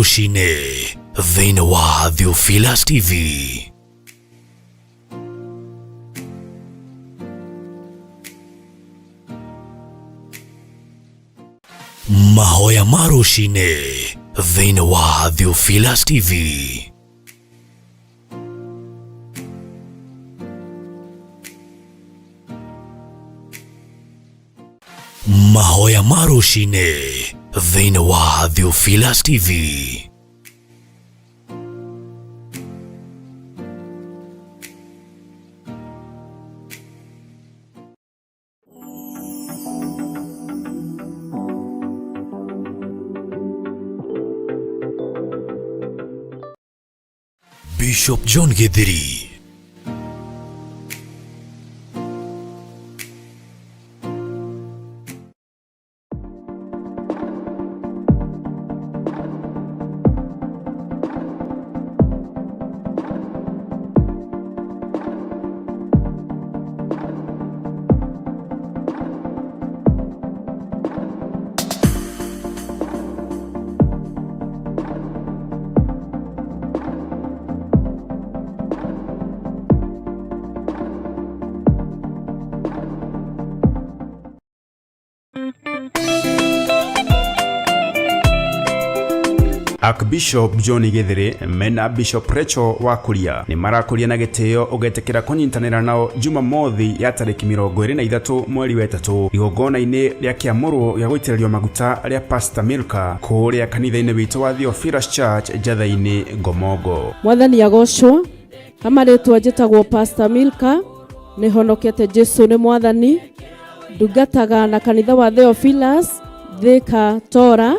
Rũcinĩ thĩinĩ wa Theophilus TV. Mahoya ma rũcinĩ thĩinĩ wa Theophilus TV. Mahoya ma rũcinĩ thĩinĩ wa Theophilus TV. Bishop John Githiri. Archbishop John Githiri mena Bishop Rachel wa Kuria nĩ marakũria na gĩtĩo ũgetĩkĩra kũnyitanĩra nao Jumamothi ya tarĩki 23 mweri wa 3 igongona-inĩ rĩa kĩamũrwo gĩa gũitĩrĩrio maguta rĩa Pastor Milka kũrĩa kanitha-inĩ witũ wa Theophilus Church Njatha-inĩ Ngomongo. Mwathani agocwo. Kama rĩtwa njĩtagwo Pastor Milka, nĩ honokete Jesu nĩ mwathani. Ndungataga na kanitha wa Theophilus Thika Tora,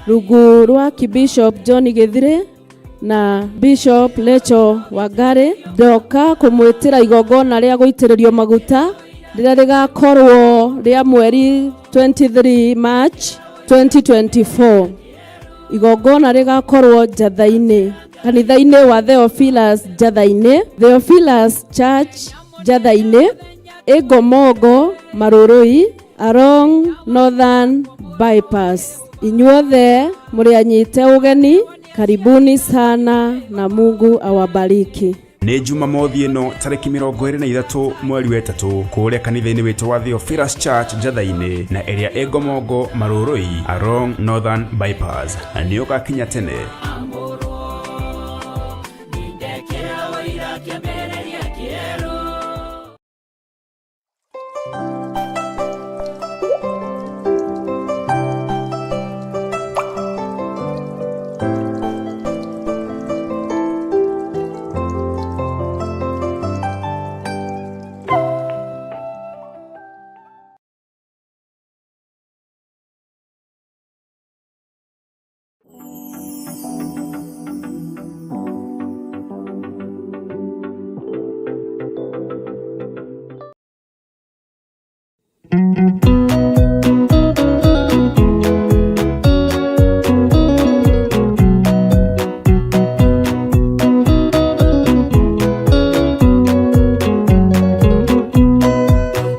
rungu rwa Bishop John Githire na Bishop Lecho Wangari. Ndoka kũmwĩtĩra igongona rĩa gũitĩrĩrio maguta rĩrĩa rĩgakorwo rĩa mweri 23 March 2024. Igongona rĩgakorwo Njatha-inĩ, kanitha-inĩ wa Theophilus Njatha-inĩ, Theophilus Church Njatha-inĩ, Ĩngomongo Marũrũi, along Northern Bypass. Inyuothe mũrĩ anyite ũgeni, karibuni sana na Mungu awabariki. Nĩ Jumamothi ĩno tarĩki 23 mweri wa 3 kũrĩa kanitha-inĩ witũ wa Theophilus Church Njatha-inĩ na ĩrĩa ĩ Ngomongo Marũrũi along Northern Bypass, na nĩ ũgakinya tene.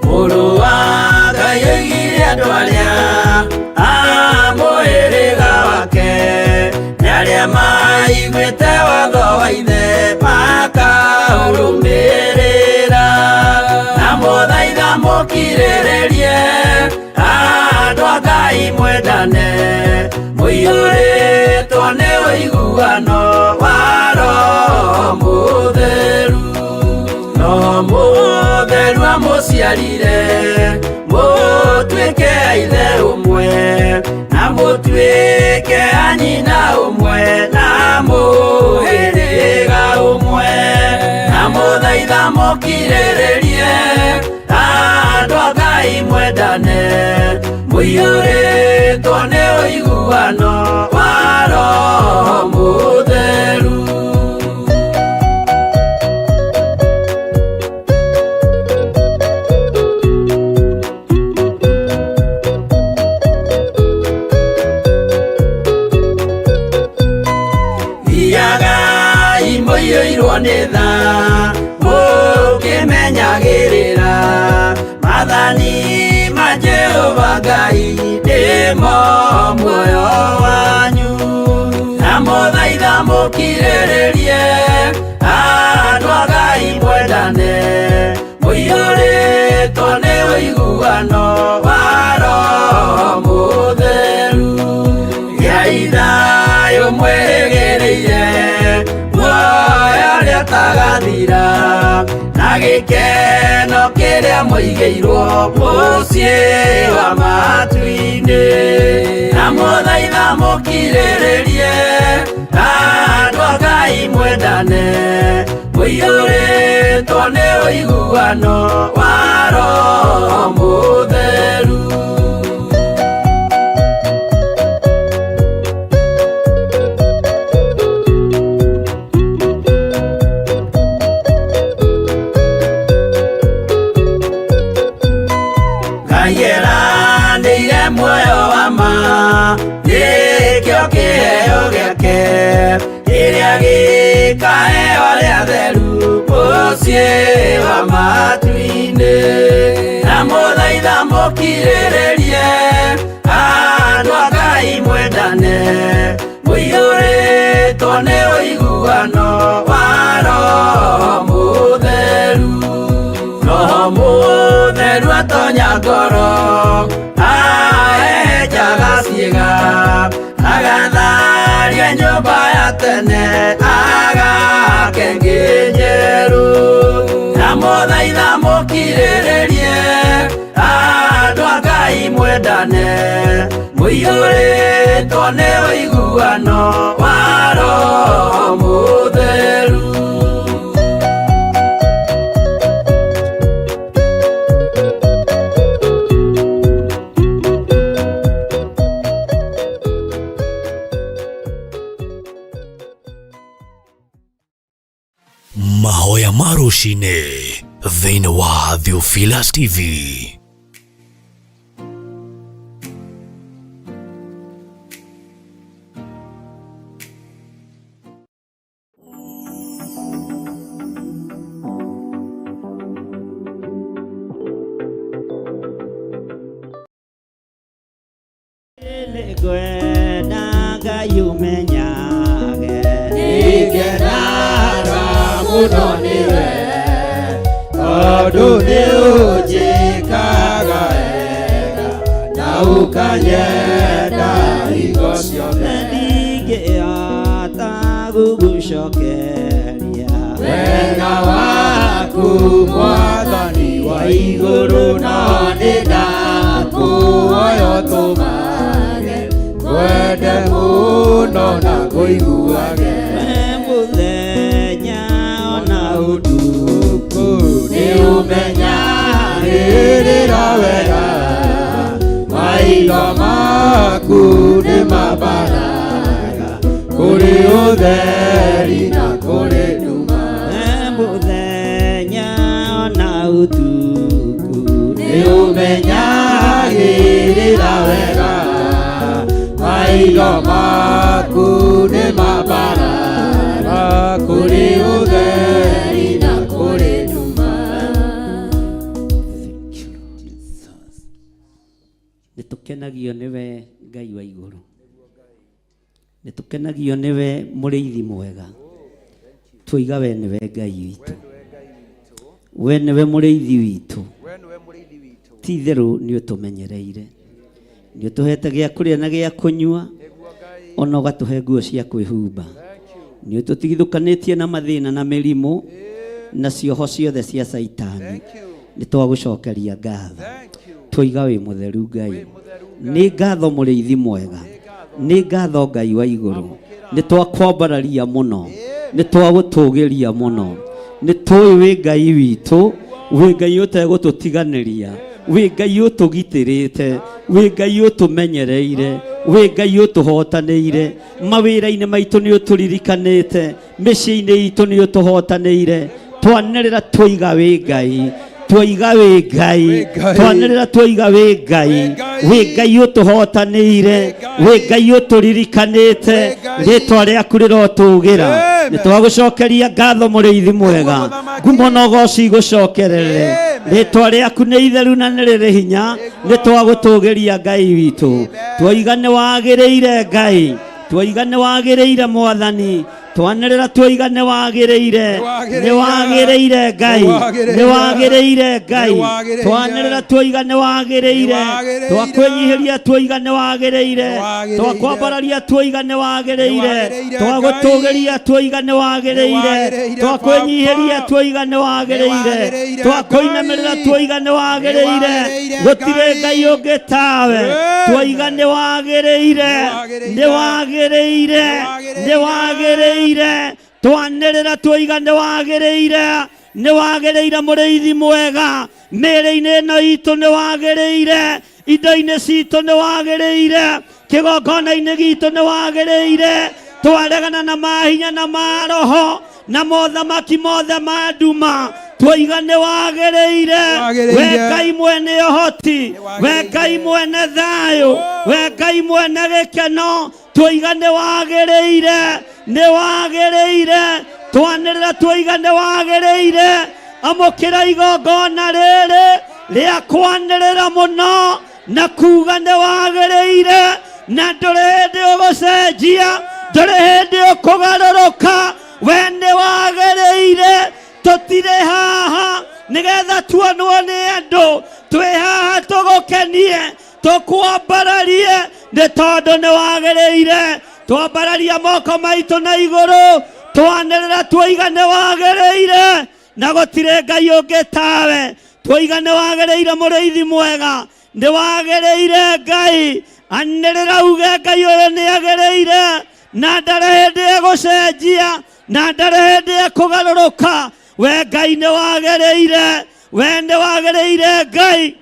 Mũrũ wa Ngai oigire andũ arĩa a mũhĩrĩga wake nĩ arĩa maiguĩte watho wa ithe makaũrũmĩrĩra, na mũthaitha mũkirĩrĩrie andũ a Ngai mwendane, mũiyũrĩtwo nĩ ũiguano wa Roho Mũtheru. No mũtheru amũciarire mũtuĩke ithe ũmwe, na mũtuĩke a nyina ũmwe, na mũhĩrĩga ũmwe, na mũthaitha mũkirĩrĩrie andũ a Ngai mwendane, mũiyũrĩtwo nĩ ũiguano wa Roho Mũtheru. Thiagai mũiyũirwo nĩ tha, mũkĩmenyagĩrĩra maathani ma Jehova Ngai nĩmo muoyo wanyu. Na mũkirĩrĩrie andũ a Ngai mwendane mũiyũrĩtwo nĩ ũiguano wa Roho Mũtheru gĩai thayũ mwĩrĩgĩrĩire muoyo ũrĩa ũtagathira na gĩkeno kĩrĩa mũigĩirwo mũciĩ wa matu-inĩ na mũthaitha mũkirĩrĩrie andũ a Ngai mwendane mũiyũrĩtwo nĩ ũiguano wa Roho Mũtheru. Ngai eranĩire muoyo wa ma nĩkĩo kĩheo gĩake kĩrĩa gĩkaheo arĩa atheru mũciĩ wa matu-inĩ na mũthaitha mũkirĩrĩrie andũ a Ngai mwendane mũiyũrĩtwo nĩ ũiguano wa Roho Mũtheru. Roho Mũtheru atonya ngoro ahehenjaga ciĩga agatharia nyũmba ya tene agake ĩngĩ njerũ na mũthaitha mũkirĩrĩrie andũ a Ngai mwendane mũiyũrĩtwo nĩ ũiguano wa Roho Mũtheru. Mahoya ma rũcinĩ thĩinĩ wa Theophilus TV. Nĩngwenda Ngai ũmenyage nĩngenaga mũno nĩwe tondũ nĩ ũnjĩkaga wega na ũkanyenda hingo ciothe ndingĩhota gũgũcokeria wega waku mwathani wa igũrũ no nĩ ndakũhoya ũtũmage ngwende mũno na ngũiguage mũthenya ona ũtukũ nĩ ũmenyagĩrĩra wega maitho maku nĩ mambaraga kũrĩ ũtheri na kũrĩ nduma mũthenya ona ũtukũ nĩ ũmenyagĩrĩra wega maitho maku nĩ mambaraga kũrĩ ũtheri na kũrĩ nduma. Nĩ tũkenagio nĩwe Ngai wa igũrũ, nĩ tũkenagio nĩwe mũrĩithi mwega, twoiga we nĩwe Ngai witũ, we nĩwe mũrĩithi witũ, ti itherũ nĩ ũtũmenyereire, nĩ ũtũhete gĩa kũrĩa na gĩa kũnyua, ona ũgatũhe nguo cia kwĩhumba, nĩ ũtũtigithũkanĩtie na mathĩna na mĩrimũ na cioho ciothe cia Caitani, nĩ twagũcokeria ngatho, twoiga wĩ mũtheru Ngai, nĩ ngatho mũrĩithi mwega, nĩ ngatho Ngai wa igũrũ, nĩ twakwambararia mũno, nĩ twagũtũgĩria mũno, nĩ tũĩ wĩ Ngai witũ, wĩ Ngai ũtegũtũtiganĩria, wĩ Ngai ũtũgitĩrĩte, wĩ Ngai ũtũmenyereire, wĩ Ngai ũtũhotanĩire, mawĩra-inĩ maitũ nĩ ũtũririkanĩte, mĩciĩ-inĩ itũ nĩ ũtũhotanĩire, twanĩrĩra twoiga wĩ Ngai, twoiga wĩ Ngai, twanĩrĩra twoiga wĩ Ngai, wĩ Ngai ũtũhotanĩire, wĩ Ngai ũtũririkanĩte, rĩtwa rĩaku rĩrotũgĩra, nĩ twagũcokeria ngatho mũrĩithi mwega, ngumo na ũgoci igũcokerere, rĩtwa rĩaku nĩ itheru na nĩ rĩrĩ hinya, nĩ twagũtũgĩria Ngai witũ, twoiga nĩ wagĩrĩire Ngai, twoiga nĩ wagĩrĩire mwathani, Twanĩrĩra tuoiga nĩ wagĩrĩire, nĩ wagĩrĩire Ngai, nĩ wagĩrĩire Ngai. Twanĩrĩra tuoiga nĩ wagĩrĩire, twakwĩnyihĩria tuoiga nĩ wagĩrĩire, twakwambararia tuoiga nĩ wagĩrĩire, twagũtũgĩria tuoiga nĩ wagĩrĩire, twakwĩnyihĩria tuoiga nĩ wagĩrĩire, twakũinamĩrĩra tuoiga nĩ wagĩrĩire, gũtirĩ Ngai ũngĩ tawe, tuoiga nĩ wagĩrĩire, nĩ wagĩrĩire, nĩ wagĩrĩire. Twanĩrĩra tuoiga nĩ wagĩrĩire, nĩ wagĩrĩire mũrĩithi mwega, mĩĩrĩ-inĩ ĩno itũ nĩ wagĩrĩire, indo-inĩ citũ nĩ wagĩrĩire, kĩgongona-inĩ gitũ nĩ wagĩrĩire. Twaregana na mahinya na maroho na mothamaki mothe ma nduma, tuoiga nĩ wagĩrĩire. We Ngai mwene ũhoti, we Ngai mwene thayũ, we Ngai mwene gĩkeno, tuoiga nĩ wagĩrĩire, nĩ wagĩrĩire. Twanĩrĩra tuoiga nĩ wagĩrĩire. Amũkĩra igongona rĩrĩ rĩa kwanĩrĩra mũno na kuga nĩ wagĩrĩire, na ndũrĩ hĩndĩ ũgũcenjia, ndũrĩ hĩndĩ ũkũgarũrũka, we nĩ wagĩrĩire. Tũtirĩ haha nĩgetha tuonwo nĩ andũ, twĩ haha tũgũkenie, tũkwambararie, nĩ tondũ nĩ wagĩrĩire. Twambararia moko maitũ na igũrũ, twanĩrĩra tuoiga nĩ wagĩrĩire, na gũtirĩ Ngai ũngĩ tawe. Tuoiga nĩ wagĩrĩire mũrĩithi mwega, nĩ wagĩrĩire Ngai. Anĩrĩra uge Ngai ũyũ nĩ agĩrĩire, na ndarĩ hĩndĩ egũcenjia, na ndarĩ hĩndĩ ekũgarũrũka. We Ngai nĩ wagĩrĩire, we nĩ wagĩrĩire Ngai.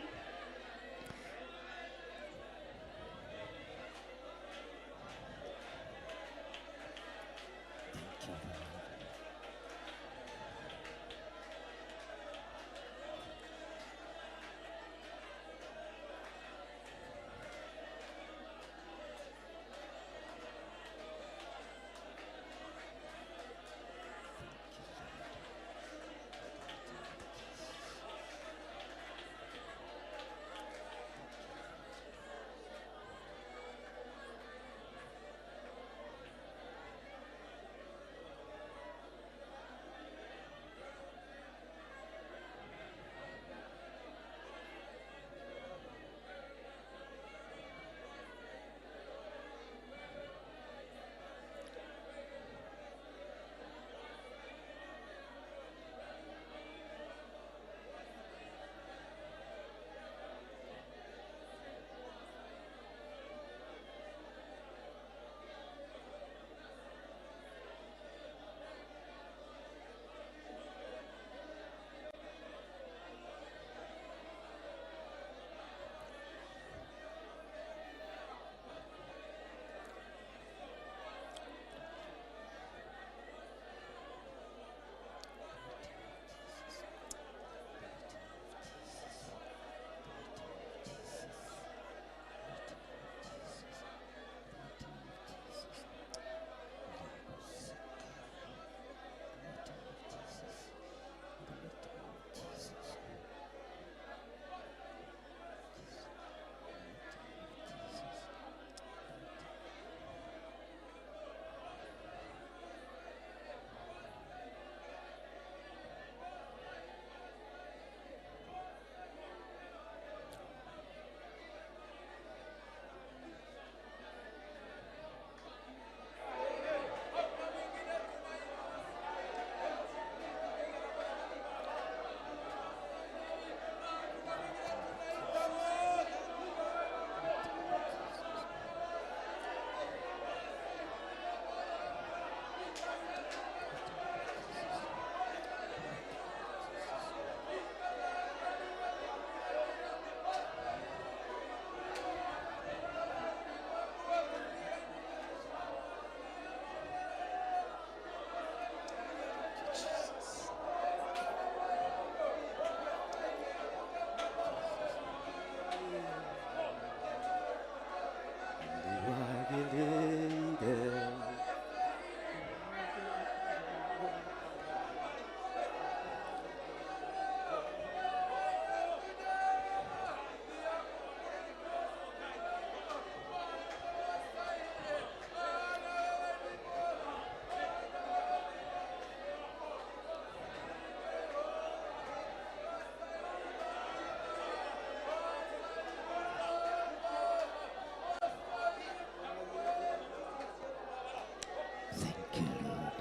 Thank you, Lord.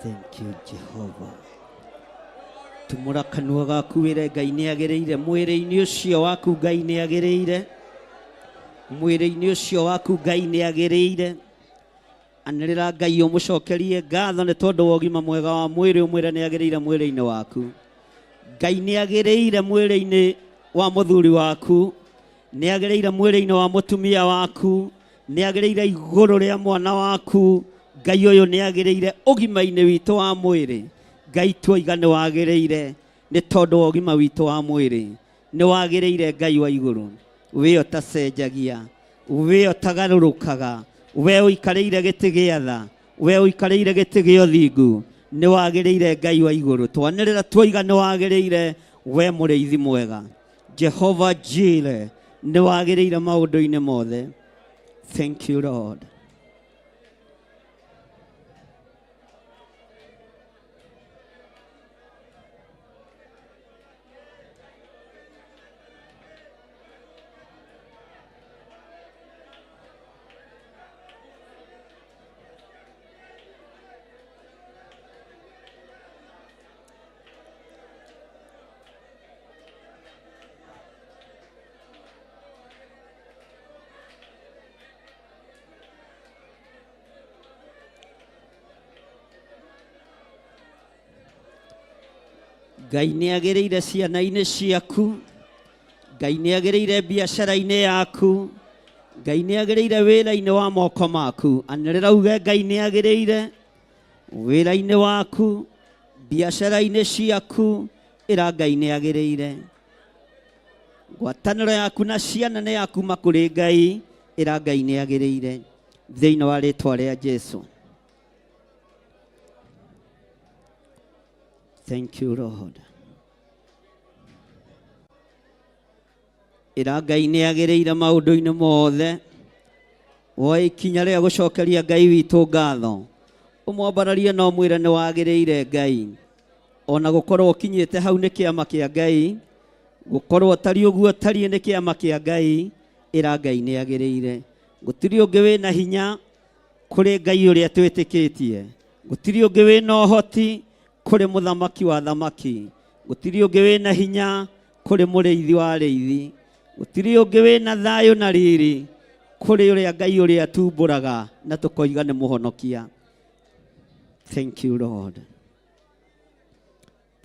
Thank you, Jehovah. Tumũra kanua gaku wĩre Ngai nĩ agĩrĩire mwĩrĩ-inĩ ũcio waku, Ngai nĩ agĩrĩire mwĩrĩ-inĩ ũcio waku, Ngai nĩ agĩrĩire. Anĩrĩra Ngai ũmũcokerie ngatho nĩ tondũ wa ũgima mwega wa mwĩrĩ, ũmwĩre nĩ agĩrĩire mwĩrĩ-inĩ waku. Ngai nĩ agĩrĩire mwĩrĩ-inĩ wa mũthuri waku, nĩ agĩrĩire mwĩrĩ-inĩ wa mũtumia waku, nĩ agĩrĩire igũrũ rĩa mwana waku. Ngai ũyũ nĩ agĩrĩire ũgima-inĩ witũ wa mwĩrĩ. Ngai tuoiga nĩ wagĩrĩire nĩ tondũ wa ũgima witũ wa mwĩrĩ, nĩ wagĩrĩire Ngai wa igũrũ. We ũtacenjagia, we ũtagarũrũkaga, we ũikarĩire gĩtĩ gĩa tha, we ũikarĩire gĩtĩ gĩa ũthingu, nĩ wagĩrĩire Ngai wa igũrũ. Twanĩrĩra tuoiga nĩ wagĩrĩire, we mũrĩithi mwega, Jehova Jire, nĩ wagĩrĩire maũndũ-inĩ mothe. Thank you, Lord. Ngai nĩ agĩrĩire ciana-inĩ ciaku, Ngai nĩ agĩrĩire biacara-inĩ yaku, Ngai nĩ agĩrĩire wĩra-inĩ wa moko maku. Anĩrĩra uge Ngai nĩ agĩrĩire wĩra-inĩ waku, biacara-inĩ ciaku, ĩra Ngai nĩ agĩrĩire. Ngwatanĩro yaku na ciana nĩ ya kuma kũrĩ Ngai, ĩra Ngai nĩ agĩrĩire thĩinĩ wa rĩtwa rĩa Jesu. Thank you, Lord. Ĩra Ngai nĩ agĩrĩire maũndũ-inĩ mothe. Woe ikinya rĩa gũcokeria Ngai witũ ngatho, ũmwambararie na ũmwĩre nĩ wagĩrĩire Ngai. Ona gũkorwo ũkinyĩte hau nĩ kĩama kĩa Ngai, gũkorwo ũtariĩ ũguo ũtariĩ nĩ kĩama kĩa Ngai, ĩra Ngai nĩ agĩrĩire. Gũtirĩ ũngĩ wĩna hinya kũrĩ Ngai ũrĩa twĩtĩkĩtie, gũtirĩ ũngĩ wĩna ũhoti kũrĩ mũthamaki wa thamaki, gũtirĩ ũngĩ wĩna hinya kũrĩ mũrĩithi wa arĩithi, gũtirĩ ũngĩ wĩna thayũ na riri kũrĩ ũrĩa Ngai ũrĩa tumbũraga na tũkoiga nĩ mũhonokia. Thank you, Lord.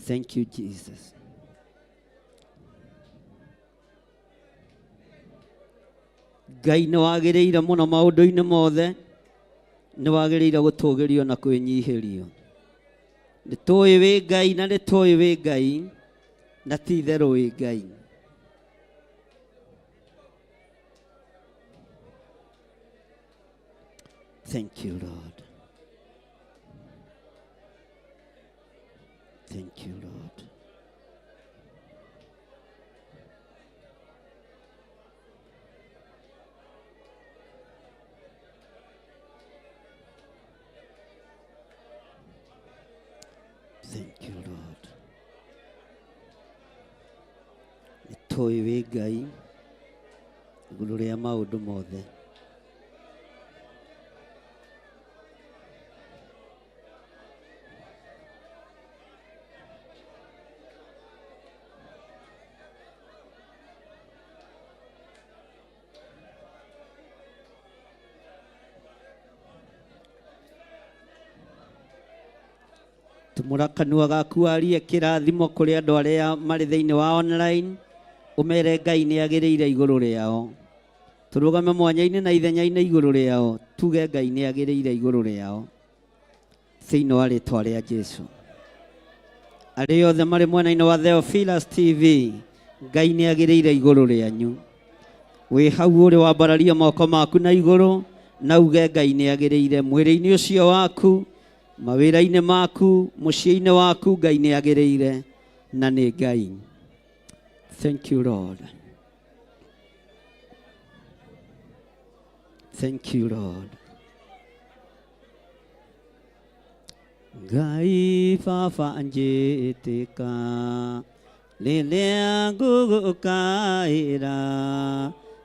Thank you, Jesus. Ngai nĩ wagĩrĩire mũno maũndũ-inĩ mothe, nĩ wagĩrĩire gũtũgĩrio na kwĩnyihĩrio. Nĩ tũĩ wĩ Ngai na nĩ tũĩ wĩ Ngai na ti itherũ wĩ Ngai. Thank you, Lord. Thank you, Lord. Thank you, Lord. Nĩ tũĩ wĩ Ngai igũrũ rĩa maũndũ mothe. Tumũra kanua gaku warie kĩrathimo kũrĩ andũ arĩa marĩ thĩinĩ wa online, ũmere Ngai nĩ agĩrĩire igũrũ rĩao. Tũrũgame mwanya-inĩ na ithenya-inĩ igũrũ rĩao, tuge Ngai nĩ agĩrĩire igũrũ rĩao thĩinĩ wa rĩtwa rĩa Jesu. Arĩa othe marĩ mwena-inĩ wa Theophilus TV, Ngai nĩ agĩrĩire igũrũ rĩanyu. Wĩ hau ũrĩ wambararia moko maku na igũrũ na uge Ngai nĩ agĩrĩire mwĩrĩ-inĩ ũcio waku, mawĩra-inĩ maku, mũciĩ-inĩ waku, Ngai nĩ agĩrĩire na nĩ Ngai. Thank you, Lord. Thank you, Lord. Ngai baba njĩtĩka rĩrĩa ngũgũkaĩra,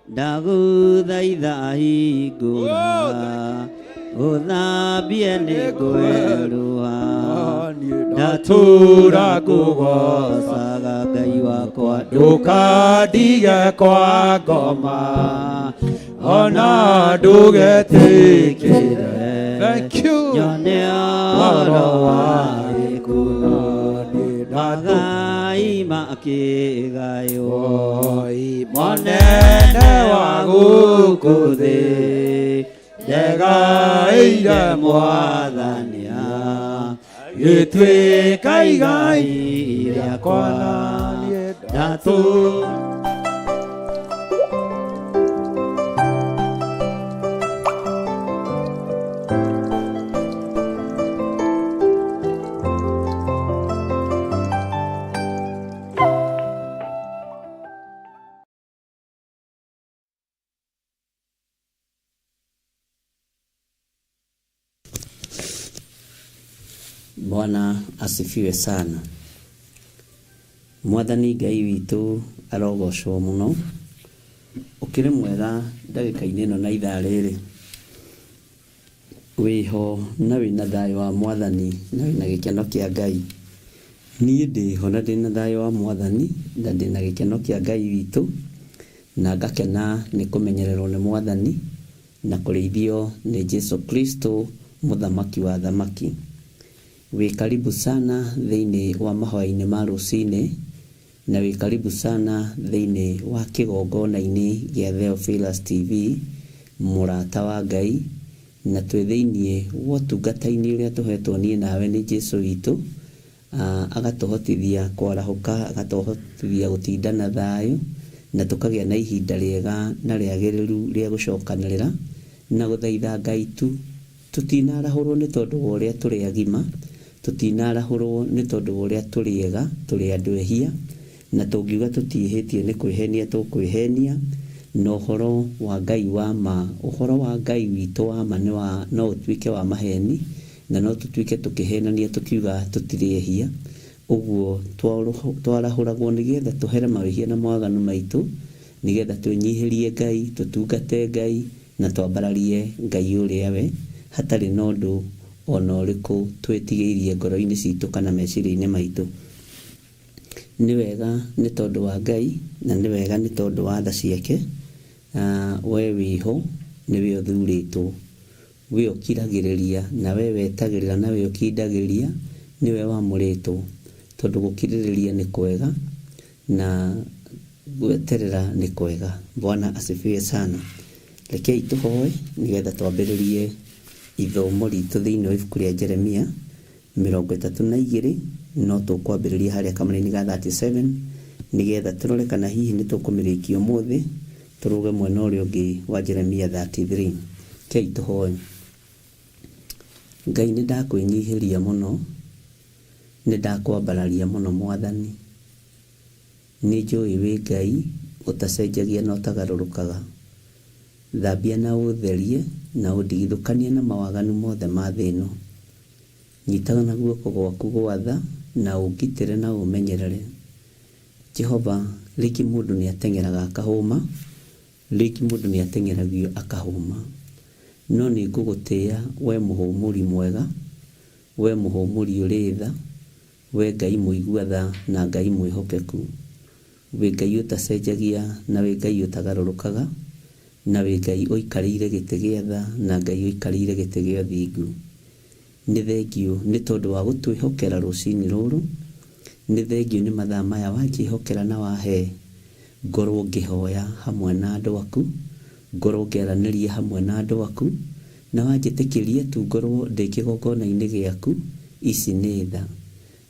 ndagũthaitha hingũra Ũthambie nĩ ngwerũha. Ndatũra ngũgoocaga Ngai wakwa. Ndũkandige kwa ngoma ona ndũgetĩkĩre. Thank you. Nyone ũhoro wa gĩkuũ. Magai makĩgaywo. Monene wa gũkũ thĩ ndegaĩire Mwathani gĩtuĩka igai rĩakwa. Ndatũ Bwana asifiwe sana. Mwathani Ngai witũ arogocwo mũno. Ũkĩrĩ mwega ndagĩka-inĩ ĩno na ithaa rĩrĩ. Wĩho na wĩna thayũ wa Mwathani na wĩna gĩkeno kĩa Ngai. Niĩ ndĩho na ndĩna thayũ wa Mwathani na ndĩna gĩkeno kĩa Ngai witũ na ngakena nĩ kũmenyererwo nĩ Mwathani na kũrĩithio nĩ Jesu Kristo mũthamaki wa thamaki. Wĩ karibu sana thĩinĩ wa mahoya-inĩ ma rũcinĩ na wĩ karibu sana thĩinĩ wa kĩgongona-inĩ gĩa Theophilus TV mũrata wa Ngai na twĩ thĩinĩ wa ũtungata-inĩ ũrĩa tũhetwo niĩ nawe nĩ Jesu witũ agatũhotithia kwarahũka agatũhotithia gũtinda na thayũ na tũkagĩa na ihinda rĩega na rĩagĩrĩru rĩa gũcokanĩrĩra na gũthaitha Ngai tu. Tũtinarahũrwo nĩ tondũ wa ũrĩa tũrĩ agima, tũtinarahũrwo nĩ tondũ wa ũrĩa tũrĩ ega, tũrĩ andũ ehia, na tũngiuga tũtiĩhĩtie nĩ kwĩhenia tũkwĩhenia, na ũhoro wa Ngai wa ma, ũhoro wa Ngai witũ wa ma nĩ wa no ũtuĩke wa maheni, na no tũtuĩke tũkĩhenania tũkiuga tũtirĩ ehia. Ũguo twarahũragwo nĩgetha tũhere mawĩhia na mawaganu maitũ, nĩgetha twĩnyihĩrie Ngai, tũtungate Ngai, na twambararie Ngai ũrĩa we, hatarĩ na ũndũ ona ũrĩkũ twĩtigĩirie ngoro-inĩ citũ kana meciria-inĩ maitũ. Nĩ wega nĩ tondũ wa Ngai na nĩ wega nĩ tondũ wa tha ciake, we wĩho nĩwe ũthurĩtwo, we ũkiragĩrĩria na we wetagĩrĩra na we ũkindagĩrĩria nĩwe wamũrĩtwo, tondũ gũkirĩrĩria nĩ kwega na gweterera nĩ kwega. Bwana asifiwe sana. Rekei tũhoe nĩgetha twambĩrĩrie ithomo ritũ thĩinĩ wa ibuku rĩa Jeremia 32 no tũkwambĩrĩria harĩa kamũraini ga 37 nĩgetha tũrore kana hihi nĩ tũkũmĩrĩkia ũmũthĩ tũrũge mwena ũrĩa ũngĩ wa Jeremia 33. Rekei tũhoe. Ngai nĩ ndakwĩnyihĩria mũno, nĩ ndakwambararia mũno Mwathani. Nĩ njũĩ wĩ Ngai ũtacenjagia na ũtagarũrũkaga. Thambia na ũtherie na ũndigithũkanie na mawaganu mothe ma thĩ ĩno. Nyitaga na guoko gwaku gwa tha na ũngitĩre na ũmenyerere. Jehova, rĩngĩ mũndũ nĩ ateng'eraga akahũma, rĩngĩ mũndũ nĩ ateng'eragio akahũma. No nĩ ngũgũtĩĩa we mũhũmũri mwega, we mũhũmũri ũrĩ tha, we Ngai mũigua tha na Ngai mwĩhokeku. Wĩ Ngai ũtacenjagia na wĩ Ngai ũtagarũrũkaga, na wĩ Ngai ũikarĩire gĩtĩ gĩa tha na Ngai ũikarĩire gĩtĩ gĩa ũthingu. Nĩ thengiũ nĩ tondũ wa gũtwĩhokera rũcinĩ rũrũ, nĩ thengiũ nĩ mathaa maya wanjĩhokera na wahe ngorwo ngĩhoya hamwe na andũ aku, ngorwo ngĩaranĩria hamwe na andũ aku, na wanjĩtĩkĩria tu ngorwo ndĩ kĩgongona-inĩ gĩaku, ici nĩ tha.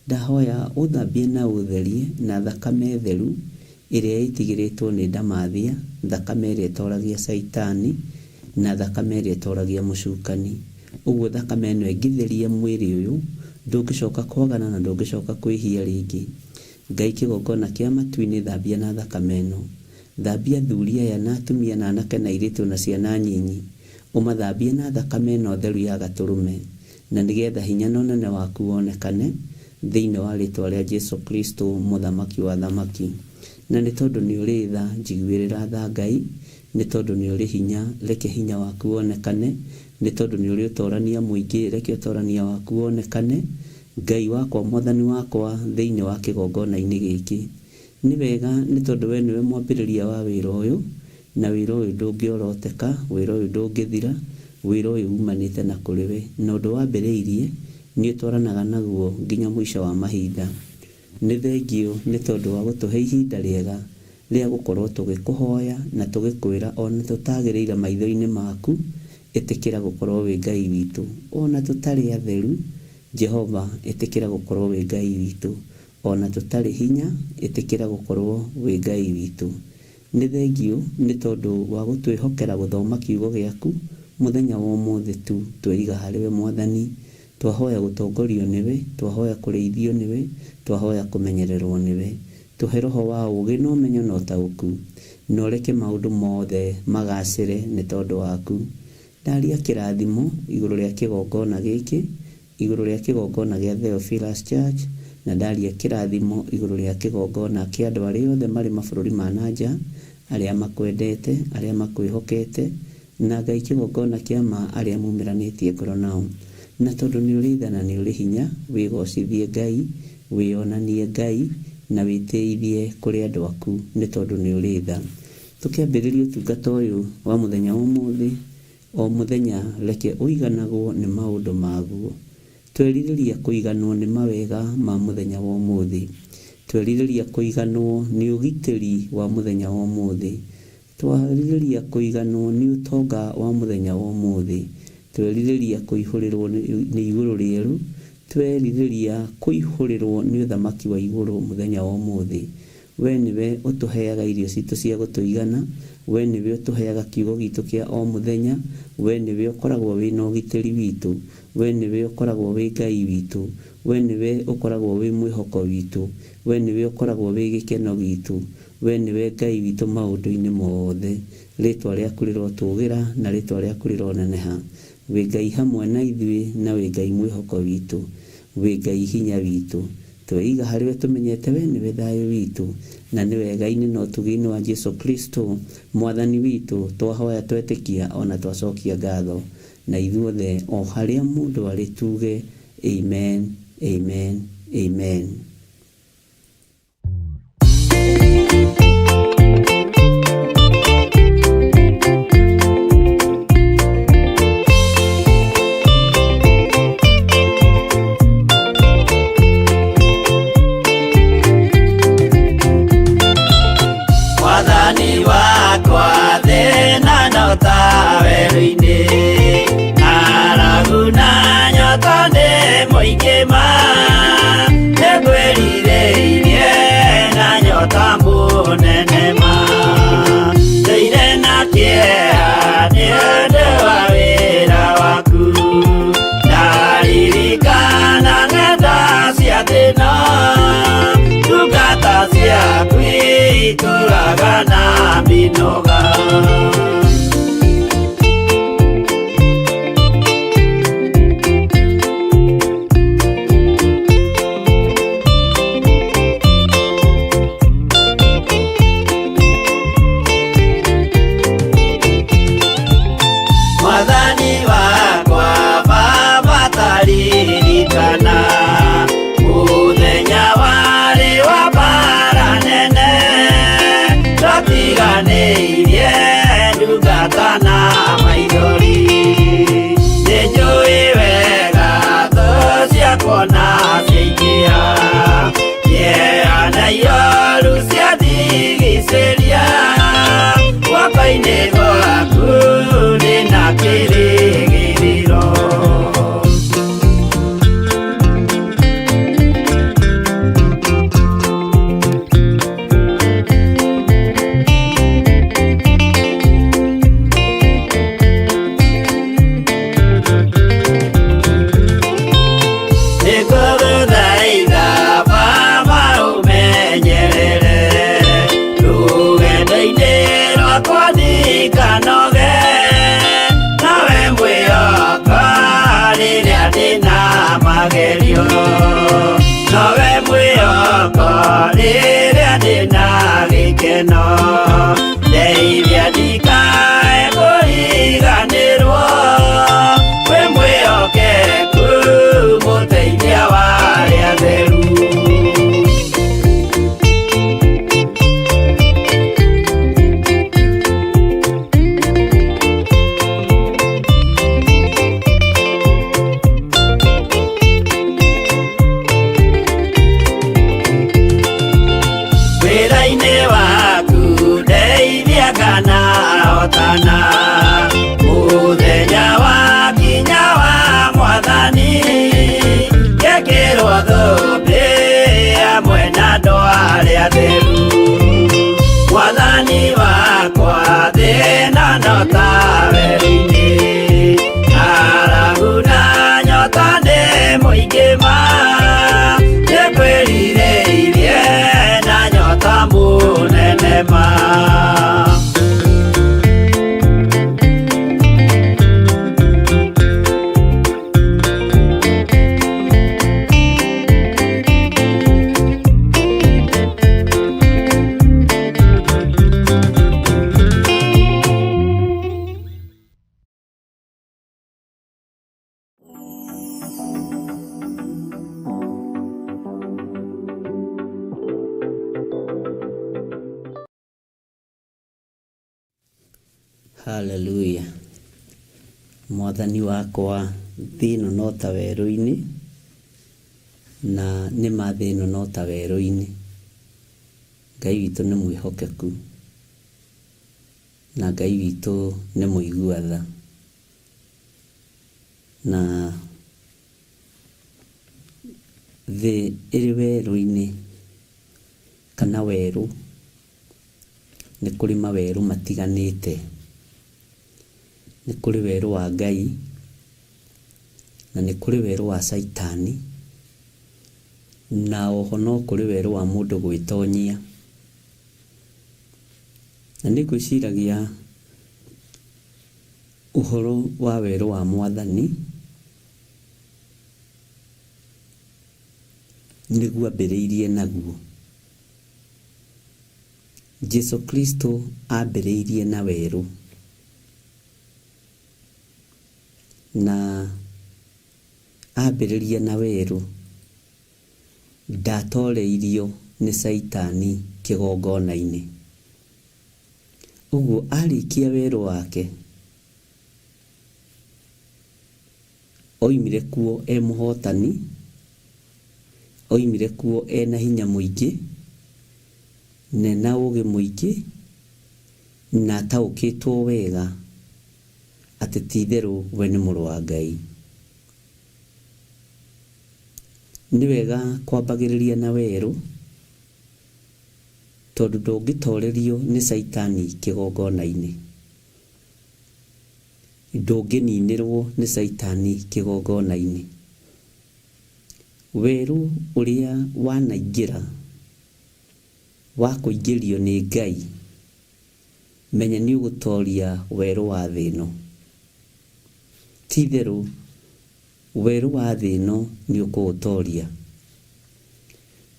Ndahoya ũthambie na ũtherie na thakame theru ĩrĩa ĩtigĩrĩtwo nĩ ndamathia, thakame ĩrĩa ĩtoragia Caitani na thakame ĩrĩa ĩtoragia mũcukani. Ũguo thakame ĩno ĩngĩtheria mwĩrĩ ũyũ, ndũngĩcoka kwagana na ndũngĩcoka kwĩhia rĩngĩ. Ngai kĩgongona kĩa matu-inĩ thambia na thakame ĩno. Thambia athuri aya na atumia na anake na airĩtu na ciana nyinyi. Ũmathambie na thakame ĩno theru ya gatũrũme, na nĩgetha hinya na ũnene waku wonekane thĩinĩ wa rĩtwa rĩa Jesu Kristo mũthamaki wa thamaki. Na nĩ tondũ nĩ ũrĩ tha, njiguĩrĩra tha Ngai, nĩ tondũ nĩ ũrĩ hinya, reke hinya waku wonekane, Nĩ tondũ nĩ ũrĩ ũtorania mũingĩ, reke ũtorania waku wonekane, Ngai wakwa, Mwathani wakwa, thĩinĩ wa kĩgongona-inĩ gĩkĩ. Nĩ wega nĩ tondũ we nĩwe mwambĩrĩria wa wĩra ũyũ, na wĩra ũyũ ndũngĩoroteka, wĩra ũyũ ndũngĩthira, wĩra ũyũ umanĩte na kũrĩ we. Na ũndũ wambĩrĩirie, nĩ ũtwaranaga naguo nginya mũico wa mahinda. Nĩ thengiũ nĩ tondũ wa gũtũhe ihinda rĩega rĩa gũkorwo tũgĩkũhoya na tũgĩkwĩra ona tũtagĩrĩire maitho-inĩ maku, ĩtĩkĩra gũkorwo wĩ Ngai witũ. Ona tũtarĩ atheru, Jehova ĩtĩkĩra gũkorwo wĩ Ngai witũ. Ona tũtarĩ hinya, ĩtĩkĩra gũkorwo wĩ Ngai witũ. Nĩ thengiũ nĩ tondũ wa gũtwĩhokera gũthoma kiugo gĩaku mũthenya wa ũmũthĩ tu tweiga harĩ we Mwathani. Twahoya gũtongorio nĩwe, twahoya kũrĩithio nĩwe, twahoya kũmenyererwo nĩwe. Tũhe roho wa ũũgĩ na ũmenyo na ũtaũku, na ũreke maũndũ mothe magacĩre nĩ tondũ waku. Ndaria kĩrathimo igũrũ rĩa kĩgongona gĩkĩ, igũrũ rĩa kĩgongona gĩa Theophilus Church, na ndaria kĩrathimo igũrũ rĩa kĩgongona kĩa andũ arĩa othe marĩ mabũrũri ma na nja, arĩa makwendete, arĩa makwĩhokete, na Ngai kĩgongona kĩa ma arĩa mumĩranĩtie ngoro nao. Na tondũ nĩ ũrĩ tha na nĩ ũrĩ hinya, wĩgocithie Ngai, wĩonanie Ngai, na wĩtĩithie kũrĩ andũ aku nĩ tondũ nĩ ũrĩ tha. Tũkĩambĩrĩria ũtungata ũyũ wa mũthenya wa ũmũthĩ, o mũthenya reke ũiganagwo nĩ maũndũ maguo. Twerirĩria kũiganwo nĩ mawega ma mũthenya wa ũmũthĩ. Twerirĩria kũiganwo nĩ ũgitĩri wa mũthenya wa ũmũthĩ. Twerirĩria kũiganwo nĩ ũtonga wa mũthenya wa ũmũthĩ. Twerirĩria kũihũrĩrwo nĩ igũrũ rĩerũ. Twerirĩria kũihũrĩrwo nĩ ũthamaki wa igũrũ mũthenya wa ũmũthĩ. We nĩwe ũtũheaga irio citũ cia gũtũigana, we nĩwe ũtũheaga kiugo gitũ kĩa o mũthenya, we nĩwe ũkoragwo wĩna ũgitĩri witũ, we nĩwe ũkoragwo wĩ Ngai witũ, we nĩwe ũkoragwo wĩ mwĩhoko witũ, we nĩwe ũkoragwo wĩ gĩkeno gitũ, we nĩwe Ngai witũ maũndũ-inĩ mothe. Rĩtwa rĩaku rĩrotũgĩra na rĩtwa rĩaku rĩroneneha. Wĩ Ngai hamwe na ithuĩ na wĩ Ngai mwĩhoko witũ, wĩ Ngai hinya witũ. Tweiga harĩ we tũmenyete we nĩwe thayũ witũ, na nĩ wega-inĩ na ũtugi-inĩ wa Jesu Kristo Mwathani witũ, twahoya twetĩkia ona twacokia ngatho. Na ithuothe o harĩa mũndũ arĩ tuge amen, amen, amen. Mwathani wakwa thĩna no ta werũ-inĩ, ng'aragu na nyota nĩ mũingĩ ma, nĩngwĩrirĩirie na nyota mũnene ma. Ndũire na kĩeha nĩ ũndũ wa wĩra waku, ndaririkana ng'enda cia thĩna, ndungata ciaku itũraga na mĩnoga. Mwathani wakwa Baba taririkana mũthenya warĩ wa mbara nene, twatiganĩirie ndungata na maithori. Nĩnjũĩ wega thũ ciakwa na ciaingĩha, kĩeha na ioru ciandigicĩria, guoko-inĩ gwaku ndĩna kĩrĩgĩrĩro. Nĩngũgũthaitha Baba ũmenyerere rũgendo-inĩ rwakwa ndikanoge, nawe mwĩhoko rĩrĩa ndĩna magerio, nowe mwĩhoko rĩrĩa ndĩna gĩkeno, ndeithia ndikae kũriganĩrwo. Haleluya. Mwathani wakwa, thĩ ĩno no ta werũ-inĩ, na nĩ ma thĩ ĩno no ta werũ-inĩ. Ngai witũ nĩ mwĩhokeku, na Ngai witũ nĩ mũigua tha. Na thĩ ĩrĩ werũ-inĩ kana werũ, nĩ kũrĩ mawerũ matiganĩte. Nĩ kũrĩ werũ wa Ngai, na nĩ kũrĩ werũ wa Caitani, na oho no kũrĩ werũ wa mũndũ gwĩtonyia. Na nĩ ngwĩciragia ũhoro wa werũ wa Mwathani, nĩguo ambĩrĩirie naguo. Jesu Kristo ambĩrĩirie na werũ. Na ambĩrĩria na werũ, ndatoreirio nĩ Caitani kĩgongona-inĩ. Ũguo arĩkia werũ wake, oimire kuo e mũhotani, oimire kuo ena hinya mũingĩ, na ena ũgĩ mũingĩ, na ataũkĩtwo wega atĩ ti-itherũ we nĩ Mũrũ wa Ngai. Nĩ wega kwambagĩrĩria na werũ, tondũ ndũngĩtorerio nĩ Caitani kĩgongona-inĩ. Ndũngĩninĩrwo nĩ Caitani kĩgongona-inĩ. Werũ ũrĩa wanaingĩra wa kũingĩrio nĩ Ngai, menya nĩ ũgũtoria werũ wa thĩ ĩno. Ti-itherũ werũ wa thĩ ĩno nĩ ũkũũtoria.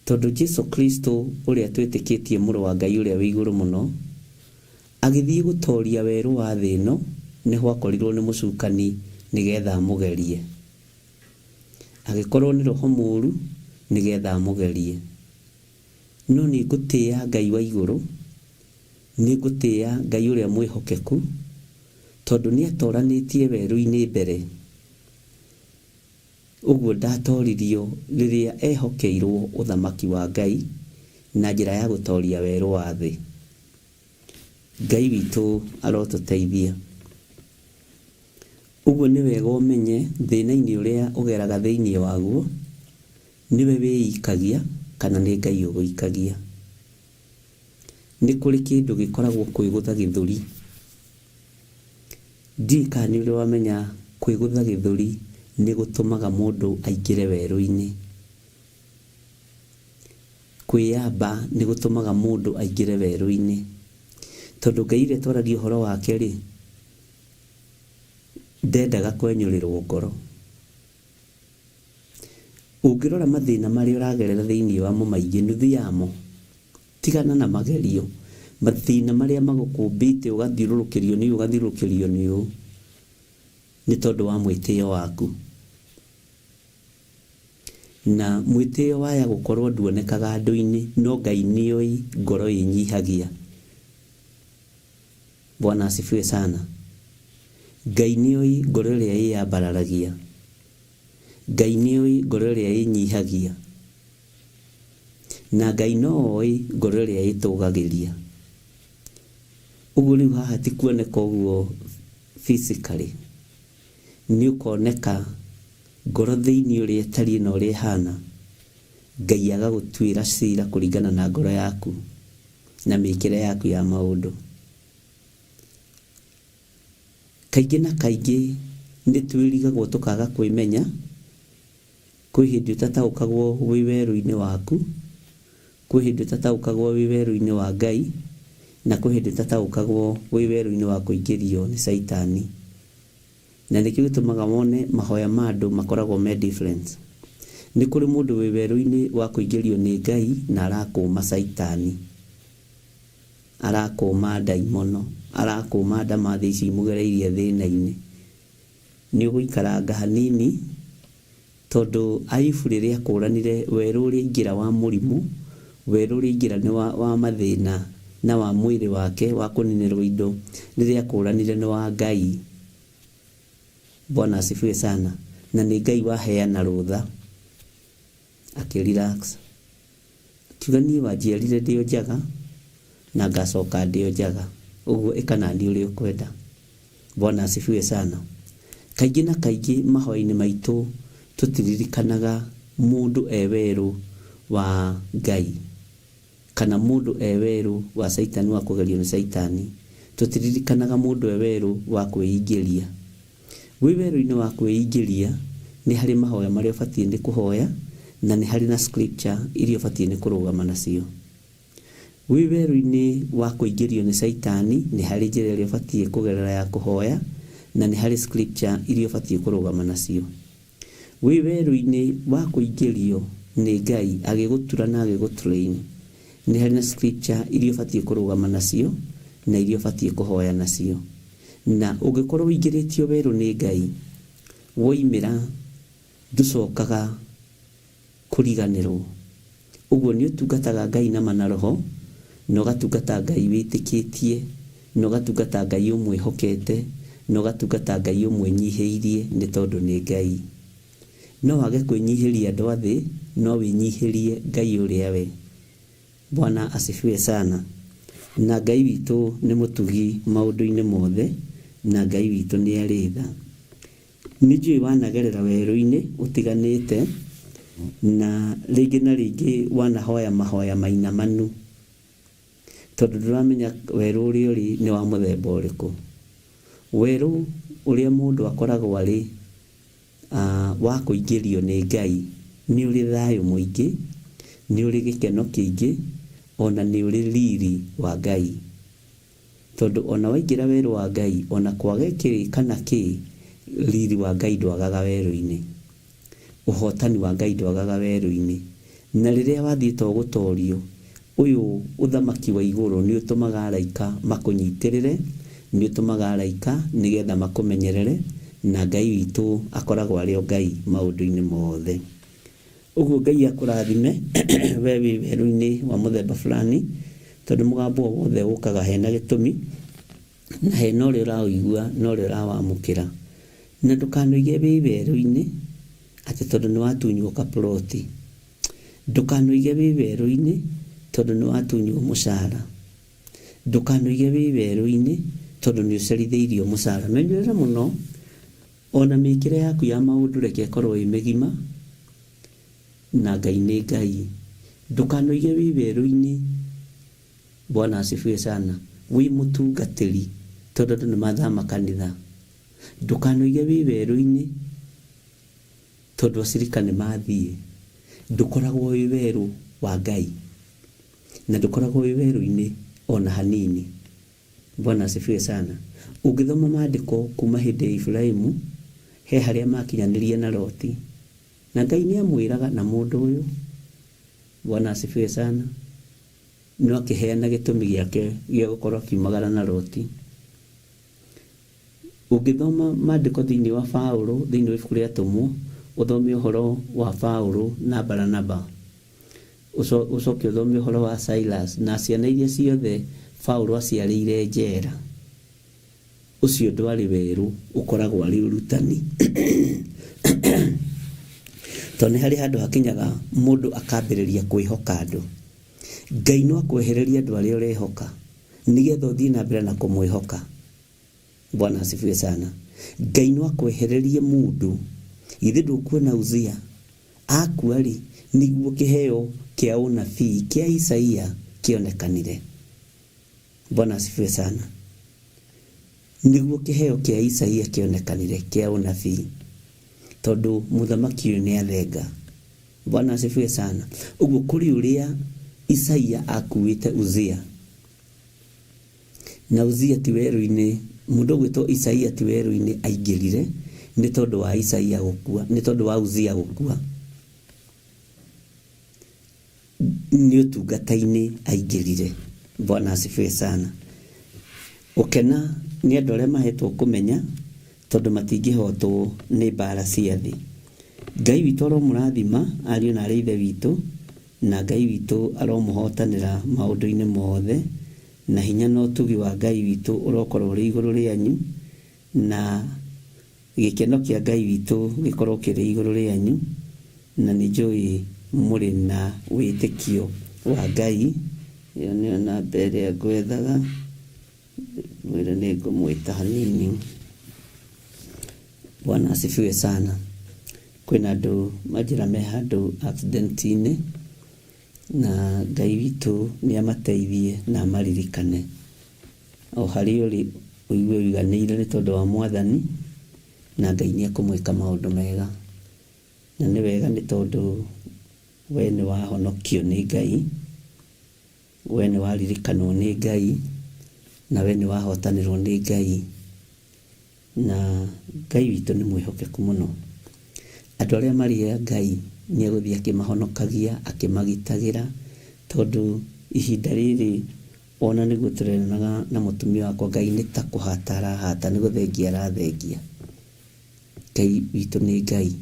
Tondũ Jesu Kristo ũrĩa twĩtĩkĩtie Mũrũ wa Ngai ũrĩa wĩ igũrũ mũno, agĩthiĩ gũtoria werũ wa thĩ ĩno, nĩho akorirwo nĩ mũcukani nĩgetha amũgerie. Agĩkorwo nĩ roho mũru nĩgetha amũgerie. No nĩ ngũtĩĩa Ngai wa igũrũ, nĩ ngũtĩĩa Ngai ũrĩa mwĩhokeku, tondũ nĩ atoranĩtie werũ-inĩ mbere. Ũguo ndatoririo rĩrĩa ehokeirwo ũthamaki wa Ngai na njĩra ya gũtoria werũ wa thĩ. Ngai witũ arotũteithia. Ũguo nĩ wega ũmenye thĩna-inĩ ũrĩa ũgeraga thĩinĩ waguo, nĩwe wĩikagia kana nĩ Ngai ũgũikagia. Nĩ kũrĩ kĩndũ gĩkoragwo kwĩgũtha gĩthũri. Ndiũĩ kana nĩ ũrĩ wamenya kwĩgũtha gĩthũri nĩ gũtũmaga mũndũ aingĩre werũ-inĩ. Kwĩyamba nĩ gũtũmaga mũndũ aingĩre werũ-inĩ. Tondũ Ngai ũrĩa twaragia ũhoro wake-rĩ, ndendaga kwenyũrĩrwo ngoro. Ũngĩrora mathĩna marĩa ũragerera thĩinĩ wamo maingĩ, nuthu yamo, tigana na magerio, mathĩna marĩa magũkũmbĩte ũgathiũrũrũkĩrio nĩ ũyũ ũgathiũrũrũkĩrio nĩ ũyũ, nĩ tondũ wa mwĩtĩo waku. Na mwĩtĩo waya gũkorwo nduonekaga andũ-inĩ, no Ngai nĩoĩ ngoro ĩnyihagia. Bwana asifiwe sana. Ngai nĩoĩ ngoro ĩrĩa ĩyambararagia. Ngai nĩoĩ ngoro ĩrĩa ĩnyihagia. Na Ngai no oĩ ngoro ĩrĩa ĩtũgagĩria. Ũguo rĩu haha ti kuoneka ũguo physically, nĩ ũkoneka ngoro thĩinĩ ũrĩa ĩtariĩ na ũrĩa ĩhana, Ngai agagũtuĩra cira kũringana na ngoro yaku na mĩkĩre yaku ya maũndũ. Kaingĩ na kaingĩ nĩ twĩrigagwo tũkaga kwĩmenya, kwĩ hĩndĩ ũtataũkagwo wĩ werũ-inĩ waku, kwĩ hĩndĩ ũtataũkagwo wĩ werũ-inĩ wa Ngai, na kwĩ hĩndĩ ũtataũkagwo wĩ werũ-inĩ wa kũingĩrio nĩ Caitani. Na nĩkĩo gĩtũmaga wone mahoya ma andũ makoragwo me different. Nĩ kũrĩ mũndũ wĩ werũ-inĩ wa kũingĩrio nĩ Ngai na arakũma Caitani. Arakũma ndaimono, arakũma ndamathia icio imũgereirie thĩna-inĩ. Nĩ ũgũikaranga hanini tondũ Ayubu rĩrĩa akũranire werũ ũrĩa aingĩra wa mũrimũ, werũ ũrĩa aingĩra nĩ wa mathĩna, na wa mwĩrĩ wake wa kũninĩrwo indo rĩrĩa akũranire nĩ wa Ngai. Bwana asifiwe sana. Na nĩ Ngai waheana rũtha, akĩ relax, akiuga niĩ wanjiarire ndĩ o njaga na ngacoka ndĩ o njaga, ũguo ĩka naniĩ ũrĩa ũkwenda. Bwana asifiwe sana. Kaingĩ na kaingĩ mahoya-inĩ maitũ tũtiririkanaga mũndũ e werũ wa Ngai kana mũndũ e werũ wa Caitani wa kũgerio nĩ Caitani. Tũtiririkanaga mũndũ e werũ wa kwĩingĩria. Wĩ werũ-inĩ wa kwĩingĩria nĩ harĩ mahoya marĩa ũbatiĩ nĩ kũhoya na nĩ harĩ na scripture iria ũbatiĩ nĩ kũrũgama nacio. Wĩ werũ-inĩ wa kũingĩrio nĩ Caitani nĩ harĩ njĩra ĩrĩa ũbatiĩ kũgerera ya kũhoya na nĩ harĩ scripture iria ũbatiĩ kũrũgama nacio. Wĩ werũ-inĩ wa kũingĩrio nĩ Ngai agĩgũtura na agĩgũtrain nĩ harĩ na scripture iria ũbatiĩ kũrũgama nacio na iria ũbatiĩ kũhoya nacio. Na ũngĩkorwo ũingĩrĩtio werũ nĩ Ngai, woimĩra ndũcokaga kũriganĩrwo. Ũguo nĩ ũtungataga Ngai na ma na roho, na ũgatungata Ngai wĩtĩkĩtie, na ũgatungata Ngai ũmwĩhokete, na ũgatungata Ngai ũmwĩnyihĩirie nĩ tondũ nĩ Ngai. No wage kwĩnyihĩria andũ a thĩ, no wĩnyihĩrie Ngai ũrĩa we. Bwana asifiwe sana. Na Ngai witũ nĩ mũtugi maũndũ-inĩ mothe, na Ngai witũ nĩ arĩ tha. Nĩ njũĩ wanagerera werũ-inĩ ũtiganĩte, na rĩngĩ na rĩngĩ wanahoya mahoya mainamanu, tondũ ndũramenya werũ ũrĩa ũrĩ nĩ wa mũthemba ũrĩkũ. Werũ ũrĩa mũndũ akoragwo arĩ wa kũingĩrio nĩ Ngai nĩ ũrĩ thayũ mũingĩ, nĩ ũrĩ gĩkeno kĩingĩ, ona nĩ ũrĩ riri wa Ngai. Tondũ ona waingĩra werũ wa Ngai, ona kwage kĩ kana kĩ, riri wa Ngai ndwagaga werũ-inĩ. Ũhotani wa Ngai ndwagaga werũ-inĩ. Na rĩrĩa wathiĩ to gũtorio, ũyũ ũthamaki wa igũrũ nĩ ũtũmaga araika makũnyitĩrĩre, nĩ ũtũmaga araika nĩgetha makũmenyerere, na Ngai witũ akoragwo arĩ o Ngai maũndũ-inĩ mothe. Ũguo Ngai akũrathime we wĩ werũ-inĩ wa mũthemba fulani, tondũ mũgambo o wothe ũkaga hena gĩtũmi, na hena ũrĩa ũraũigua na ũrĩa ũrawamũkĩra. Na ndũkanoige wĩ werũ-inĩ atĩ tondũ nĩ watunywo kaploti. Ndũkanoige wĩ werũ-inĩ tondũ nĩ watunywo mũcara. Ndũkanoige wĩ werũ-inĩ tondũ nĩ ũcerithĩirio mũcara. Menyerera mũno ona mĩkĩre yaku ya maũndũ reke ĩkorwo ĩ mĩgima, na Ngai nĩ Ngai. Ndũkanoige wĩ werũ-inĩ. Bwana asifiwe sana. Wĩ mũtungatĩri tondũ andũ nĩ mathama kanitha. Ndũkanoige wĩ werũ-inĩ tondũ acirika nĩ mathiĩ. Ndũkoragwo wĩ werũ wa Ngai, na ndũkoragwo wĩ werũ-inĩ ona hanini. Bwana asifiwe sana. Ũngĩthoma maandĩko kuma hĩndĩ ya Ibrahimu, he harĩa makinyanĩrie na Loti, na Ngai nĩ amwĩraga na mũndũ ũyũ. Bwana asifiwe sana. No akĩheana gĩtũmi gĩake gĩa gũkorwo akiumagara na Loti. Ũngĩthoma maandĩko thĩinĩ wa Paũlũ, thĩinĩ wa ibuku rĩa Atũmwo, ũthome ũhoro wa Paũlũ na Baranaba, ũcoke ũthome ũhoro wa Silas na ciana iria ciothe Paũlũ aciarĩire njera. Ũcio ndwarĩ werũ, ũkoragwo arĩ ũrutani. Tondũ nĩ harĩ handũ hakinyaga mũndũ akambĩrĩria kwĩhoka andũ. Ngai no akwehererie andũ arĩa ũrehoka nĩgetha ũthiĩ na mbere na kũmwĩhoka. Bwana asifiwe sana. Ngai no akwehererie mũndũ. Githĩ ndũkuona Uzia akua rĩ, nĩguo kĩheo kĩa ũnabii kĩa Isaia kĩonekanire. Bwana asifiwe sana. Nĩguo kĩheo kĩa Isaia kĩonekanire kĩa ũnabii, tondũ mũthamaki ũyũ nĩ athenga. Bwana asifiwe sana. Ũguo kũrĩ ũrĩa Isaia akuĩte Uzia, na Uzia ti werũ-inĩ, mũndũ ũgwĩtwo Isaia ti werũ-inĩ aingĩrire nĩ tondũ wa Isaia gũkua, nĩ tondũ wa Uzia gũkua. Nĩ ũtungata-inĩ aingĩrire. Bwana asifiwe sana. Gũkena nĩ andũ arĩa mahetwo kũmenya, tondũ matingĩhotwo nĩ mbara cia thĩ. Ngai witũ aromũrathima ariũ na arĩ ithe witũ, na Ngai witũ aromũhotanĩra maũndũ-inĩ mothe. Na hinya na ũtugi wa Ngai witũ ũrokorwo ũrĩ igũrũ rĩanyu, na gĩkeno kĩa Ngai witũ gĩkorwo kĩrĩ igũrũ rĩanyu, na nĩ njũĩ mũrĩ na wĩtĩkio wa Ngai. Ĩyo nĩyo namba ĩrĩa ngwethaga, mwĩre nĩ ngũmwĩta hanini. Bwana asifiwe sana. Kwĩna andũ manjĩra me handũ accident-inĩ, na Ngai witũ nĩ amateithie na amaririkane. O harĩa ũrĩ ũigue ũiganĩire nĩ tondũ wa Mwathani, na Ngai nĩ ekũmwĩka maũndũ mega. Na nĩ wega nĩ tondũ we nĩ wahonokio nĩ Ngai, we nĩ waririkanwo nĩ Ngai, na we nĩ wahotanĩrwo nĩ Ngai. Na Ngai witũ nĩ mwĩhokeku mũno. Andũ arĩa marĩ a Ngai nĩ egũthiĩ akĩmahonokagia, akĩmagitagĩra, tondũ ihinda rĩrĩ ona nĩguo tũreranaga na mũtumia wakwa, Ngai nĩ ta kũhata arahata, nĩ gũthengia arathengia. Ngai witũ nĩ Ngai.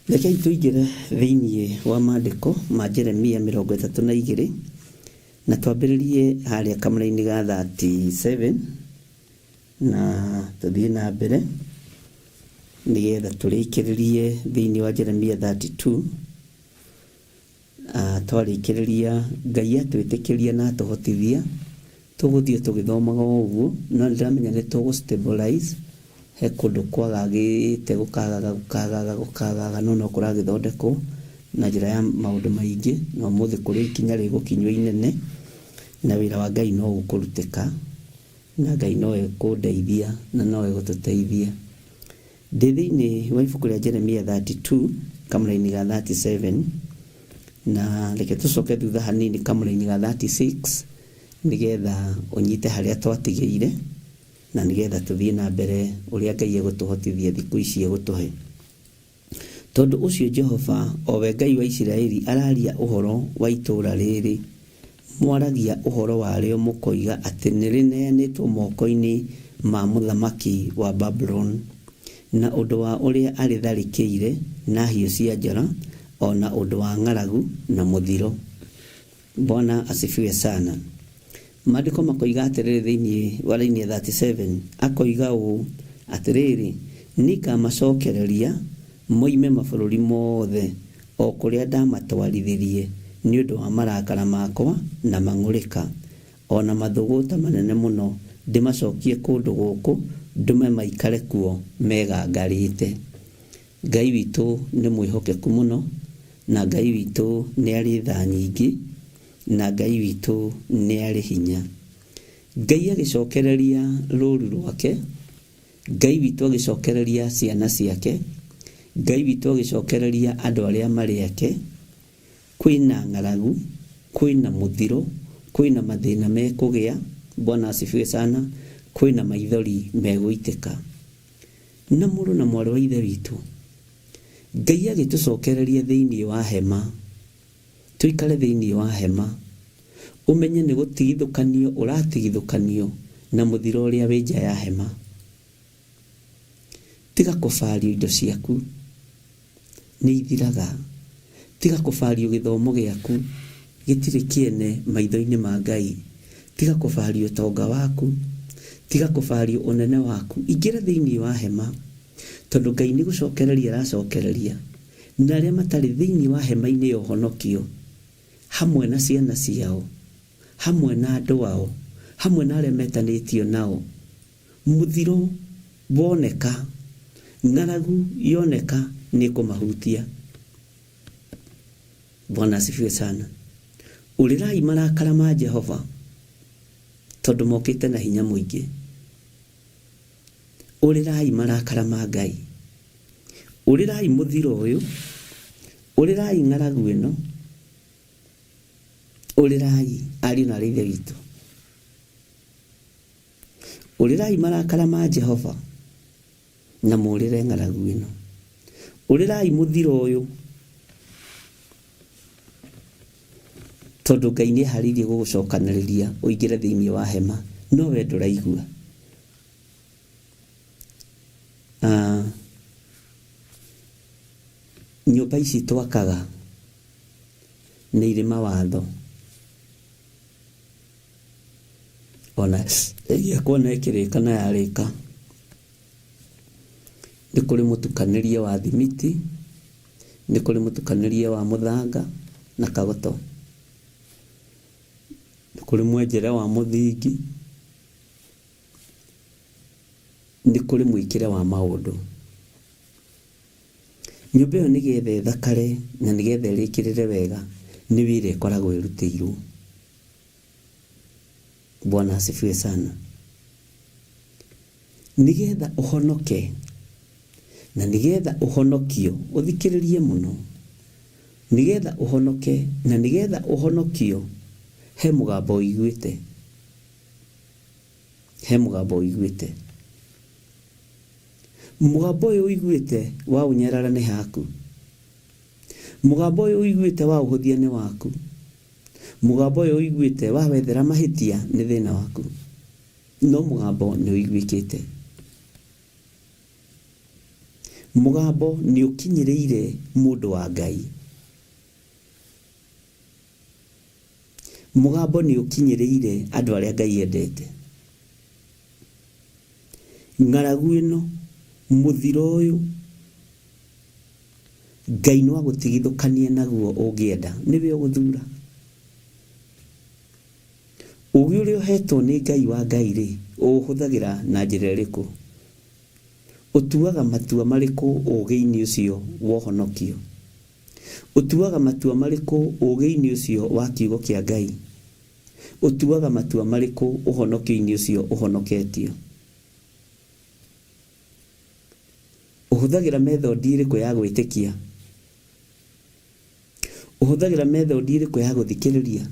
Rekei tũingĩre thĩinĩ wa maandĩko ma Jeremia 32 na twambĩrĩrie harĩa kamũra-inĩ ga 37 na tũthiĩ na mbere nĩgetha tũrĩkĩrĩrie thĩinĩ wa Jeremia 32. Twarĩkĩrĩria Ngai atwĩtĩkĩria na atũhotithia tũgũthiĩ tũgĩthomaga o ũguo, no nĩndĩramenya nĩ tũgũ stabilize he kũndũ kwagagĩte gũkagaga gũkagaga gũkagaga, no no kũragĩthondekwo na njĩra ya maũndũ maingĩ, na ũmũthĩ kũrĩ ikinya rĩgũkinywo inene, na wĩra wa Ngai no ũkũrutĩka, na Ngai no ekũndeithia na no egũtũteithia. Ndĩ thĩinĩ wa ibuku rĩa Jeremia 32 kamũra-inĩ ga 37, na reke tũcoke thutha hanini kamũra-inĩ ga 36 nĩgetha ũnyite harĩa twatigĩire, na nĩgetha tũthiĩ na mbere ũrĩa Ngai egũtũhotithia thikũ ici egũtũhe. Tondũ ũcio Jehova, o we Ngai wa Isiraeli, araria ũhoro wa itũũra rĩrĩ mwaragia ũhoro warĩo mũkoiga atĩ nĩrĩneanĩtwo moko-inĩ ma mũthamaki wa Babuloni, na ũndũ wa ũrĩa arĩtharĩkĩire na hiũ cia njora, o na ũndũ wa ng'aragu na mũthiro. Bwana asifiwe sana. Maandĩko makoiga atĩrĩrĩ thĩinĩ wa raini ya 37, akoiga ũũ, atĩrĩrĩ, nĩngamacokereria moime mabũrũri mothe o kũrĩa ndamatwarithirie nĩ ũndũ wa marakara makwa na mang'ũrĩka, o na mathũgũta manene mũno, ndĩmacokie kũndũ gũkũ, ndũme maikare kuo megangarĩte. Ngai witũ nĩ mwĩhokeku mũno, na Ngai witũ nĩ arĩ tha nyingĩ, na Ngai witũ nĩ arĩ hinya. Ngai agĩcokereria rũru rwake, Ngai witũ agĩcokereria ciana ciake, Ngai witũ agĩcokereria andũ arĩa marĩ ake. Kwĩna ng'aragu, kwĩna mũthiro, kwĩna mathĩna mekũgĩa, Bwana asifiwe sana, kwĩna maithori megũitĩka. Na mũrũ na mwarĩ wa Ithe witũ, Ngai agĩtũcokereria thĩinĩ wa hema, tũikare thĩinĩ wa hema, ũmenye nĩ gũtigithũkanio ũratigithũkanio na mũthiro ũrĩa wĩ nja ya hema. Tiga kũbario indo ciaku, nĩ ithiraga. Tiga kũbario gĩthomo gĩaku, gĩtirĩ kĩene maitho-inĩ ma Ngai. Tiga kũbario ũtonga waku, tiga kũbario ũnene waku. Ingĩra thĩinĩ wa hema, tondũ Ngai nĩ gũcokereria aracokereria, na arĩa matarĩ thĩinĩ wa hema-inĩ ya ũhonokio, hamwe na ciana ciao, hamwe na andũ ao, hamwe na arĩa metanĩtio nao. Mũthiro woneka, ng'aragu yoneka, nĩ ĩkũmahutia. Bwana asifiwe sana. Ũrĩrai marakara ma Jehova, tondũ mokĩte na hinya mũingĩ. Ũrĩrai marakara ma Ngai. Ũrĩrai mũthiro ũyũ, ũrĩrai ng'aragu ĩno, ũrĩrai ariũ na aarĩ a Ithe witũ. Ũrĩrai marakara ma Jehova, na mũũrĩre ng'aragu ĩno. Ũrĩrai mũthiro ũyũ, tondũ Ngai nĩ eharĩirie gũgũcokanĩrĩria ũingĩre thĩinĩ wa hema, no we ndũraigua. Nyũmba ici twakaga nĩ irĩ mawatho. Ona ĩgiĩ kuona ĩkĩrĩka na yarĩka. Nĩ kũrĩ mũtukanĩrie wa thimiti, nĩ kũrĩ mũtukanĩrie wa mũthanga na kagoto. Nĩ kũrĩ mwenjere wa mũthingi, nĩ kũrĩ mwĩkĩre wa maũndũ. Nyũmba ĩyo nĩgetha ĩthakare na nĩgetha ĩrĩkĩrĩre wega nĩ wĩra ĩkoragwo ĩrutĩirwo. Bwana asifiwe sana. Nĩgetha ũhonoke na nĩgetha ũhonokio, ũthikĩrĩrie mũno, nĩgetha ũhonoke na nĩgetha ũhonokio, he mũgambo ũiguĩte, he mũgambo ũiguĩte. Mũgambo ũyũ ũiguĩte wa ũnyarara nĩ haku. Mũgambo ũyũ ũiguĩte wa ũhũthia nĩ waku. Mũgambo ũyũ ũiguĩte wa wethera mahĩtia nĩ thĩna waku. No mũgambo nĩ ũiguĩkĩte. Mũgambo nĩ ũkinyĩrĩire mũndũ wa Ngai. Mũgambo nĩ ũkinyĩrĩire andũ arĩa Ngai endete. Ng'aragu ĩno, mũthiro ũyũ, Ngai no agũtigithũkanie naguo ũngĩenda. Nĩwe ũgũthura. Ũgĩ ũrĩa ũhetwo nĩ Ngai wa Ngai rĩ, ũũhũthagĩra na njĩra ĩrĩkũ? Ũtuaga matua marĩkũ ũgĩ-inĩ ũcio wa ũhonokio? Ũtuaga matua marĩkũ ũgĩ-inĩ ũcio wa kiugo kĩa Ngai? Ũtuaga matua marĩkũ ũhonokio-inĩ ũcio ũhonoketio? Ũhũthagĩra methodi ĩrĩkũ ya gwĩtĩkia? Ũhũthagĩra methodi ĩrĩkũ ya gũthikĩrĩria?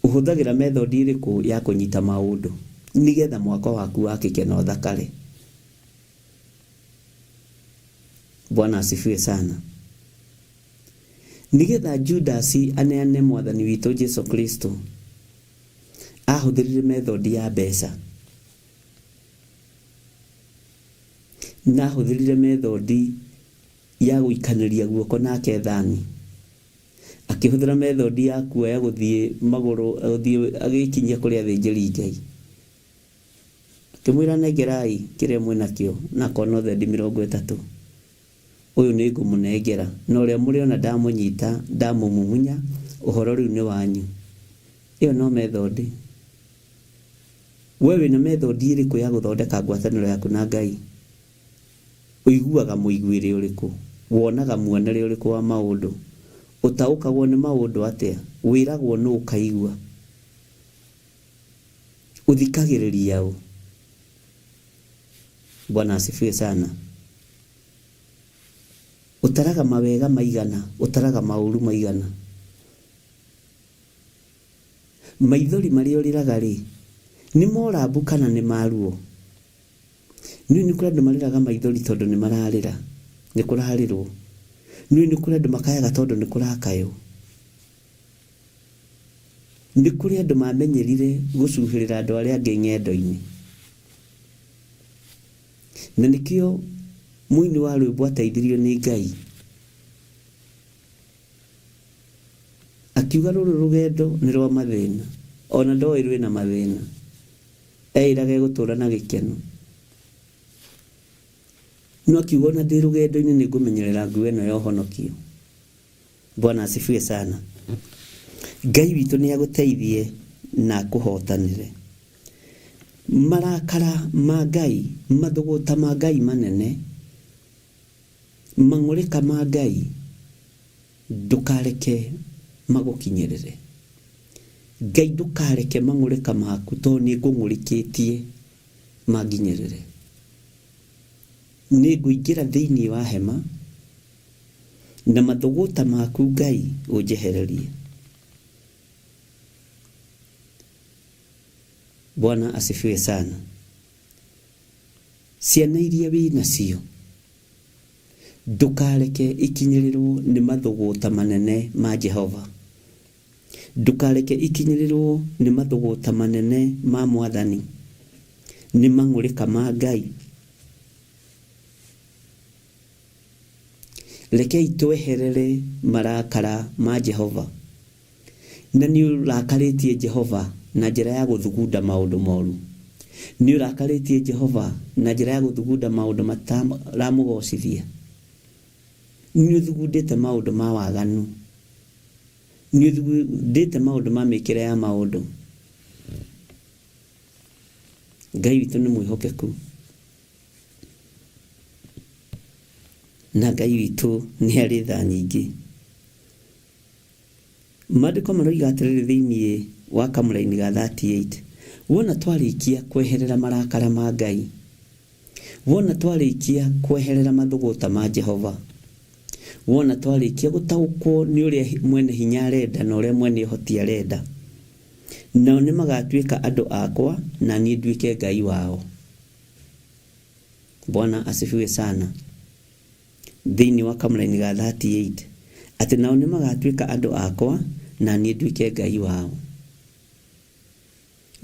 Ũhũthagĩra methodi ĩrĩkũ ya kũnyita maũndũ nĩgetha mwako waku wakĩke na ũthakare? Bwana asifiwe sana. Nĩgetha Judasi aneane mwathani witũ Jesu Kristo, ahũthĩrire methodi ya mbeca. Na ahũthĩrire methodi ya gũikanĩria guoko nake thani. Akĩhũthĩra methodi ya kuoya gũthiĩ magũrũ, gũthiĩ agĩkinyia kũrĩ athĩnjĩri Ngai. Akĩmwĩra nengerai kĩrĩa mwĩnakĩo na akona thendi 30. Ũyũ nĩ ngũmũnengera, na ũrĩa mũrĩona ndamũnyita, ndamũmumunya, ũhoro rĩu nĩ wanyu. Ĩyo no methodi. We wĩna methodi ĩrĩkũ ya gũthondeka ngwatanĩro yaku na Ngai? Ũiguaga mũiguĩre ũrĩkũ? Wonaga muonere ũrĩkũ wa maũndũ? Ũtaũkagwo nĩ maũndũ atĩa? Wĩragwo nũ ũkaigua? Ũthikagĩrĩria ũ? Bwana asifiwe sana. Ũtaraga mawega maigana, ũtaraga maũru maigana. Maithori marĩa ũrĩraga rĩ, nĩ morambu kana nĩ maruo? Nĩũĩ nĩ kũrĩ andũ marĩraga maithori tondũ nĩ mararĩra, nĩ kũrarĩrwo. Nĩũĩ nĩ kũrĩ andũ makayaga tondũ nĩ kũrakaywo. Nĩ kũrĩ andũ mamenyerire gũcuhĩrĩra andũ arĩa angĩ ng'endo-inĩ. Na nĩkĩo mũini wa rwĩmbo ateithirio nĩ Ngai. Akiuga rũrũ rũgendo nĩ rwa mathĩna, ona ndoĩ rwĩna mathĩna. Eĩraga egũtũra na gĩkeno. No akiuga ona ndĩ rũgendo-inĩ nĩ ngũmenyerera nguo ĩno ya ũhonokio. Bwana asifiwe sana. Ngai witũ nĩ agũteithie na akũhotanĩre. Marakara ma Ngai, mathũgũta ma Ngai manene, mang'ũrĩka ma Ngai, ndũkareke magũkinyĩrĩre. Ngai ndũkareke mang'ũrĩka maku tondũ nĩ ngũng'ũrĩkĩtie manginyĩrĩre. Nĩ ngũingĩra thĩinĩ wa hema na mathũgũta maku Ngai ũnjehererie. Bwana asifiwe sana. Ciana iria wĩ nacio ndũkareke ikinyĩrĩrwo nĩ mathũgũta manene ma Jehova. Ndũkareke ikinyĩrĩrwo nĩ mathũgũta manene ma Mwathani, nĩ mang'ũrĩka ma Ngai. Rekei tweherere marakara ma Jehova. Na nĩ ũrakarĩtie Jehova. Na njĩra ya gũthugunda maũndũ moru. Nĩ ũrakarĩtie Jehova na njĩra ya gũthugunda maũndũ mataramũgocithia. Nĩ ũthugundĩte maũndũ ma waganu. Nĩ ũthugundĩte maũndũ ma mĩkĩre ya maũndũ. Ngai witũ nĩ mwĩhokeku. Na Ngai witũ nĩ arĩ tha nyingĩ. Maandĩko maroiga atĩrĩrĩ thĩinĩ wa kamũraini ga 38, wona twarĩkia kweherera marakara ma Ngai, wona twarĩkia kweherera mathũgũta ma Jehova, wona twarĩkia gũtaũkwo nĩ ũrĩa mwene hinya arenda na ũrĩa mwene ũhoti arenda, nao nĩ magatuĩka andũ akwa na niĩ nduĩke Ngai wao. Bwana asifiwe sana. Thĩinĩ wa kamũraini ga 38, atĩ nao nĩ magatuĩka andũ akwa na niĩ nduĩke Ngai wao.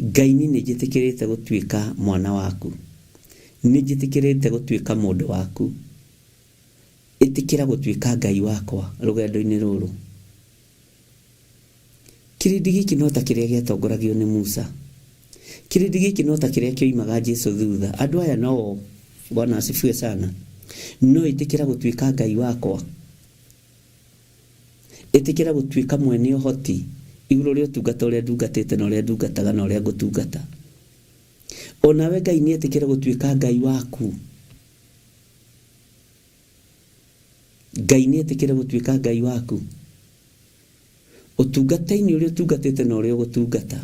Ngai niĩ nĩ njĩtĩkĩrĩte gũtuĩka mwana waku. Nĩ njĩtĩkĩrĩte gũtuĩka mũndũ waku. Ĩtĩkĩra gũtuĩka Ngai wakwa rũgendo-inĩ rũrũ. Kĩrĩndĩ gĩkĩ no ta kĩrĩa gĩatongoragio nĩ Musa. Kĩrĩndĩ gĩkĩ no ta kĩrĩa kĩoimaga Jesu thutha. Andũ aya no o, Bwana asifiwe sana. No ĩtĩkĩra gũtuĩka Ngai wakwa. Ĩtĩkĩra gũtuĩka mwene ũhoti igũrũ rĩa ũtungata ũrĩa ndungatĩte na ũrĩa ndungataga na ũrĩa ngũtungata. Onawe Ngai nĩ etĩkĩre gũtuĩka Ngai waku. Ngai nĩ etĩkĩre gũtuĩka Ngai waku. Ũtungata-inĩ ũrĩa ũtungatĩte na ũrĩa ũgũtungata,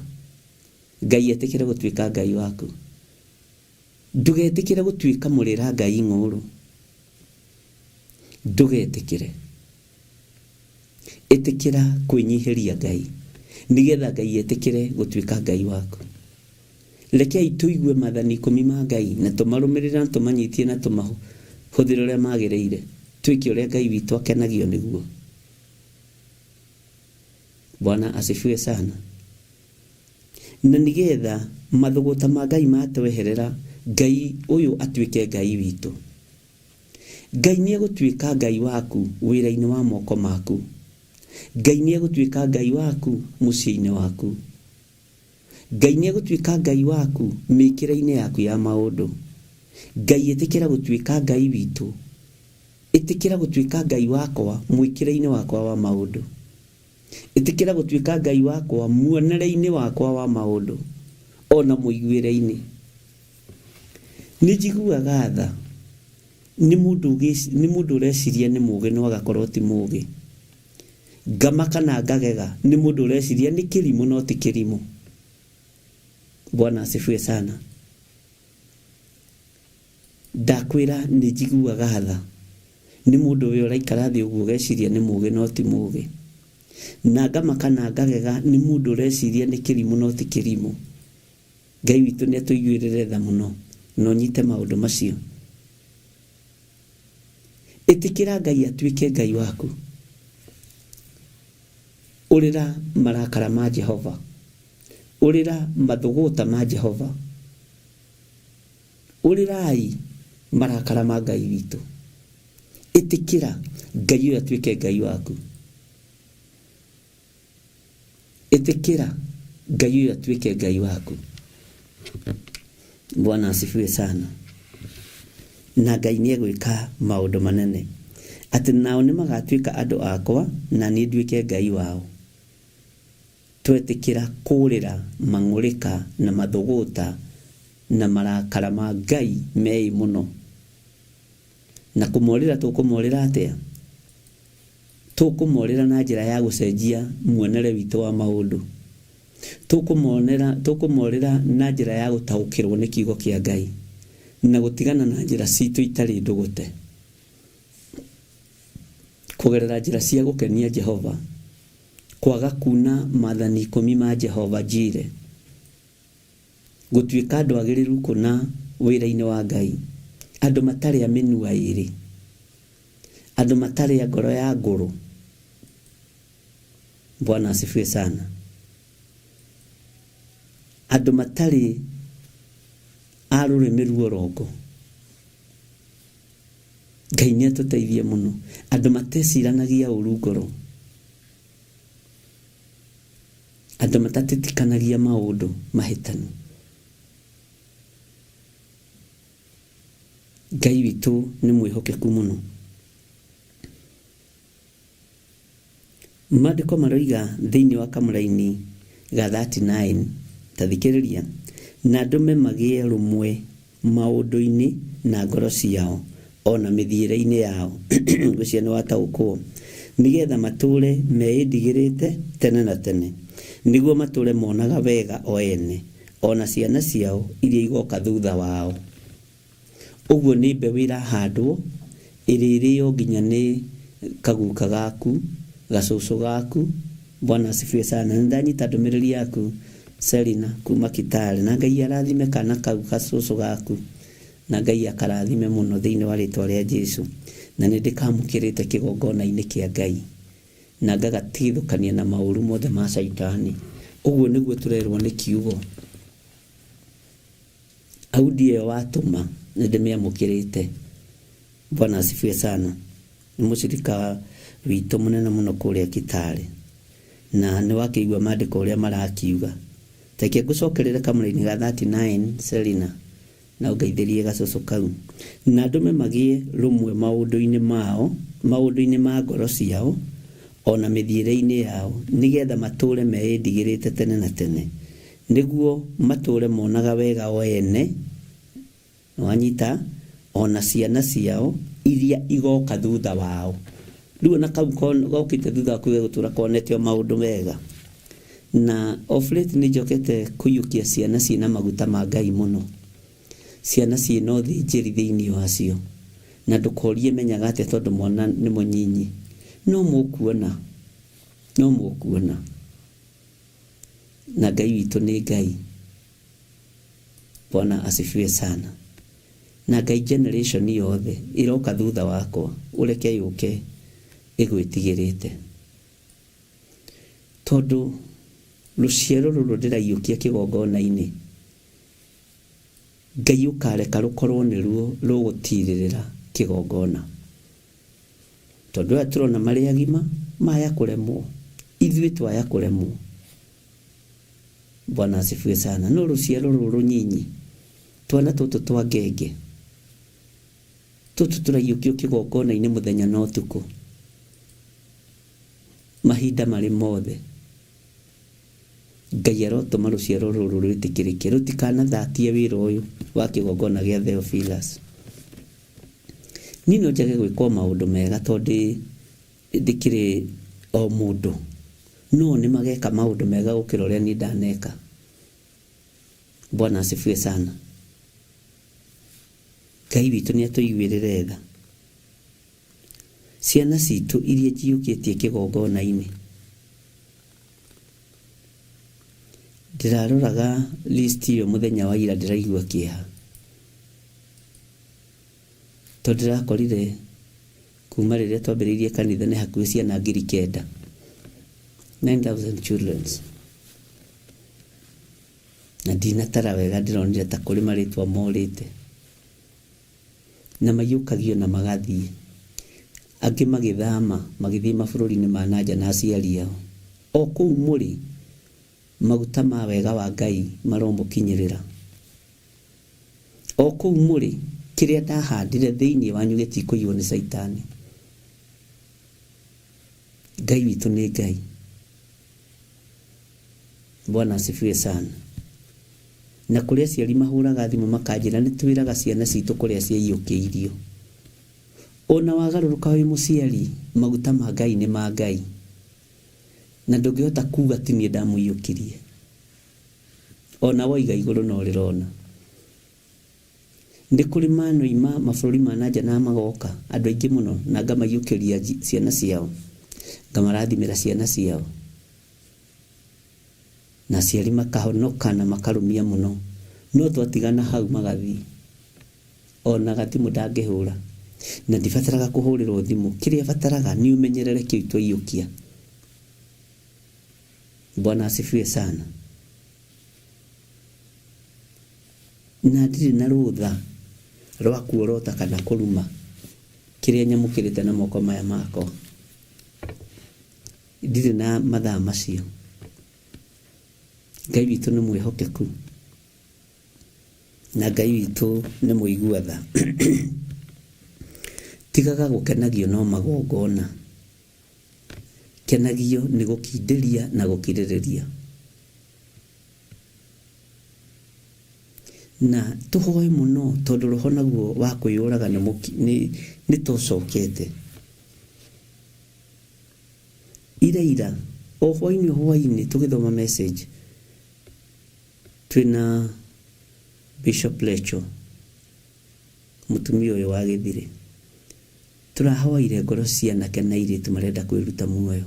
Ngai etĩkĩre gũtuĩka Ngai waku. Ndũgetĩkĩre gũtuĩka mũrĩra Ngai ng'ũũrũ. Ndũgetĩkĩre. Ĩtĩkĩra kwĩnyihĩria Ngai nĩgetha Ngai etĩkĩre gũtuĩka Ngai waku. Rekei tũigue maathani ikũmi ma Ngai na tũmarũmĩrĩre na tũmanyitie na tũmahũthĩre ũrĩa magĩrĩire, twĩke ũrĩa Ngai witũ akenagio nĩguo. Bwana asifiwe sana. Na nĩgetha mathũgũta ma Ngai matweherera, Ngai ũyũ atuĩke Ngai witũ. Ngai nĩ egũtuĩka Ngai waku wĩra-inĩ wa moko maku. Ngai nĩ egũtuĩka Ngai waku mũciĩ-inĩ waku. Ngai nĩ egũtuĩka Ngai waku mĩkĩre-inĩ yaku ya maũndũ. Ngai ĩtĩkĩra gũtuĩka Ngai witũ. Ĩtĩkĩra gũtuĩka Ngai wakwa mwĩkĩre-inĩ wakwa wa maũndũ. Ĩtĩkĩra gũtuĩka Ngai wakwa muonere-inĩ wakwa wa maũndũ, ona mũiguĩre-inĩ. Nĩ njiguaga tha nĩ mũndũ nĩ mũndũ ũreciria nĩ mũgĩ no agakorwo ti mũgĩ. Ngamaka na ngagega nĩ mũndũ ũreciria nĩ kĩrimũ no ti kĩrimũ. Bwana asifiwe sana. Ndakwĩra nĩ njiguaga tha nĩ mũndũ ũyũ ũraikara thĩ ũguo ũgeciria nĩ mũgĩ no ti mũgĩ. Na ngamaka na ngagega nĩ mũndũ ũreciria nĩ kĩrimũ no ti kĩrimũ. Ngai witũ nĩ atũiguĩrĩre tha mũno na ũnyite maũndũ macio. Ĩtĩkĩra Ngai atuĩke Ngai waku. Ũrĩra marakara ma Jehova. Ũrĩra mathũgũta ma Jehova. Ũrĩrai marakara ma Ngai witũ. Ĩtĩkĩra Ngai ũyũ atuĩke Ngai waku. Ĩtĩkĩra Ngai ũyũ atuĩke Ngai waku. Bwana asifiwe sana. Na Ngai nĩ egwĩka maũndũ manene, atĩ nao nĩ magatuĩka andũ akwa na niĩ nduĩke Ngai wao. Twetĩkĩra kũũrĩra mang'ũrĩka na mathũgũta na marakara ma Ngai meĩ mũno. Na kũmorĩra tũkũmorĩra atĩa? Tũkũmorĩra na njĩra ya gũcenjia muonere witũ wa maũndũ. Tũkũmonera, tũkũmorĩra na njĩra ya gũtaũkĩrwo nĩ kiugo kĩa Ngai na gũtigana na njĩra citũ itarĩ ndũgũte. Kũgerera njĩra cia gũkenia Jehova, kwaga kuuna maathani ikũmi ma Jehova Jire, gũtuĩka andũ agĩrĩru kũna wĩra-inĩ wa Ngai, andũ matarĩ a mĩnua ĩĩrĩ, andũ matarĩ a ngoro ya ngũrũ. Bwana asifiwe sana. Andũ matarĩ a rũrĩmĩ ruorongo. Ngai nĩ atũteithie mũno. Andũ mateciranagia ũru ngoro. Andũ matatitikanagia maũndũ mahĩtanu. Ngai witũ nĩ mwĩhokeku mũno. Maandĩko maroiga thĩinĩ wa kamũraini ga 39, ta thikĩrĩria, na ndũme magĩe rũmwe maũndũ-inĩ na ngoro ciao o na mĩthiĩre-inĩ yao, ngwĩciria nĩ wataũkwo, nĩgetha matũũre meĩndigĩrĩte tene na tene, nĩguo matũũre monaga wega o ene, o na ciana ciao iria igoka thutha wao. Ũguo nĩ mbeũ ĩrahandwo ĩrĩrĩo nginya nĩ kaguka gaku, gacũcũ gaku. Bwana asifiwe sana. Nĩ ndanyita ndũmĩrĩri yaku Selina kuma Kitale, na Ngai arathime kana kau gacũcũ gaku, na Ngai akarathime mũno thĩinĩ wa rĩtwa rĩa Jesu. Na nĩ ndĩkamũkĩrĩte kĩgongona-inĩ kĩa Ngai na ngagatigithũkania na maũru mothe ma Shaitani. Ũguo nĩguo tũrerwo nĩ kiugo. Audio ĩyo watũma nĩ ndĩmĩamũkĩrĩte. Bwana asifiwe sana. Nĩ mũcirika witũ mũnene mũno kũrĩa Kitale. Na nĩ wakĩigua maandĩko ũrĩa marakiuga. Reke ngũcokerere kamũra-inĩ ga 39 Selina, na ũngeithĩrie gacũcũ kau. Na ndũme magĩe rũmwe maũndũ-inĩ mao, maũndũ-inĩ ma ngoro ciao, o na mĩthiĩre-inĩ yao, nĩgetha matũũre meĩndigĩrĩte tene na tene, nĩguo matũũre monaga wega o ene, nĩwanyita, o na ciana ciao iria igoka thutha wao. Rĩu ona kau gokĩte thutha waku gegũtũũra konete o maũndũ mega. Na of late nĩ njokete kũiyũkia ciana ciĩna maguta ma Ngai mũno, ciana ciĩna ũthĩnjĩri thĩinĩ wacio. Na ndũkorie menyaga atĩa tondũ mwana nĩ mũnyinyi. No mũkuona, no mũkuona. Na Ngai witũ nĩ Ngai. Bwana asifiwe sana. Na Ngai generation yothe ĩroka thutha wakwa ũreke yũke ĩgwĩtigĩrĩte. Tondũ rũciaro rũrũ ndĩraiyũkia kĩgongona-inĩ, Ngai ũkareka rũkorwo nĩruo rũgũtirĩrĩra kĩgongona. Tondũ aya tũrona marĩ agima maya kũremwo, ithuĩ twaya kũremwo. Bwana asifiwe sana. No rũciaro rũrũ rũnyinyi, twana tũtũ twa ngenge, tũtũ tũraiyũkio kĩgongona-inĩ mũthenya na ũtukũ, mahinda marĩ mothe. Ngai arotũma rũciaro rũrũ rwĩtĩkĩrĩke, rũtikanathatie wĩra ũyũ wa kĩgongona gĩa Theophilus. Niĩ no njage gwĩkwo maũndũ mega tondũ ndĩkĩrĩ o mũndũ, no nĩ mageka maũndũ mega gũkĩra ũrĩa niĩ ndaneka. Bwana asifiwe sana. Ngai witũ nĩ atũiguĩrĩre tha. Ciana citũ iria njiyũkĩtie kĩgongona-inĩ, ndĩraroraga list ĩyo mũthenya wa ira ndĩraigua kĩeha, tondũ ndĩrakorire kuma rĩrĩa twambĩrĩirie kanitha nĩ hakuhĩ ciana 9,000, 9,000 children. Na ndinatara wega ndĩronire ta kũrĩ marĩtwa morĩte. Na maiyũkagio na magathiĩ. Angĩ magĩthama magĩthiĩ mabũrũri-inĩ ma na nja na aciari ao. O kũu mũrĩ, maguta ma wega wa Ngai maromũkinyĩrĩra. O kũu mũrĩ, kĩrĩa ndahandire thĩinĩ wanyu gĩtikũiywo nĩ Caitani. Ngai witũ nĩ Ngai. Bwana asifiwe sana. Na kũrĩ aciari mahũraga thimũ makanjĩra nĩ twĩraga ciana citũ kũrĩa ciaiyũkĩirio. Ona wagarũrũka wĩ mũciari, maguta ma Ngai nĩ ma Ngai. Na ndũngĩhota kuga ti niĩ ndamũiyũkirie. Ona woiga igũrũ no rĩrona. Nĩ kũrĩ manoima mabũrũri ma na nja na magoka, andũ aingĩ mũno, na ngamaiyũkĩria ciana ciao, ngamarathimĩra ciana ciao. Na aciari makahonoka na makarũmia mũno. No twatigana hau magathiĩ. Ona gathimũ ndangĩhũra. Na ndibataraga kũhũrĩrwo thimũ. Kĩrĩa bataraga nĩ ũmenyerere kĩu twaiyũkia. Bwana asifiwe sana. Na ndirĩ na rũtha rwa kuorota kana kũruma kĩrĩa nyamũkĩrĩte na moko maya makwa. Ndirĩ na mathaa macio. Ngai witũ nĩ mwĩhokeku na Ngai witũ nĩ mũigua tha. Tigaga gũkenagio no magongona, kenagio nĩ gũkindĩria na gũkirĩrĩria. Na tũhoe mũno tondũ roho naguo wa kwĩyũraga nĩ tũcokete. Ira ira o hwainĩ o hwainĩ tũgĩthoma message twĩna Bishop Lecho mũtumia ũyũ wa Gĩthirĩ tũrahoire ngoro cia anake na airĩtu marenda kwĩruta muoyo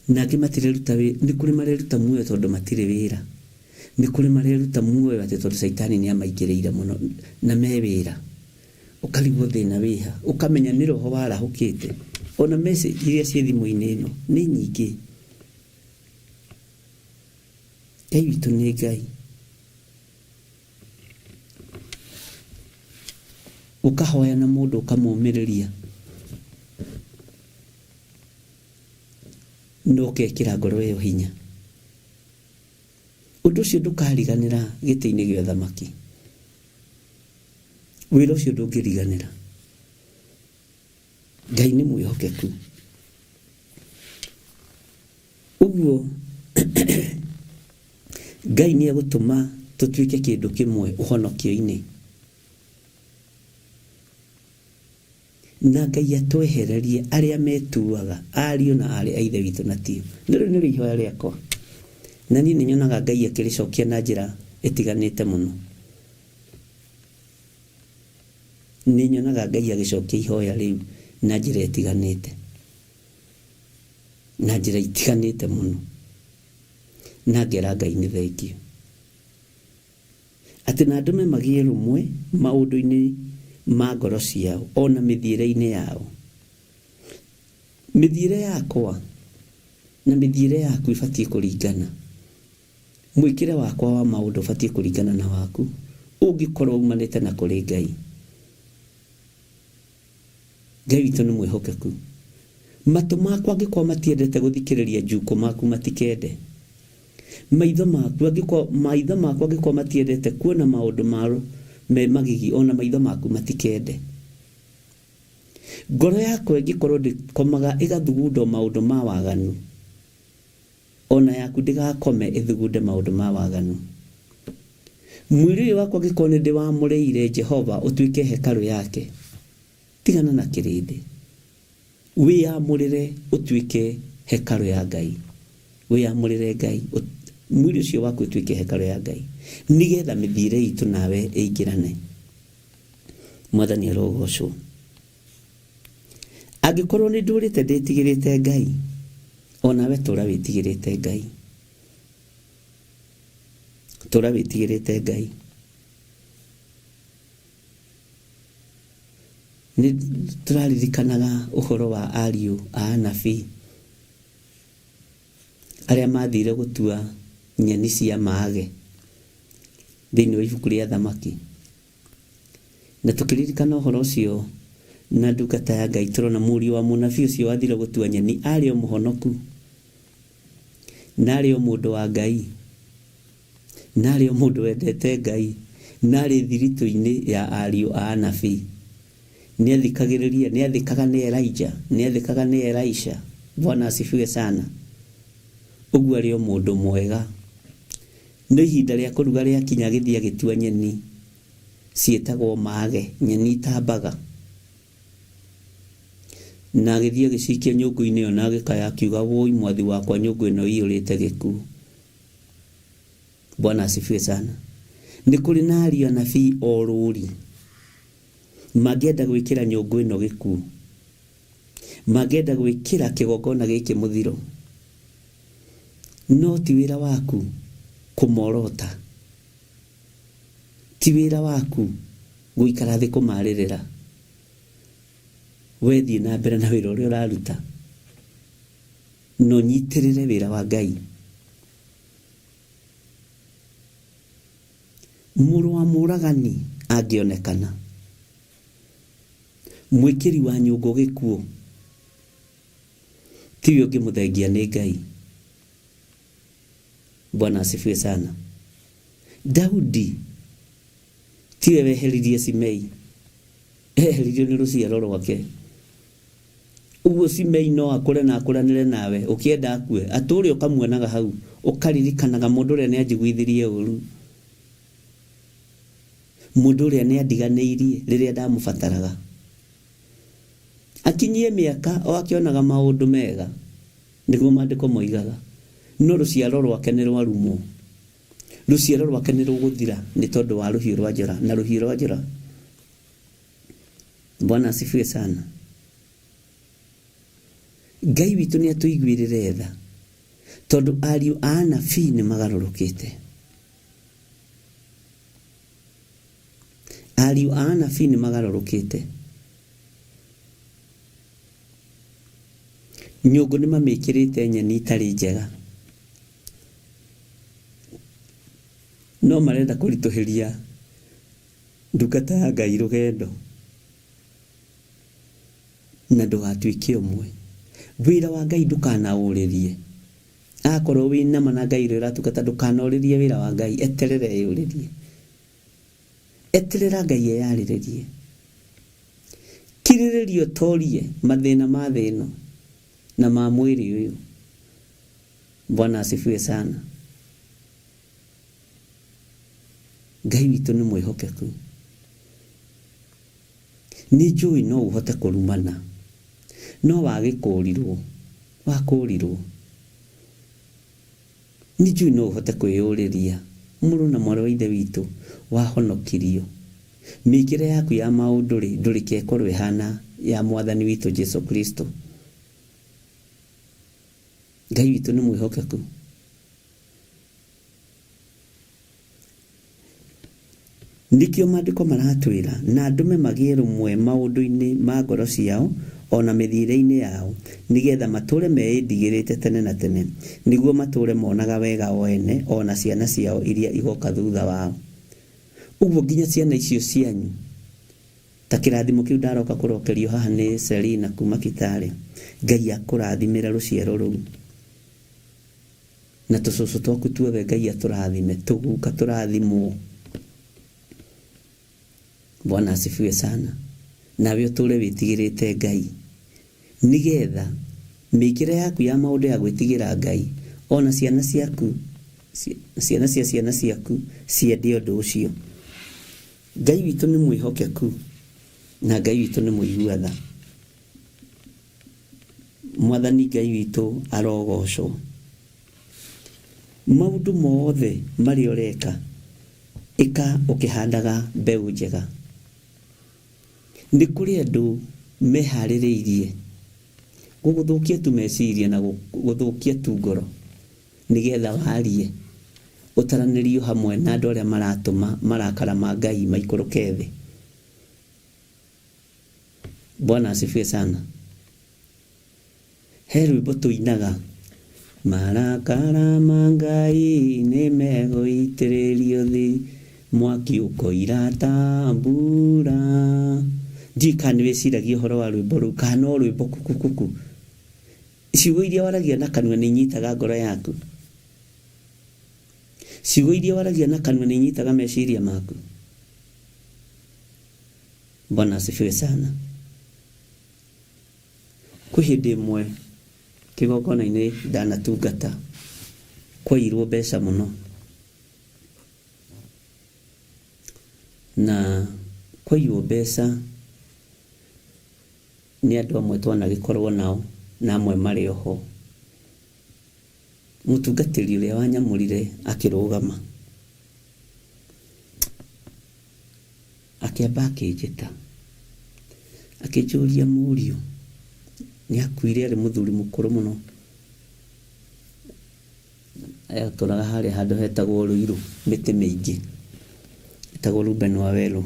na angĩ matireruta nĩ kũrĩ mareruta muoyo tondũ matirĩ wĩra nĩ kũrĩ mareruta muoyo atĩ tondũ caitani nĩ amaingĩrĩire mũno na me wĩra ũkarigwo thĩna wĩha ũkamenya nĩ roho warahũkĩte ona message iria ciĩ thimũ-inĩ ĩno nĩ nyingĩ. Ngai witũ nĩ Ngai. Ũkahoya na mũndũ ũkamũmĩrĩria na ũkekĩra ngoro ĩyo hinya. Ũndũ ũcio ndũkariganĩra gĩtĩ-inĩ gĩa ũthamaki. Wĩra ũcio ndũngĩriganĩra. Ngai nĩ mwĩhokeku. Ũguo Ngai nĩ egũtũma tũtuĩke kĩndũ kĩmwe ũhonokio-inĩ. Na Ngai atwehererie arĩa metuaga ariũ na aarĩ a Ithe witũ na tio. Na rĩu nĩrĩo ihoya rĩakwa. Na niĩ nĩ nyonaga Ngai akĩrĩcokia na njĩra ĩtiganĩte mũno. Nĩ nyonaga Ngai agĩcokia ihoya rĩu na njĩra ĩtiganĩte. Na njĩra itiganĩte mũno. Na ngera Ngai nĩ thengiũ. Atĩ na ndũme magĩe rũmwe maũndũ-inĩ ma ngoro ciao o na mĩthiĩre-inĩ yao. Mĩthiĩre yakwa na mĩthiĩre yaku ĩbatiĩ kũringana. Mwĩkĩre wakwa wa maũndũ ũbatiĩ kũringana na waku ũngĩkorwo umanĩte na kũrĩ Ngai. Ngai witũ nĩ mwĩhokeku. Matũ makwa angĩkorwo matiendete gũthikĩrĩria njukũ maku matikende. Maitho maku angĩkorwo maitho makwa angĩkorwo matiendete kuona maũndũ maro me magigi ona maitho maku matikende. Ngoro yakwa ĩngĩkorwo ndĩkomaga ĩgathugunda maũndũ ma waganu, ona yaku ndĩgakome ĩthugunde maũndũ ma waganu. Mwĩrĩ ũyũ wakwa angĩkorwo nĩ ndĩwamũrĩire Jehova ũtuĩke hekarũ yake, tigana na kĩrĩndĩ. Wĩyamũrĩre ũtuĩke hekarũ ya Ngai. Wĩyamũrĩre Ngai, mwĩrĩ ũcio waku ũtuĩke hekarũ ya Ngai, nĩgetha mĩthiĩre itũ nawe ĩingĩrane. Mwathani arogocwo. Angĩkorwo nĩ ndũrĩte ndĩtigĩrĩte Ngai, onawe tũra wĩtigĩrĩte Ngai. Tũra wĩtigĩrĩte Ngai. Nĩ tũraririkanaga ũhoro wa ariũ a anabii arĩa mathire gũtua nyeni cia maage thĩinĩ wa ibuku rĩa Thamaki. Na tũkĩririkana ũhoro ũcio na ndungata ya Ngai tũrona mũriũ wa mũnabii ũcio wathire gũtua nyeni arĩ o mũhonoku na arĩ o mũndũ wa Ngai na arĩ o mũndũ wendete Ngai na arĩ thiritũ-inĩ ya ariũ a anabii. Nĩ athikagĩrĩria, nĩ athĩkaga nĩ Elijah, nĩ athĩkaga nĩ Elisha. Bwana asifiwe sana. Ũguo arĩ o mũndũ mwega. No ihinda rĩa kũruga rĩakinya agĩthiĩ agĩtua nyeni ciĩtagwo maage, nyeni itambaga. Na agĩthiĩ agĩcikia nyũngũ-inĩ ĩyo na agĩkaya akiuga, wũi mwathi wakwa nyũngũ ĩno ĩiyũrĩte gĩkuũ. Bwana asifiwe sana. Nĩ kũrĩ na ariũ anabii o rũri mangĩenda gwĩkĩra nyũngũ ĩno gĩkuũ, mangĩenda gwĩkĩra kĩgongona gĩkĩ mũthiro, no ti wĩra waku kũmorota, ti wĩra waku gũikara thĩ kũmarĩrĩra. We thiĩ na mbere na wĩra ũrĩa ũraruta na ũnyitĩrĩre wĩra wa Ngai. Mũrũ wa mũragani angĩonekana, mwĩkĩri wa nyũngũ gĩkuũ, tiwe ũngĩmũthengia nĩ Ngai. Bwana asifiwe sana. Daudi tiwe weheririe Simei, eheririo nĩ rũciaro rwake. Ũguo Simei no akũre na akũranĩre nawe, ũkĩenda akue, atũre ũkamuonaga hau, ũkaririkanaga mũndũ ũrĩa nĩanjiguithirie ũru, mũndũ ũrĩa nĩandiganĩirie rĩrĩa ndamũbataraga. Akinyie mĩaka o akĩonaga maũndũ mega, nĩguo maandĩko moigaga, no rũciaro rwake nĩ rwarumwo, rũciaro rwake nĩ rũgũthira nĩ tondũ wa rũhiũ rwa njora na rũhiũ rwa njora. Bwana asifiwe sana. Ngai witũ nĩ atũiguĩrĩre tha, tondũ ariũ a anabii nĩ magarũrũkĩte. Ariũ a anabii nĩ magarũrũkĩte. Nyũngũ nĩ mamĩkĩrĩte nyeni itarĩ njega, no marenda kũritũhĩria ndungata ya Ngai rũgendo, na ndũgatuĩke ũmwe. Wĩra wa Ngai ndũkanaũrĩrie. Akorwo wĩ nama na Ngai ũrĩa ũratungata, ndũkanorĩrie wĩra wa Ngai, eterera eyũrĩrie. Eterera Ngai eyarĩrĩrie. Kirĩrĩria ũtorie mathĩna ma thĩ ĩno na ma mwĩrĩ ũyũ. Bwana asifiwe sana. Ngai witũ nĩ mwĩhokeku. Nĩ njũĩ no ũhote kũrumana, no wagĩkũrirwo, wakũrirwo. Nĩ njũĩ no ũhote kwĩyũrĩria, mũrũ na mwarĩ wa ithe witũ wahonokirio. Mĩkĩre yaku ya maũndũ rĩ, ndũrĩke ĩkorwo ĩhana ya mwathani witũ Jesu Kristo. Ngai witũ nĩ mwĩhokeku. Nĩkĩo maandĩko maratwĩra, na ndũme magĩe rũmwe maũndũ-inĩ ma ngoro ciao ona mĩthiĩre-inĩ yao, nĩgetha matũre meĩndigĩrĩte tene na tene, nĩguo matũre monaga wega o ene ona ciana ciao iria igoka thutha wao. Ũguo nginya ciana icio cianyu, ta kĩrathimo kĩu ndaroka kũrokerio haha nĩ Selina kuma Kitale, Ngai akũrathimĩre rũciaro rũu na tũcũcũ twaku tuothe, Ngai atũrathime, tũguka tũrathimwo. Bwana asifiwe sana. Nawe ũtũre wĩtigĩrĩte Ngai, nĩgetha mĩkĩre yaku ya maũndũ ya gwĩtigĩra Ngai, ona ciana ciaku, ciana cia ciana ciaku ciende ũndũ ũcio. Ngai witũ nĩ mwĩhokeku na Ngai witũ nĩ mũigua tha. Mwathani Ngai witũ arogocwo. Maũndũ mothe marĩa ũreka, ĩka ũkĩhandaga mbeũ njega. Nĩ kũrĩ andũ meharĩrĩirie gũgũthũkia tu meciria na gũthũkia tu ngoro, nĩgetha warie ũtaranĩrio hamwe na andũ arĩa maratũma marakara ma Ngai maikũrũke thĩ. Bwana asifiwe sana. He rwĩmbo tũinaga, marakara ma Ngai nĩ megũitĩrĩrio thĩ, mwaki ũkoira ta mbura. Ndiũĩ kana nĩ wĩciragia ũhoro wa rwĩmbo rũu, kana no rwĩmbo kukukuku. Ciugo iria waragia na kanua nĩ inyitaga ngoro yaku. Ciugo iria waragia na kanua nĩ inyitaga meciria maku. Bwana asifiwe sana. Kwĩ hĩndĩ ĩmwe kĩgongona-inĩ ndanatungata, kwaiyirwo mbeca mũno, na kwaiywo mbeca nĩ andũ amwe twanagĩkorwo nao na amwe marĩ oho. Mũtungatĩri ũrĩa wanyamũrire akĩrũgama, akĩamba akĩnjĩta, akĩnjũria mũriũ, nĩ akuire arĩ mũthuri mũkũrũ mũno, atũraga harĩa handũ hetagwo Ruiru, mĩtĩ mĩingĩ, etagwo Reuben Waweru.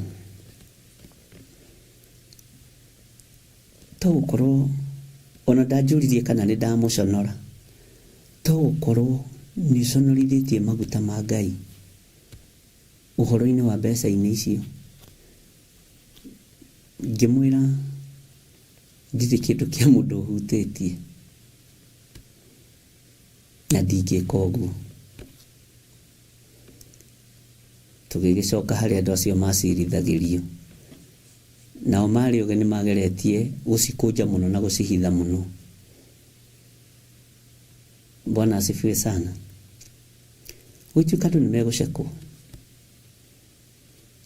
To gũkorwo ona ndanjũririe kana nĩ ndamũconora, to gũkorwo nĩ ũconorithĩtie maguta ma Ngai ũhoro-inĩ wa mbeca-inĩ icio. Ngĩmwĩra ndirĩ kĩndũ kĩa mũndũ ũhutĩtie na ndingĩka ũguo. Tũgĩgĩcoka harĩ andũ acio macirithagĩrio. Nao marĩ ogĩ nĩ mageretie gũcikũnja mũno na gũcihitha mũno. Bwana asifiwe sana. Gũgĩtuĩka andũ nĩ megũcekwo.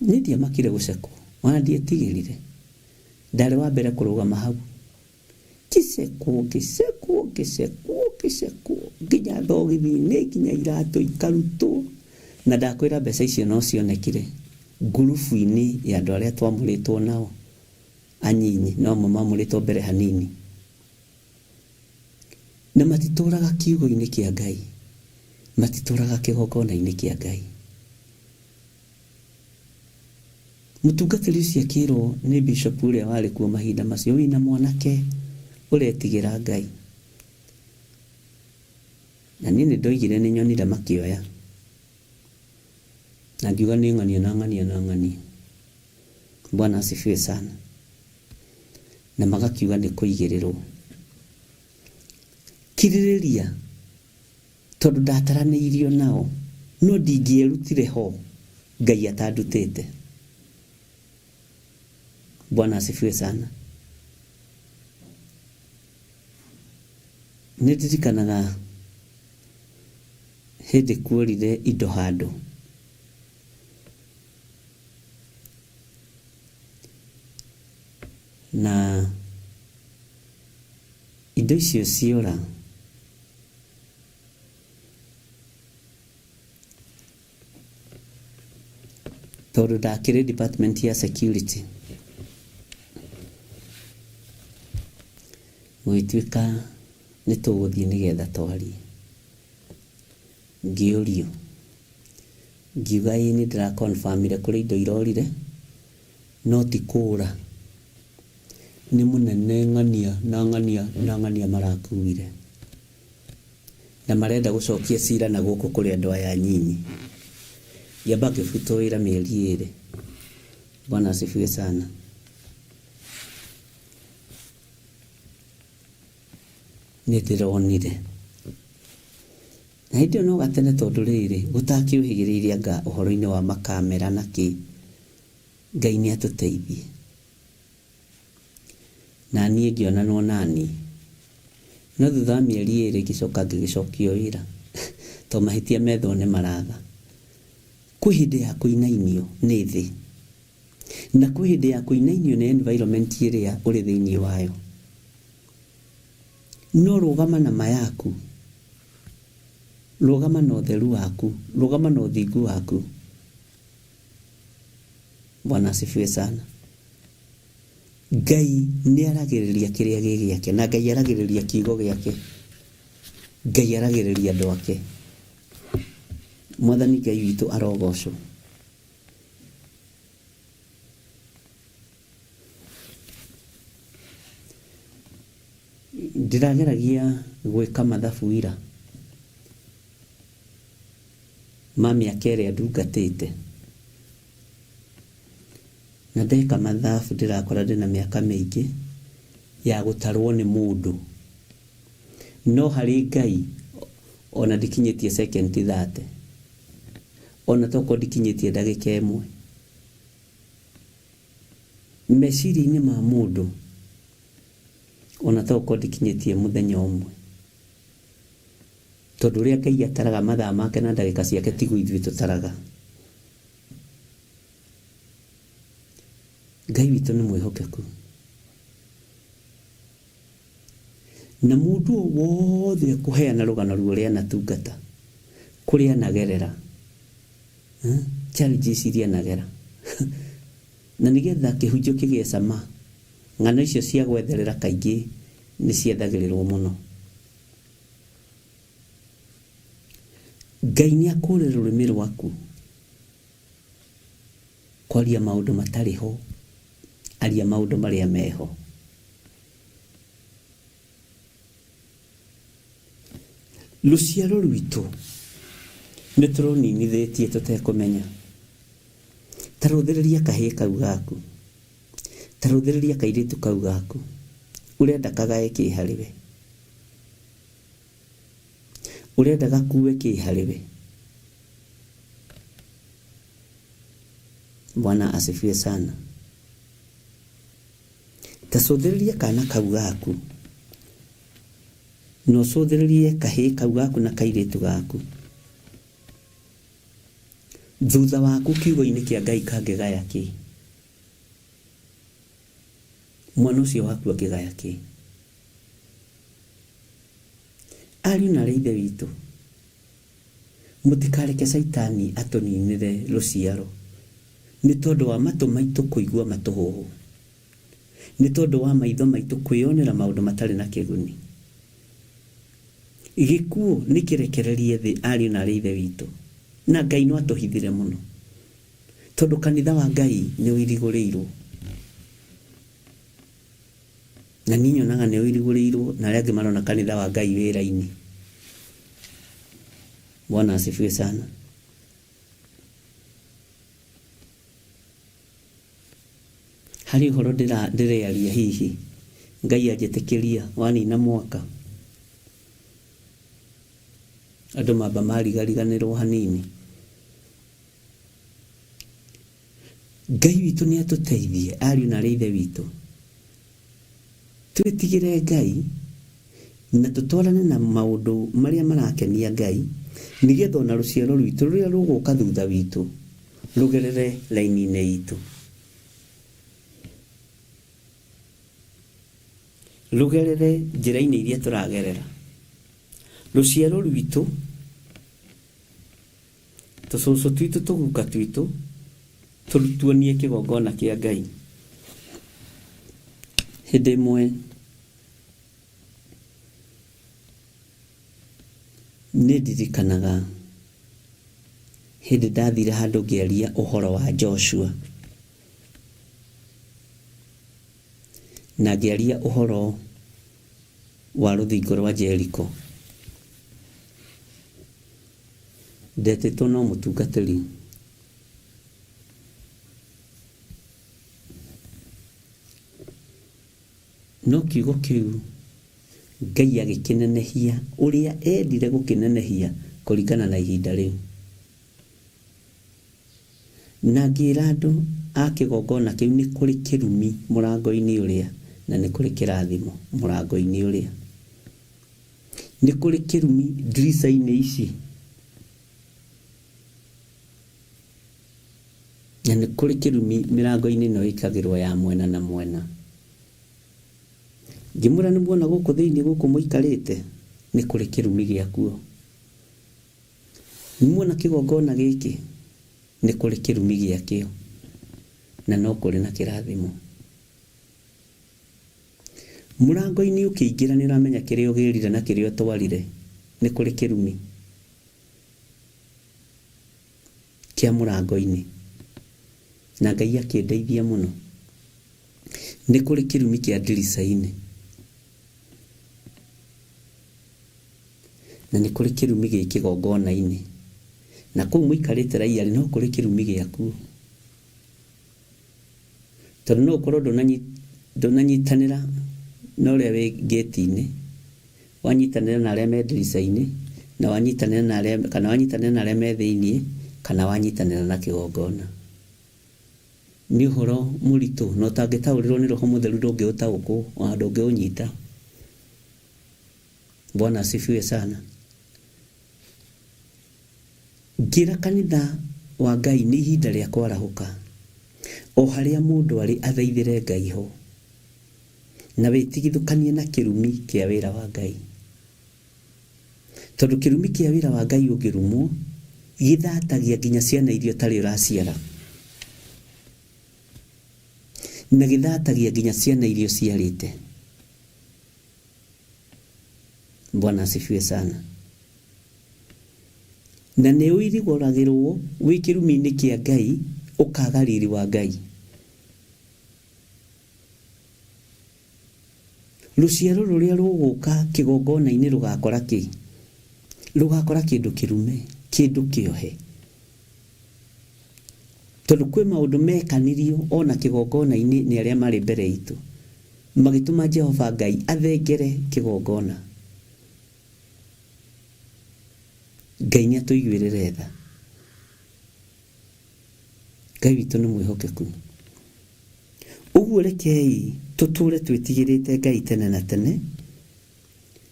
Niĩ ndiamakire gũcekwo, ona ndietigĩrire. Ndarĩ wa mbere kũrũgama hau. Ngĩcekwo, ngĩcekwo, ngĩcekwo, ngĩcekwo, nginya thogithi-inĩ, nginya iratũ ikarutwo. Na ndakwĩra mbeca icio no cionekire ngurubu-inĩ ya andũ arĩa twamũrĩtwo nao anyinyi, no amwe mamũrĩtwo mbere hanini. Na matitũraga kiugo-inĩ kĩa Ngai, matitũraga kĩgongona-inĩ kĩa Ngai. Mũtungatĩri ũcio akĩrwo nĩ bishop ũrĩa warĩ kuo mahinda macio, wĩna mwanake ũretigĩra Ngai. Na niĩ nĩ ndoigire nĩ nyonire makĩoya. Na ngiuga nĩ ng'ania na ng'ania na ng'ania. Bwana asifiwe sana. Na magakiuga nĩ kũigĩrĩrwo. Kirĩrĩria tondũ ndataranĩirio nao, no ndingĩerutire ho Ngai atandutĩte. Bwana asifiwe sana. Nĩ ndirikanaga hĩndĩ kuorire indo handũ. Na indo icio ciora tondũ ndakĩrĩ department ya security gũgĩtuĩka nĩ tũgũthiĩ nĩgetha twarie. Ngĩũrio ngiuga ĩĩ nĩ ndĩra confirm-ire kũrĩ indo irorire no ti kũra. Nĩ mũnene ng'ania na ng'ania na ng'ania marakuire. Na marenda gũcokia cira na gũkũ kũrĩ andũ aya anyinyi. Ngĩamba ngĩbutwo wĩra mĩeri ĩrĩ. Bwana asifiwe sana. Nĩ ndĩronire. Na hĩndĩ ĩyo no gatene tondũ rĩrĩ, gũtakĩũhĩgĩrĩire anga ũhoro-inĩ wa makamera na kĩ. Ngai nĩ atũteithie. Na niĩ ngĩonanwo naniĩ. No thutha wa mĩeri ĩrĩ ngĩcoka ngĩgĩcokio wĩra tondũ mahĩtia methwo nĩ maratha. Kwĩ hĩndĩ ya kũinainio nĩ thĩ na kwĩ hĩndĩ ya kũinainio nĩ environment ĩrĩa ũrĩ thĩinĩ wayo. No rũgama na ma yaku, rũgama na ũtheru waku, rũgama na ũthingu waku. Bwana asifiwe sana. Ngai nĩ aragĩrĩria kĩrĩa gĩ gĩake na Ngai aragĩrĩria kiugo gĩake. Ngai aragĩrĩria andũ ake. Mwathani Ngai witũ arogocwo. Ndĩrageragia gwĩka mathabu ira ma mĩaka ĩrĩa ndungatĩte. Na ndeka mathabu ndĩrakora ndĩna mĩaka mĩingĩ ya gũtarwo nĩ mũndũ. No harĩ Ngai ona ndikinyĩtie second 30. Ona tokorwo ndikinyĩtie ndagĩka ĩmwe. Meciria-inĩ ma mũndũ ona tokorwo ndikinyĩtie mũthenya ũmwe. Tondũ ũrĩa Ngai ataraga mathaa make na ndagĩka ciake tiguo ithuĩ tũtaraga. Ngai witũ nĩ mwĩhokeku. Na mũndũ o wothe ekũheana rũgano rwa ũrĩa anatungata, kũrĩa anagerera, challenges iria anagera. Na nĩgetha kĩhunjio kĩgĩe cama, ng'ano icio cia gwetherera kaingĩ nĩ ciethagĩrĩrwo mũno. Ngai nĩ akũũre rũrĩmĩ rwaku kwaria maũndũ matarĩ ho, aria maũndũ marĩa meho. Rũciaro rwitũ nĩ tũrũninithĩtie tũtekũmenya. Ta rũthĩrĩria kahĩĩ kau gaku, ta rũthĩrĩria kairĩtu kau gaku, ũrenda kagae kĩ harĩ we? Ũrenda gakue kĩ harĩ we? Bwana asifiwe sana. Ta cũthĩrĩria kana kau gaku na ũcũthĩrĩrie kahĩĩ kau gaku na kairĩtu gaku thutha waku kiugo-inĩ kĩa Ngai kangĩgaya kĩ? Mwana ũcio waku angĩgaya kĩ? Ariũ na aarĩ a Ithe witũ, mũtikareke Caitani atũninĩre rũciaro nĩ tondũ wa matũ maitũ kũigua matũhũhũ, nĩ tondũ wa maitho maitũ kwĩyonera maũndũ matarĩ na kĩguni. Gĩkuũ nĩ kĩrekererie thĩ, ariũ na aarĩ a Ithe witũ, na Ngai no atũhithire mũno, tondũ kanitha wa Ngai nĩ ũirigũrĩirwo. Na niĩ nyonaga nĩ ũirigũrĩirwo, na arĩa angĩ marona kanitha wa Ngai wĩra-inĩ. Bwana asifiwe sana. Harĩ ũhoro ndĩrearia hihi Ngai anjĩtĩkĩria wanina mwaka andũ mamba marigariganĩrwo hanini. Ngai witũ nĩ atũteithie ariũ na arĩ ithe witũ. Twĩtigĩre Ngai na tũtwarane na maũndũ marĩa marakenia Ngai nĩgetha ona rũciaro rwitũ rũrĩa rũgũka thutha witũ rũgerere raini-inĩ itũ. Rũgerere njĩra-inĩ iria tũragerera. Rũciaro rwitũ, tũcũcũ twitũ, tũguka twitũ, tũtuonie kĩgongona kĩa Ngai. Hĩndĩ ĩmwe nĩ ndirikanaga hĩndĩ ndathire handũ ngĩaria ũhoro wa Joshua. Na ngĩaria ũhoro wa rũthingo rwa Jeriko. Ndetĩtwo no mũtungatĩri. No kiugo kĩu Ngai agĩkĩnenehia ũrĩa endire gũkĩnenehia kũringana na ihinda rĩu. Na ngĩĩra andũ a kĩgongona kĩu nĩ kũrĩ kĩrumi mũrango-inĩ ũrĩa na nĩ kũrĩ kĩrathimo mũrango-inĩ ũrĩa. Nĩ kũrĩ kĩrumi ndirica-inĩ ici na nĩ kũrĩ kĩrumi mĩrango-inĩ ĩno ĩkagĩrwo ya mwena na mwena. Ngĩmwĩra nĩ muona gũkũ thĩinĩ gũkũ mũikarĩte nĩ kũrĩ kĩrumi gĩakuo. Nĩ muona kĩgongona gĩkĩ nĩ kũrĩ kĩrumi gĩakĩo na no kũrĩ na kĩrathimo. Mũrango-inĩ ũkĩingĩra nĩ ũramenya kĩrĩa ũgĩrire na kĩrĩa ũtwarire, nĩ kũrĩ kĩrumi kĩa mũrango-inĩ. Na Ngai akĩndeithia mũno. Nĩ kũrĩ kĩrumi kĩa ndirica-inĩ. Na nĩ kũrĩ kĩrumi gĩ kĩgongona-inĩ. Na kũu mũikarĩte raiya-rĩ, no kũrĩ kĩrumi gĩakuo. Tondũ no ũkorwo ndũnanyitanĩra na ũrĩa wĩ ngĩti-inĩ, wanyitanĩra na arĩa me ndirica-inĩ, na wanyitanĩra na arĩa, kana wanyitanĩra na arĩa me thĩiniĩ, kana wanyitanĩra na kĩgongona. Nĩ ũhoro mũritũ na ũtangĩtaũrĩrwo nĩ Roho Mũtheru ndũngĩũtaũkwo ona ndũngĩũnyita. Bwana asifiwe sana. Ngĩra kanitha wa Ngai nĩ ihinda rĩa kwarahũka. O harĩa mũndũ arĩ athaithĩre Ngai ho. Na wĩtigithũkanie na kĩrumi kĩa wĩra wa Ngai. Tondũ kĩrumi kĩa wĩra wa Ngai ũngĩrumwo, gĩthatagia nginya ciana iria ũtarĩ ũraciara. Na gĩthatagia nginya ciana iria ũciarĩte. Bwana asifiwe sana. Na nĩ ũirigũragĩrwo wĩ kĩrumi-inĩ kĩa Ngai, ũkaga riri wa Ngai. Rũciaro rũrĩa rũgũka kĩgongona-inĩ rũgakora kĩ? Rũgakora kĩndũ kĩrume, kĩndũ kĩohe. Tondũ kwĩ maũndũ mekanirio ona kĩgongona-inĩ nĩ arĩa marĩ mbere itũ, magĩtũma Jehova Ngai athengere kĩgongona. Ngai nĩ atũiguĩrĩre tha. Ngai witũ nĩ mwĩhokeku. Ũguo rekei tũtũre twĩtigĩrĩte Ngai tene na tene,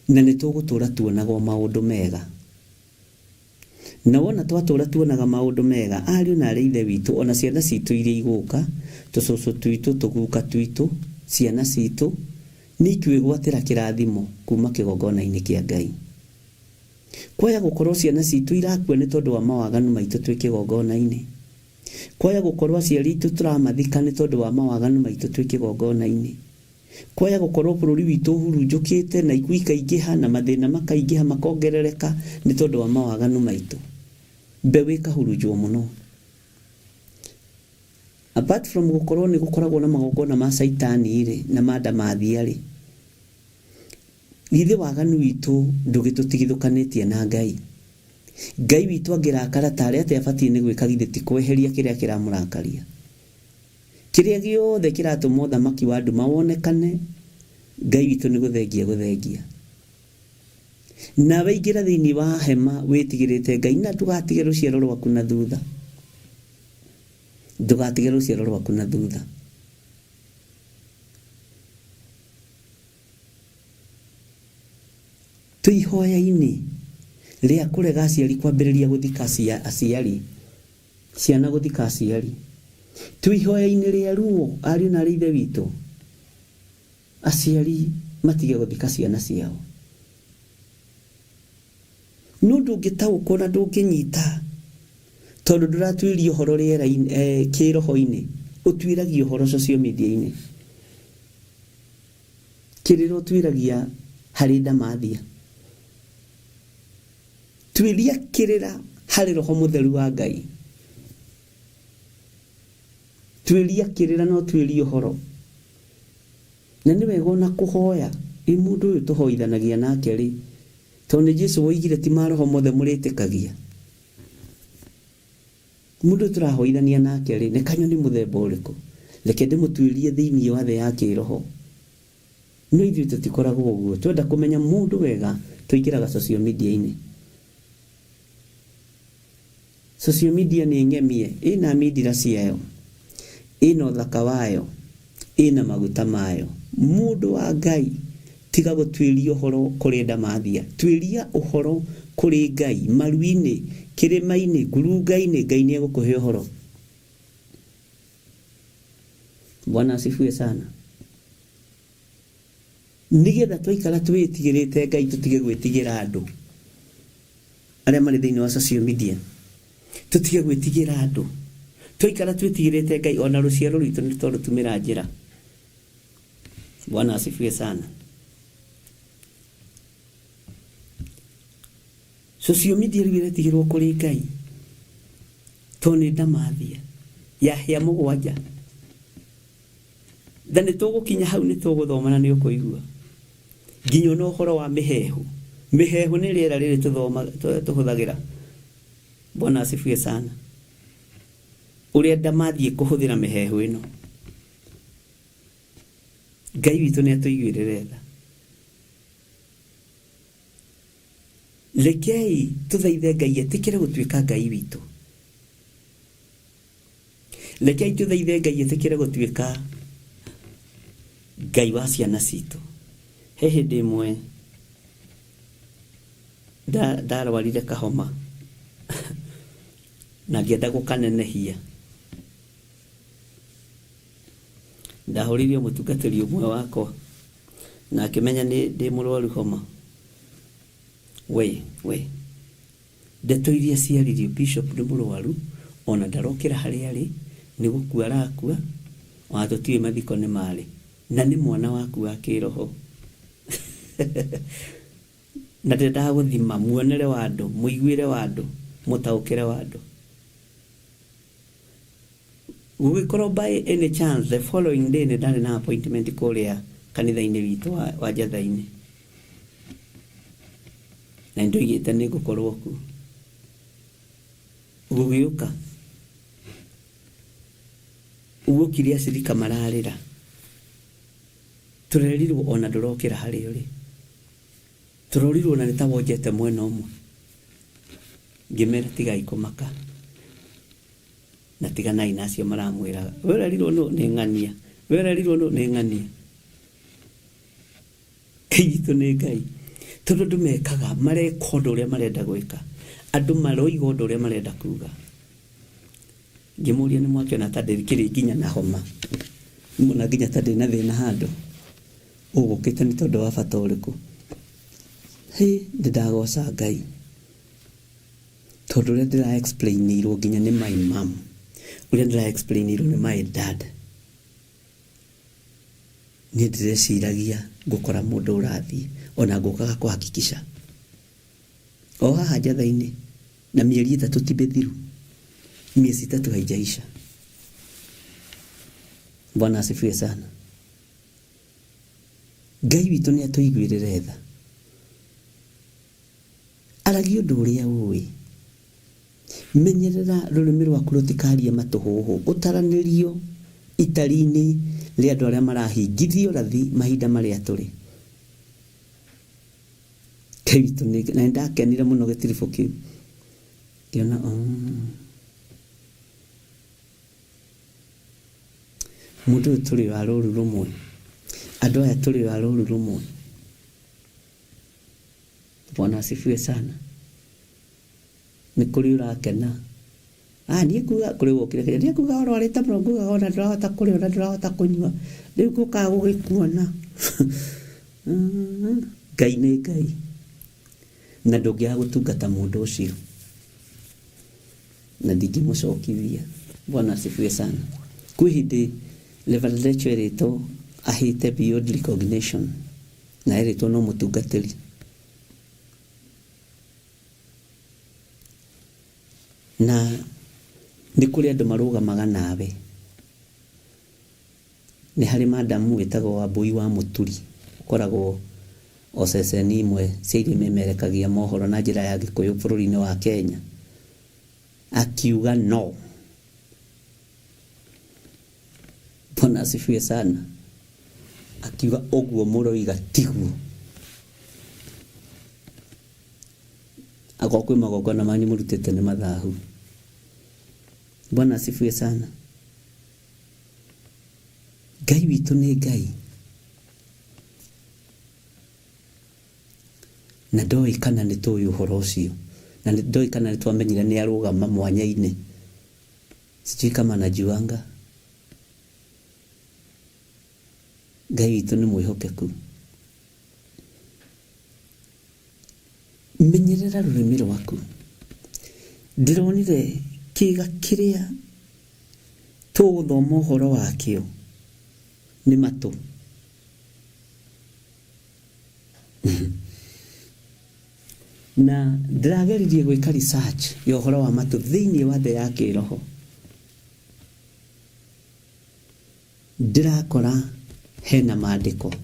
na nĩ tũgũtũra tuonagwo maũndũ mega. Na wona twatũra tuonaga maũndũ mega, ariũ na arĩ ithe witũ, ona ciana citũ iria igũka, tũcũcũ twitũ, tũguka twitũ, ciana citũ, nĩ ikwĩgwatĩra kĩrathimo kuma kĩgongona-inĩ kĩa Ngai. Kwaya gũkorwo ciana citũ irakua nĩ tondũ wa mawaganu maitũ twĩ kĩgongona-inĩ. Kwaya gũkorwo aciari aitũ tũramathika nĩ tondũ wa mawaganu maitũ twĩ kĩgongona-inĩ. Kwaya gũkorwo bũrũri witũ ũhurunjũkĩte na ikuũ ikaingĩha na mathĩna makaingĩha makongerereka nĩ tondũ wa mawaganu maitũ. Mbeũ ĩkahurunjwo mũno. Apart from gũkorwo nĩ gũkoragwo na magongona ma caitani rĩ na ma ndamathia rĩ, githĩ waganu witũ ndũgĩtũtigithũkanĩtie na Ngai? Ngai witũ angĩrakara tarĩ atĩa abatiĩ nĩ gwĩka githĩ ti kweheria kĩrĩa kĩramũrakaria? Kĩrĩa gĩothe kĩratũma ũthamaki wa nduma wonekane, Ngai witũ nĩ gũthengia gũthengia. Nawe ingĩra thĩinĩ wa hema wĩtigĩrĩte Ngai na ndũgatige rũciaro rwaku na thutha. Ndũgatige rũciaro rwaku na thutha. Twĩ ihoya-inĩ rĩa kũrega aciari kwambĩrĩria gũthika aciari, ciana gũthika aciari. Twĩ ihoya-inĩ rĩa ruo, ariũ na arĩ ithe witũ, aciari matige gũthika ciana ciao. No ndũngĩtaũkwo na ndũngĩnyita tondũ ndũratuĩria ũhoro rĩera-inĩ, kĩroho-inĩ, ũtuĩragia ũhoro social media-inĩ. Kĩrĩra ũtuĩragia harĩ ndamathia. Tuĩria kĩrĩra harĩ roho mũtheru wa Ngai. Tuĩria kĩrĩra na ũtuĩrie ũhoro. Na nĩ wega ona kũhoya, ĩ mũndũ ũyũ tũhoithanagia nake rĩ, tondũ nĩ Jesu woigire ti maroho mothe mũrĩtĩkagia. Mũndũ ũyũ tũrahoithania nake rĩ, nĩ kanyoni mũthemba ũrĩkũ? Reke ndĩmũtuĩrie thĩinĩ wa thĩ ya kĩroho. No ithuĩ tũtikoragwo ũguo. Twenda kũmenya mũndũ wega, tũingĩraga social media-inĩ. Social media nĩ ng'emie, ĩna mindira ciayo, ĩna ũthaka wayo, ĩna maguta mayo. Mũndũ wa Ngai, tiga gũtuĩria ũhoro kũrĩ ndamathia. Tuĩria ũhoro kũrĩ Ngai, maru-inĩ, kĩrĩma-inĩ, ngurunga-inĩ, Ngai nĩ egũkũhe ũhoro. Bwana asifiwe sana. Nĩgetha twaikara twĩtigĩrĩte Ngai tũtige gwĩtigĩra andũ arĩa marĩ thĩinĩ wa social media, tũtige gwĩtigĩra andũ. Twaikara twĩtigĩrĩte Ngai ona rũciaro rwitũ nĩ twarũtumĩra njĩra. Bwana asifiwe sana. Social media rĩu ĩretigĩrwo kũrĩ Ngai tondũ nĩ ndamathia ya hĩa mũgwanja. Na nĩ tũgũkinya hau nĩ tũgũthoma na nĩ ũkũigua nginya ona ũhoro wa mĩhehu. Mĩhehu nĩ rĩera rĩrĩ tũhũthagĩra. Bwana asifiwe sana. Ũrĩa ndamathiĩ kũhũthĩra mĩhehu ĩno. Ngai witũ nĩ atũiguĩrĩre tha. Rekei tũthaithe Ngai etĩkĩre gũtuĩka Ngai witũ. Rekei tũthaithe Ngai etĩkĩre gũtuĩka Ngai wa ciana citũ. He hĩndĩ ĩmwe ndarwarire kahoma na ngĩenda gũkanenehia. Ndahũrĩire mũtungatĩri ũmwe wakwa na akĩmenya nĩ ndĩ mũrwaru homa. We, we. Ndeto iria ciaririo, Bishop nĩ mũrwaru, ona ndarokĩra harĩa arĩ, nĩ gũkua arakua, ona tũtiũĩ mathiko nĩ marĩ. Na nĩ mwana waku wa kĩroho. Na ndendaga gũthima muonere wa andũ, mũiguĩre wa andũ, mũtaũkĩre wa andũ. Gũgĩkorwo by any chance the following day nĩ ndarĩ na appointment kũrĩa kanitha-inĩ witũ wa Njatha-inĩ. Na nĩndoigĩte nĩ ngũkorwo kuo. Gũgĩũka guokire acirika mararĩra. Tũrerirwo ona ndũrokĩra harĩa ũrĩ. Tũrorirwo na nĩ ta wonjete mwena ũmwe. Ngĩmera tigai kũmaka. Na tiganai na acio maramwĩraga we ũrerirwo nũ nĩ ng'ania, we ũrerirwo nũ nĩ ng'ania. Ngai witũ nĩ Ngai, tondũ andũ mekaga mareka ũndũ ũrĩa marenda gwĩka, andũ maroiga ũndũ ũrĩa marenda kuga. Ngĩmũria nĩ mwakĩona ta ndĩkĩrĩ nginya na homa, nĩmuona nginya ta ndĩ na thĩna handũ, ũgũkĩte nĩ tondũ wa bata ũrĩkũ? Hĩ, nĩ ndagoca Ngai tondũ ũrĩa ndĩra explainirwo nginya nĩ my mom, ũrĩa ndĩra explainirwo nĩ my dad, niĩ ndĩreciragia ngũkora mũndũ ũrathiĩ ona ngũkaga kũhakikisha o haha njatha-inĩ, na mĩeri 3 ti mĩthiru, miezi 3 haijaisha. Bwana asifiwe sana. Ngai witũ nĩ atũiguĩrĩre tha, aragia ũndũ ũrĩa ũĩ. Menyerera rũrĩmĩ rwaku rũtikarie matũhũhũ, ũtaranĩrio itari-inĩ rĩa andũ arĩa marahingithio rathi mahinda marĩa tũrĩ. Ngai witũ nĩ Ngai. Na nĩ ndakenire mũno gĩtiribũ kĩu, ngĩona mũndũ ũyũ tũrĩ wa rũru rũmwe, andũ aya tũrĩ wa rũru rũmwe. Bwana asifiwe sana. Nĩ kũrĩ ũrakena, niĩ nguga kũrĩ wokire Kenya, niĩ nguga ũrwarĩte mũno, ngugaga ona ndũrahota kũrĩa ona ndũrahota kũnyua, rĩu ngũkaga gũgĩkuona. Ngai nĩ Ngai, na ndũngĩaga gũtungata mũndũ ũcio, na ndingĩmũcokithia. Bwana asifiwe sana. Kwĩ hĩndĩ Reverend Rachel erĩtwo ahĩte beyond recognition, na erĩtwo no mũtungatĩri. Na nĩ kũrĩ andũ marũgamaga nawe. Nĩ harĩ madamu wĩtagwo Wambũi wa Mũturi, ũkoragwo o ceceni imwe cia iria imemerekagia mohoro na njĩra ya Gĩkũyũ bũrũri-inĩ wa Kenya, akiuga no. Bwana asifiwe sana. Akiuga ũguo mũroiga tiguo. Akorwo kwĩ magongona manyu mũrutĩte nĩ mathahu. Bwana asifiwe sana. Ngai witũ nĩ Ngai, na ndoĩ kana nĩ tũĩ ũhoro ũcio, na ndoĩ kana nĩ twamenyire nĩ arũgama mwanya-inĩ. Sijui kama anajuanga. Ngai witũ nĩ mwĩhokeku. Menyerera rũrĩmĩ rwaku. Ndĩronire kĩga kĩrĩa tũgũthoma ũhoro wakĩo nĩ matũ. Na ndĩrageririe gwĩka research ya ũhoro wa matũ thĩinĩ wa thĩ ya kĩroho. Ndĩrakora hena maandĩko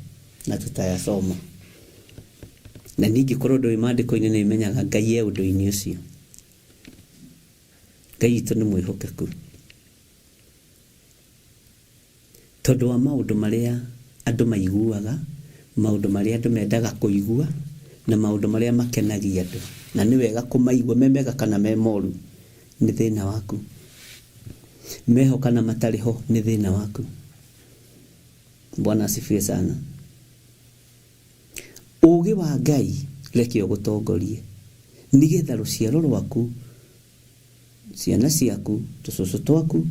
na tutayasoma. Na ningĩkorwo ndũĩ maandĩko-inĩ nĩ menyaga Ngai e ũndũ-inĩ ũcio. Ngai witũ nĩ mwĩhokeku. Tondũ wa maũndũ marĩa andũ maiguaga, maũndũ marĩa andũ mendaga kũigua, na maũndũ marĩa makenagia andũ. Na nĩ wega kũmaigua me mega kana me moru, nĩ thĩna waku. Meho kana matarĩ ho, nĩ thĩna waku. Bwana asifiwe sana. Ũũgĩ wa Ngai reke ũgũtongorie, nĩgetha rũciaro rwaku, ciana ciaku, tũcũcũ twaku,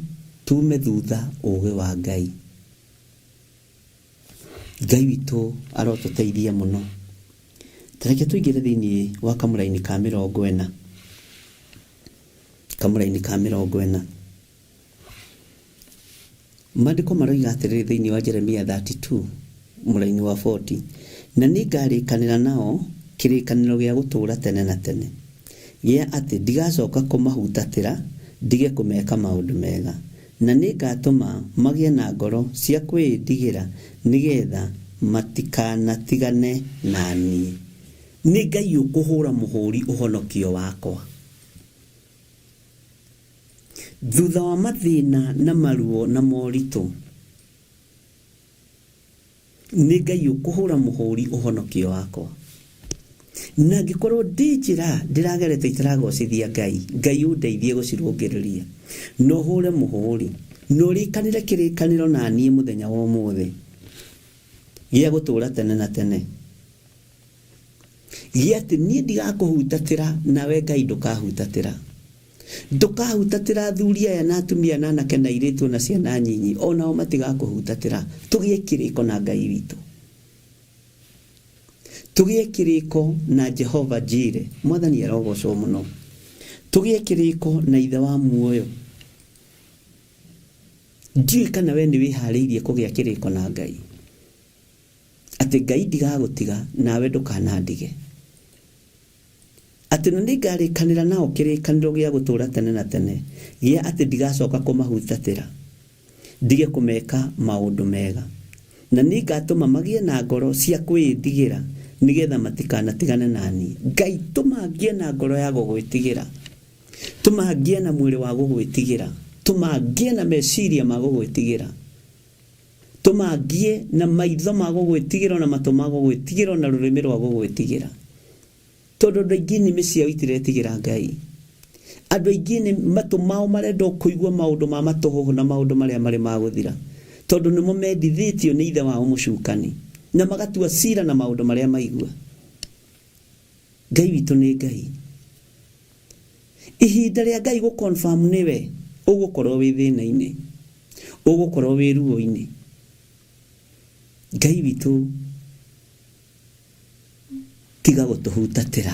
tume thutha ũũgĩ wa Ngai. Ngai witũ arotũteithia mũno. Ta reke tũingĩre thĩinĩ wa kamũraini ka 40. Kamũraini ka 40. Maandĩko maroiga atĩrĩrĩ thĩinĩ wa Jeremia 32 mũraini wa 40, na nĩngarĩkanĩra nao kĩrĩkanĩro gĩa gũtũũra tene na tene, gĩa atĩ ndigacoka kũmahutatĩra ndige kũmeka maũndũ mega, na nĩngatũma magĩe na ngoro cia kwĩĩndigĩra nĩgetha matikanatigane na niĩ. Nĩ Ngai ũkũhũra mũhũri ũhonokio wakwa. Thutha wa mathĩna na maruo na moritũ, nĩ Ngai ũkũhũra mũhũri ũhonokio wakwa. Na angĩkorwo ndĩ njĩra ndĩragerete itaragocithia Ngai, Ngai ũndeithie gũcirũngĩrĩria. Na ũhũre mũhũri, na ũrĩkanĩre kĩrĩkanĩro na niĩ mũthenya wa ũmũthĩ gĩa gũtũũra tene na tene. Gĩa atĩ niĩ ndigakũhutatĩra nawe Ngai ndũkahutatĩra. Ndũkahutatĩra athuri aya na atumia na anake na airĩtu na ciana nyinyi, onao matigakũhutatĩra. Tũgĩe kĩrĩko na Ngai witũ. Tũgĩe kĩrĩko na Jehova Jire, Mwathani arogocwo mũno. Tũgĩe kĩrĩko na Ithe wa muoyo. Ndiũĩ kana we nĩ wĩharĩirie kũgĩa kĩrĩko na Ngai. Atĩ Ngai ndigagũtiga nawe ndũkanandige. Atĩ na nĩngarĩkanĩra nao kĩrĩkanĩro gĩa gũtũũra tene na tene, gĩa atĩ ndigacoka kũmahutatĩra, ndige kũmeka maũndũ mega. Na nĩngatũma magĩe na ngoro cia kwĩĩndigĩra, nĩgetha matikanatigane na niĩ. Ngai tũma ngĩe na ngoro ya gũgwĩtigĩra, tũma ngĩe na mwĩrĩ wa gũgwĩtigĩra, tũma ngĩe na meciria ma gũgwĩtigĩra, tũma ngĩe na maitho ma gũgwĩtigĩra, na matũ ma gũgwĩtigĩra, na rũrĩmĩ rwa gũgwĩtigĩra. Tondũ andũ aingĩ nĩmĩ ciao itiretigĩra Ngai. Andũ aingĩ nĩ matũ mao marenda kũigua maũndũ ma matũhũhũ na maũndũ marĩa marĩ ma gũthira, tondũ nĩmo mendithĩtio nĩ ithe wao mũcukani, na magatua cira na maũndũ marĩa maigua. Ngai witũ nĩ Ngai. Ihinda rĩa Ngai gũ confirm nĩwe, ũgũkorwo wĩ thĩna-inĩ, ũgũkorwo wĩ ruo-inĩ. Ngai witũ tiga gũtũhutatĩra.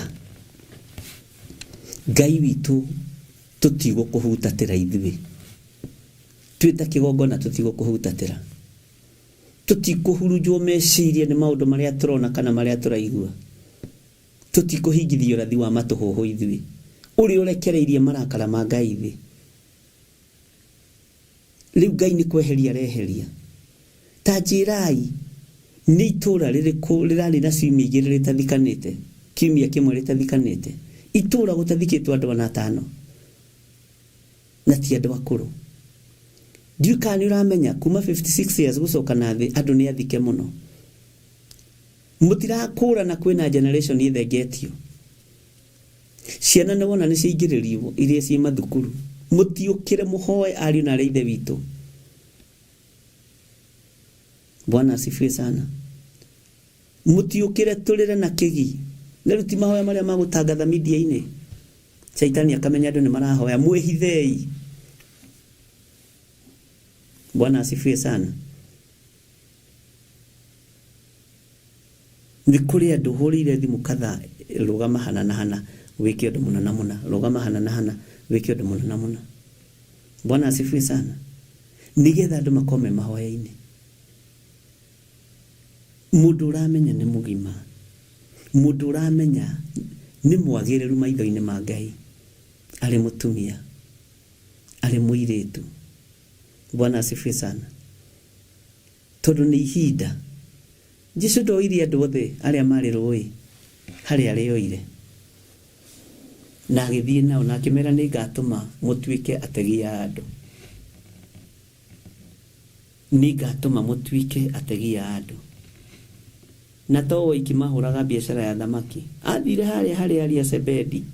Ngai witũ tũtigũkũhutatĩra ithuĩ. Twĩ ta kĩgongona tũtigũkũhutatĩra. Tũtikũhurunjwo meciria nĩ maũndũ marĩa tũrona kana marĩa tũraigua. Tũtikũhingithia ũrathi wa matũhũhũ ithuĩ, ũrĩa ũrekereirie marakara ma Ngai thĩ. Rĩu Ngai nĩ kweheria areheria. Ta njĩrai, nĩ itũũra rĩrĩkũ rĩrarĩ na ciumia igĩrĩ rĩtathikanĩte, kiumia kĩmwe rĩtathikanĩte? Itũũra gũtathikĩtwo andũ ana atano, na ti andũ akũrũ. Ndiũĩ kana nĩ ũramenya kuma 56 years gũcoka na thĩ andũ nĩ athike mũno. Mũtirakũra na kwĩna generation ĩthengetio. Ciana nĩ wona nĩ ciaingĩrĩrio iria ciĩ mathukuru. Mũtiũkĩre mũhoe ariũ na arĩ ithe witũ. Bwana asifiwe sana. Mũtiũkĩre tũrĩre na kĩgi. Na rĩu ti mahoya marĩa ma gũtangatha media-inĩ. Shaitani akamenya andũ nĩ marahoya, mwĩhithei. Bwana asifiwe sana. Nĩ kũrĩ andũ hũrĩire thimũ kadhaa, rũgama hana na hana wĩke ũndũ mũna na mũna, rũgama hana na hana wĩke ũndũ mũna na mũna. Bwana asifiwe sana. Nĩgetha andũ makorwo me mahoya-inĩ. Mũndũ ũramenya nĩ mũgima, mũndũ ũramenya nĩ mwagĩrĩru maitho-inĩ ma Ngai, arĩ mũtumia, arĩ mũirĩtu. Bwana asifiwe sana. Tondũ nĩ ihinda. Jesu ndoire andũ othe arĩa marĩ rũĩ harĩa arĩoire, na agĩthiĩ nao na akĩmera nĩ ngatũma mũtuĩke ategi a andũ. Nĩ ngatũma mũtuĩke ategi a andũ. Na to oiki mahũraga biacara ya thamaki. Athire harĩa harĩa aria Zebedi.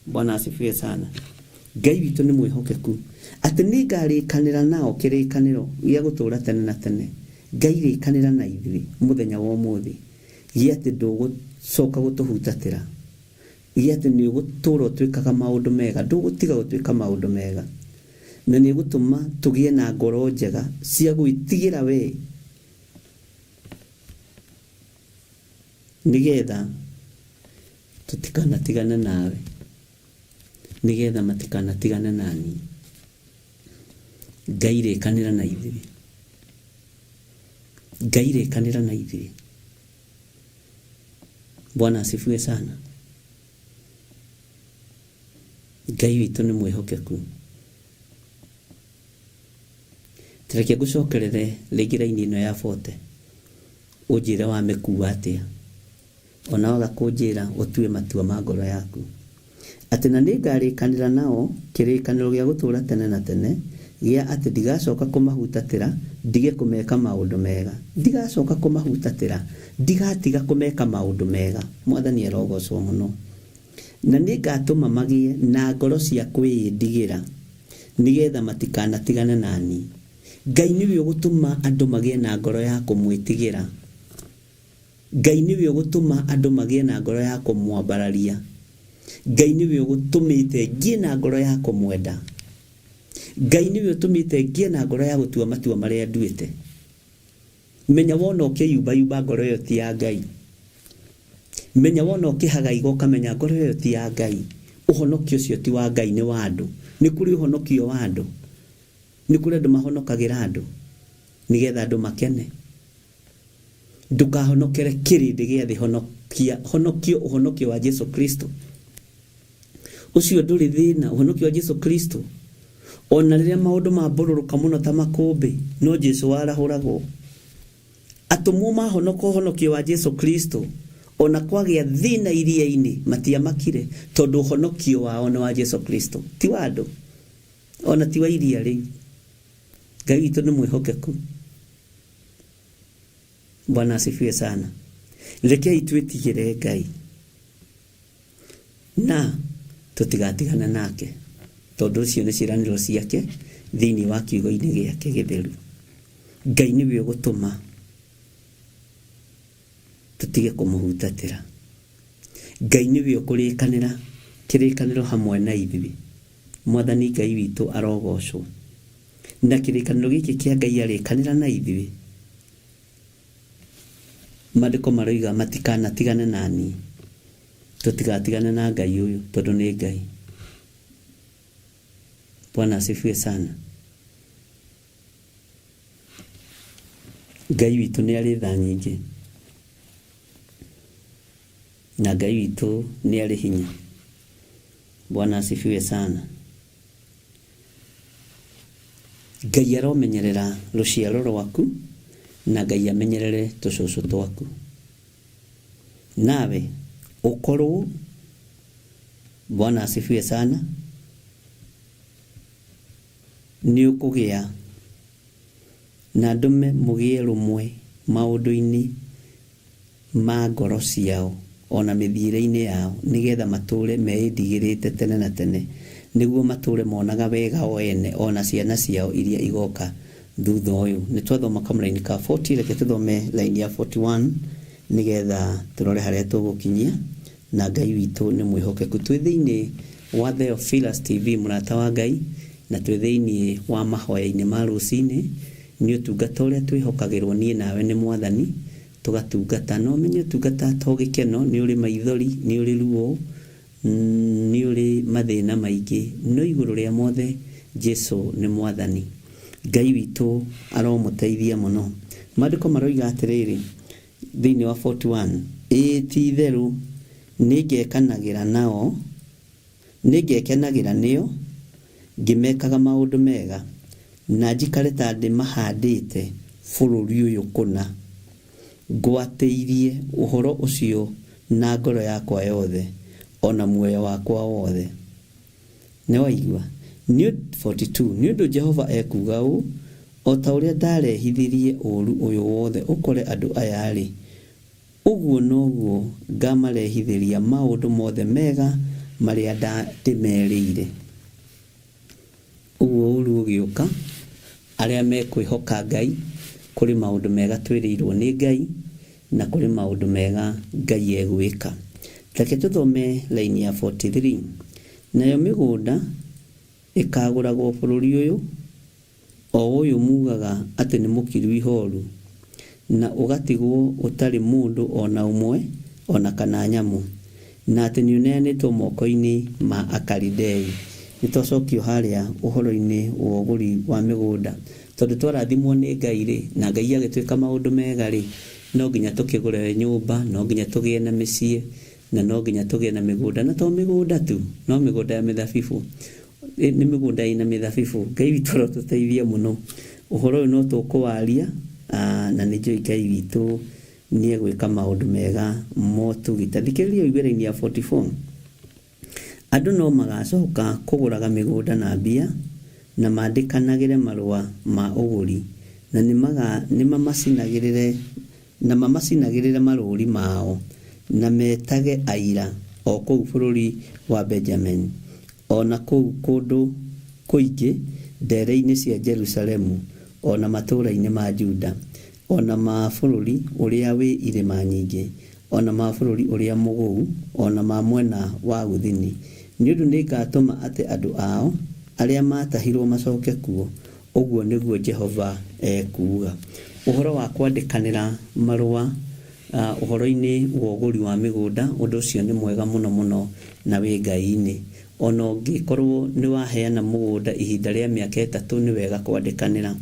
Bwana asifiwe sana. Ngai witũ nĩ mwĩhokeku. Atĩ nĩ ngarĩkanĩra nao kĩrĩkanĩro gĩa gũtũũra tene na tene. Ngai rĩkanĩra na ithuĩ mũthenya wa ũmũthĩ, gĩa atĩ ndũgũcoka gũtũhutatĩra, gĩa atĩ nĩ ũgũtũũra ũtwĩkaga maũndũ mega, ndũgũtiga gũtwĩka maũndũ mega, na nĩ ũgũtũma tũgĩe na ngoro njega cia gwĩtigĩra we, nĩgetha tũtikanatigane nawe, nĩgetha matikanatigane na niĩ. Ngai rĩkanĩra na ithuĩ. Ngai rĩkanĩra na ithuĩ. Bwana asifiwe sana. Ngai witũ nĩ mwĩhokeku. Reke ngũcokerere rĩngĩ raini ĩno ya 40, ũnjĩre wamĩkua atĩa, ona waga kũnjĩra ũtue matua ma ngoro yaku. Atĩ na nĩngarĩkanĩra nao kĩrĩkanĩro gĩa gũtũũra tene na tene, Gĩa atĩ ndigacoka kũmahutatĩra ndige kũmeka maũndũ mega. Ndigacoka kũmahutatĩra ndigatiga kũmeka maũndũ mega. Mwathani arogocwo mũno. Na nĩngatũma magĩe na ngoro cia kwĩĩndigĩra nĩgetha matikanatigane nani. Ngai nĩwe ũgũtũma andũ magĩe na ngoro ya kũmwĩtigĩra. Ngai nĩwe ũgũtũma andũ magĩe na ngoro ya kũmwambararia. Ngai nĩwe ũgũtũmĩte ngĩe na ngoro ya kũmwenda. Ngai nĩwe ũtũmĩte ngĩe na ngoro ya gũtua matua marĩa nduĩte. Menya wona ũkĩyumbayumba ngoro ĩyo ti ya Ngai. Menya wona ũkĩhagaiga ũkamenya ngoro ĩyo ti ya Ngai. Ũhonokio ũcio ti wa Ngai nĩ wa andũ. Nĩ kũrĩ ũhonokio wa andũ. Nĩ kũrĩ andũ mahonokagĩra andũ nĩgetha andũ makene. Ndũkahonokere kĩrĩndĩ gĩa thĩ, honokia, honokio ũhonokio wa Jesu Kristo. Ũcio ndũrĩ thĩna, ũhonokio wa Jesu Kristo. Ona rĩrĩa maũndũ mambũrũrũka mũno ta makũmbĩ, no Jesu warahũragwo. Atũmwo mahonoka ũhonokio wa Jesu Kristo, ona kwagĩa thĩna iria-inĩ, matiamakire, tondũ ũhonokio wao nĩ wa Jesu Kristo, ti wa andũ, ona ti wa iria rĩu. Ngai witũ nĩ mwĩhokeku. Bwana asifiwe sana. Rekei twĩtigĩre Ngai na tũtigatigane nake, tondũ ũcio nĩ ciĩranĩro ciake thĩinĩ wa kiugo-inĩ gĩake gĩtheru. Ngai nĩwe ũgũtũma tũtige kũmũhutatĩra. Ngai nĩwe ũkũrĩkanĩra kĩrĩkanĩro hamwe na ithuĩ. Mwathani Ngai witũ arogocwo. Na kĩrĩkanĩro gĩkĩ kĩa Ngai arĩkanĩra na ithuĩ, maandĩko maroiga matikanatigane na niĩ. Tũtigatigane na Ngai ũyũ tondũ nĩ Ngai. Bwana asifiwe sana. Ngai witũ nĩ arĩ tha nyingĩ, na Ngai witũ nĩ arĩ hinya. Bwana asifiwe sana. Ngai aromenyerera rũciaro rwaku na Ngai amenyerere tũcũcũ twaku. Nawe ũkorwo, Bwana asifiwe sana, nĩ ũkũgĩa na ndũme mũgĩe rũmwe maũndũ-inĩ ma ngoro ciao ona mĩthiĩre-inĩ yao, nĩgetha matũre meĩndigĩrĩte tene na tene, nĩguo matũre monaga wega o ene ona ciana ciao iria igoka thutha ũyũ. Nĩ twathoma kamũraini ka 40, reke tũthome line ya 41 nĩgetha tũrore harĩa tũgũkinyia. Na Ngai witũ nĩ mwĩhokeku. Twĩ thĩinĩ wa Theophilus TV, mũrata wa Ngai, na twĩ thĩinĩ wa mahoya-inĩ ma rũcinĩ. Nĩ ũtungata ũrĩa twĩhokagĩrwo niĩ nawe nĩ Mwathani, tũgatungata. No ũmenye ũtungata to gĩkeno, nĩ ũrĩ maithori, nĩ ũrĩ ruo, nĩ ũrĩ mathĩna maingĩ, no igũrũ rĩa mothe Jesu nĩ Mwathani. Ngai witũ aromũteithia mũno. Maandĩko maroiga atĩrĩrĩ thĩinĩ wa 41, ĩĩ ti itherũ nĩngekanagĩra nao, nĩngekenagĩra nĩo ngĩmekaga maũndũ mega, na njikare ta ndĩmahandĩte bũrũri ũyũ kũna, ngwatĩirie ũhoro ũcio na ngoro yakwa yothe ona muoyo wakwa wothe. Nĩ waigua? Nĩ 42, nĩ ũndũ Jehova ekuuga ũũ, o ta ũrĩa ndarehithirie ũũru ũyũ wothe ũkore andũ aya-rĩ, ũguo noguo ngamarehithĩria maũndũ mothe mega marĩa ndĩmerĩire. Ũguo ũũru ũgĩũka, arĩa mekwĩhoka Ngai, kũrĩ maũndũ mega twĩrĩirwo nĩ Ngai, na kũrĩ maũndũ mega Ngai egwĩka. Reke tũthome line ya 43. Nayo mĩgũnda ĩkagũragwo bũrũri ũyũ, o ũyũ mugaga atĩ nĩ mũkiru ihoru, na ũgatigwo ũtarĩ mũndũ ona ũmwe ona kana nyamũ, na atĩ nĩ ũneanĩtwo moko-inĩ ma Akalidei. Nĩ twacokio harĩa ũhoro-inĩ wa ũgũri wa mĩgũnda, tondũ twarathimwo nĩ Ngai rĩ, na Ngai agĩtwĩka maũndũ mega rĩ, no nginya tũkĩgũre nyũmba, no nginya tũgĩe na mĩciĩ, na no nginya tũgĩe na mĩgũnda, na to mĩgũnda tu, no mĩgũnda ya mĩthabibũ. Nĩ mĩgũnda ĩna mĩthabibũ. Ngai witũ arotũteithia mũno. Ũhoro ũyũ no tũkũwaria, na nĩ njũĩ Ngai witũ nĩ egwĩka maũndũ mega motugi. Ta thikĩrĩria ũigue line ya 44. Andũ no magacoka kũgũraga mĩgũnda na mbia, Na mandĩkanagĩre marũa ma ũgũri, na nĩmamacinagĩrĩre na mamacinagĩrĩre marũũri mao, na metage aira o kũu bũrũri wa Benjamini, o na kũu kũndũ kũingĩ ndeere-inĩ cia Jerusalemu, o na matũũra-inĩ ma Juda, o na ma bũrũri ũrĩa wĩ irĩma nyingĩ, o na ma bũrũri ũrĩa mũgũu, o na ma mwena wa gũthini. Nĩ ũndũ nĩngatũma atĩ andũ ao arĩa maatahirũo macoke kuo, ũguo nĩguo Jehova ekuuga. Ũhoro wa kwandĩkanĩra marũa ũhoro-inĩ wa ũgũri wa mĩgũnda, ũndũ ũcio nĩ mwega mũno mũno na wĩ Ngai-inĩ. O na ũngĩkorwo nĩ waheana mũgũnda ihinda rĩa mĩaka ĩtatũ nĩ wega kwandĩkanĩra.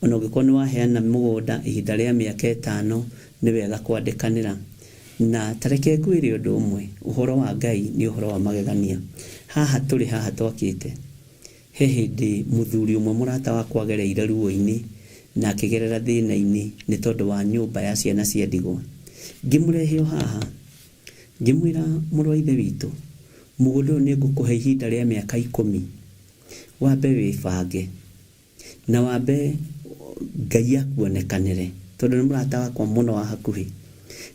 O na ũngĩkorwo nĩ waheana mũgũnda ihinda rĩa mĩaka ĩtano nĩ wega kwandĩkanĩra. Na ta reke ngwĩre ũndũ ũmwe, ũhoro wa Ngai nĩ ũhoro wa magegania. Haha tũrĩ haha twakĩte, he hĩndĩ mũthuri ũmwe mũrata wakwa agereire ruo-inĩ na akĩgerera thĩna-inĩ nĩ tondũ wa nyũmba ya ciana cia ndigwa. Ngĩmũrehe o haha, ngĩmwĩra mũrũ wa ithe witũ, mũgũnda ũyũ nĩ ngũkũhe ihinda rĩa mĩaka ikũmi, wambe wĩbange na wambe Ngai akuonekanĩre, tondũ nĩ mũrata wakwa mũno wa hakuhĩ.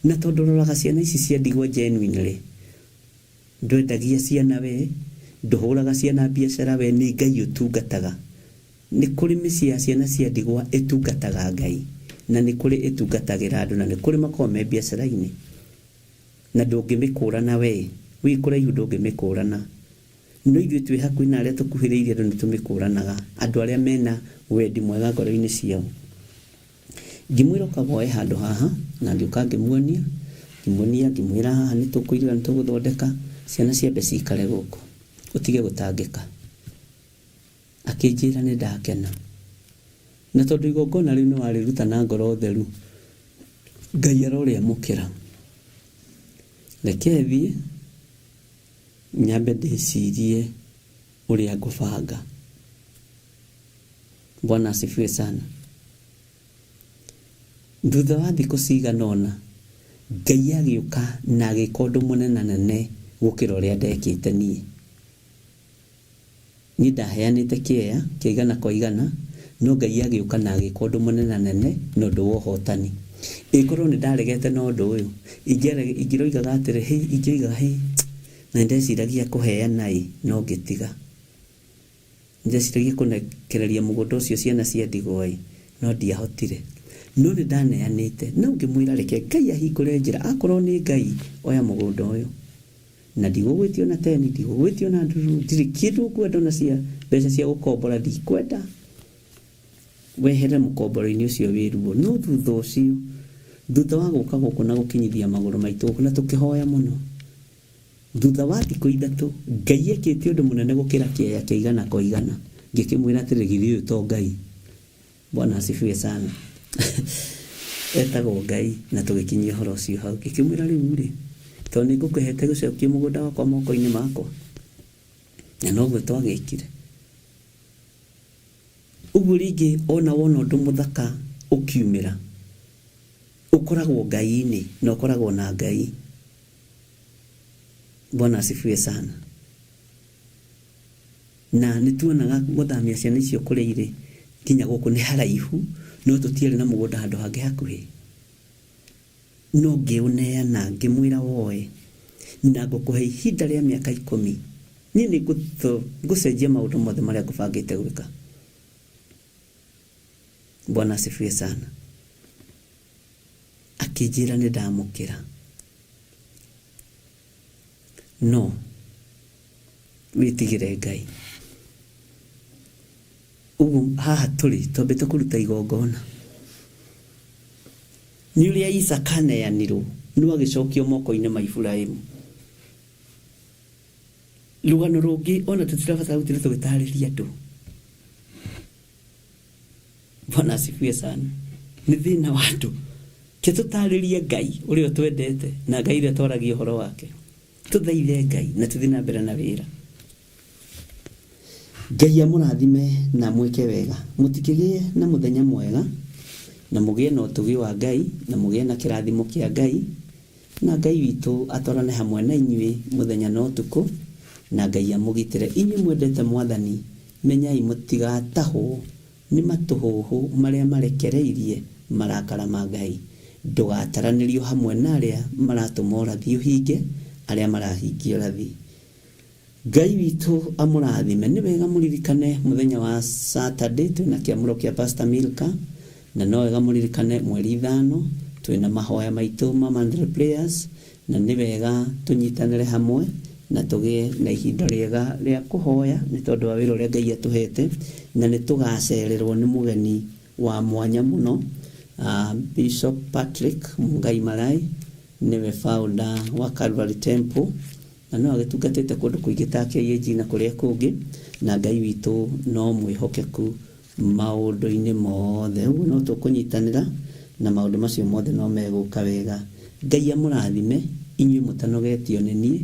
Na tondũ ũroraga ciana ici cia ndigwa genuinely, ndwendagia ciana we, ndũhũraga ciana biacara we, nĩ Ngai ũtungataga. Nĩ kũrĩ mĩciĩ ya ciana cia ndigwa ĩtungataga Ngai, na nĩ kũrĩ ĩtungatagĩra andũ, na nĩ kũrĩ makoragwo me biacara-inĩ. Na ndũngĩmĩkũrana we, wĩ kũraihu ndũngĩmĩkũrana. No ithuĩ twĩ hakuhĩ na arĩa tũkuhĩrĩirie andũ nĩ tũmĩkũranaga, andũ arĩa mena wendi mwega ngoro-inĩ ciao. Ngĩmwĩra ũka woe handũ haha, na ngĩũka ngĩmuonia, ngĩmuonia ngĩmwĩra haha nĩ tũkũiriga nĩ tũgũthondeka, ciana ciambe cikare gũkũ, ũtige gũtangĩka. Akĩnjĩra nĩ ndakena. Na tondũ igongona rĩu nĩ warĩruta na ngoro theru, Ngai arorĩamũkĩra. Reke thiĩ, nyambe ndĩcirie ũrĩa ngũbanga. Bwana asifiwe sana. Thutha wa thikũ cigana ũna, Ngai agĩũka na agĩka ũndũ mũnenanene gũkĩra ũrĩa ndekĩte niĩ. Niĩ ndaheanĩte kĩea kĩa igana kwa igana, no Ngai agĩũka na agĩka ũndũ mũnenanene na ũndũ wa ũhotani. Ĩkorwo nĩ ndaregete na ũndũ ũyũ, ingĩroigaga atĩrĩ, hĩ, ingĩoigaga hĩ, na ndeciragia kũheana ĩ, no ngĩtiga. Ndeciragia kũnekereria mũgũnda ũcio ciana cia ndigwa ĩ, no ndiahotire. No nĩ ndaneanĩte, no ngĩmwĩra reke Ngai ahingũre njĩra, akorwo nĩ Ngai, oya mũgũnda ũyũ. Na ndigũgwĩtia ona teni, ndigũgwĩtia ona ndururu, ndirĩ kĩndũ ngwenda ona cia mbeca cia gũkombora ndikwenda. Weherere mũkomboro-inĩ ũcio wĩ ruo. No thutha ũcio, thutha wa gũka gũkũ na gũkinyithia magũrũ maitũ gũkũ na tũkĩhoya mũno, thutha wa thikũ ithatũ, Ngai ekĩte ũndũ mũnene gũkĩra kĩea kĩa igana kwa igana. Ngĩkĩmwĩra atĩrĩ, githĩ ũyũ to Ngai? Bwana asifiwe sana. Etagwo Ngai, na tũgĩkinyia ũhoro ũcio hau. Ngĩkĩmwĩra rĩu rĩ, tondũ nĩ ngũkũhete gũcokia mũgũnda wakwa moko-inĩ makwa. Na noguo twagĩkire. Ũguo rĩngĩ ona wona ũndũ mũthaka ũkiumĩra, ũkoragwo Ngai-inĩ na ũkoragwo na Ngai. Bwana asifiwe sana. Na nĩ tuonaga gũthamia ciana icio kũrĩa irĩ nginya gũkũ nĩ haraihu, no tũtiarĩ na mũgũnda handũ hangĩ hakuhĩ. No ngĩũneana, ngĩmwĩra woe, na ngũkũhe ihinda rĩa mĩaka ikũmi. Niĩ nĩ ngũcenjia maũndũ mothe marĩa ngũbangĩte gwĩka. Bwana asifiwe sana. Akĩnjĩra nĩ ndamũkĩra. No wĩtigĩre Ngai. Ũguo haha tũrĩ twambĩte kũruta igongona. Nĩ ũrĩa Isaka aneanirwo no agĩcokio moko-inĩ ma Iburahĩmu. Rũgano rũngĩ ona tũtirabatara gũtinda tũgĩtarĩria andũ. Bwana asifiwe sana. Nĩ thĩna wa andũ. Ke tũtarĩrie Ngai ũrĩa ũtwendete na Ngai ũrĩa twaragia ũhoro wake. Tũthaithe Ngai na tũthiĩ na mbere na wĩra. Ngai amũrathime na amwĩke wega. Mũtikĩgĩe na mũthenya mwega na mũgĩe na ũtugi wa Ngai na mũgĩe na kĩrathimo kĩa Ngai, na Ngai witũ atwarane hamwe na inyuĩ mũthenya na ũtukũ, na Ngai amũgitĩre. Inyuĩ mwendete Mwathani, Menyai mũtigatahwo nĩ matũhũhũ marĩa marekereirie marakara ma Ngai. Ndũgataranĩrio hamwe na arĩa maratũma ũrathi ũhinge, arĩa marahingia ũrathi. Ngai witũ amũrathime. Nĩ wega mũririkane mũthenya wa Saturday twĩna kĩamũro kĩa Pastor Milka, na no wega mũririkane mweri 5 twĩna mahoya maitũ ma monthly prayers, na nĩ wega tũnyitanĩre hamwe na tũgĩe na ihinda rĩega rĩa kũhoya nĩ tondũ wa wĩra ũrĩa Ngai atũhete, na nĩ tũgacererwo nĩ mũgeni wa mwanya mũno, Bishop Patrick Mungai Marai, nĩwe founder wa Calvary Temple, na no agĩtungatĩte kũndũ kũingĩ ta KAG na kũrĩa kũngĩ, na Ngai witũ no mwĩhokeku maũndũ-inĩ mothe. Ũguo no tũkũnyitanĩra na maũndũ macio mothe no megũka wega. Ngai amũrathime inyuĩ mũtanogetio nĩ niĩ,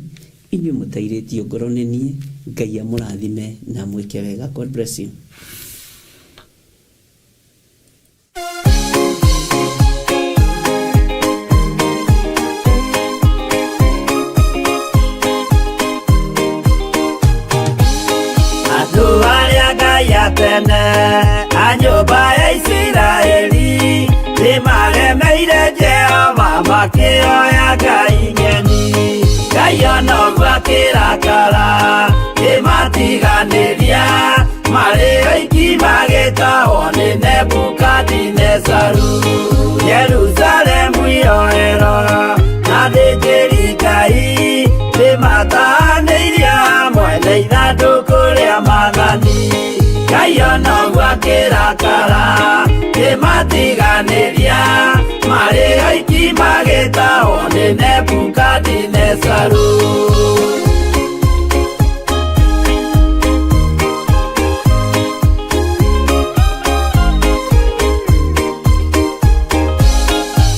inyuĩ mũtairĩtio ngoro nĩ niĩ. Ngai amũrathime na amwĩke wega. God bless you. Andũ arĩa Ngai atene a nyũmba ya Isiraeli nĩmaremeire Jehova makĩoya ngai ng'eni. Ngai ona ũguo akĩrakara kĩmatiganĩria, marĩ oiki magĩtahwo nĩ Nebukadinezaru. Jerusalemu iroero na athĩnjĩri Ngai nĩmatahanĩirie hamwe na ithandũkũ rĩa maathani. Ngai ona ũguo akĩrakara kĩmatiganĩria, marĩ oiki magĩtahwo nĩ Nebukadinezaru.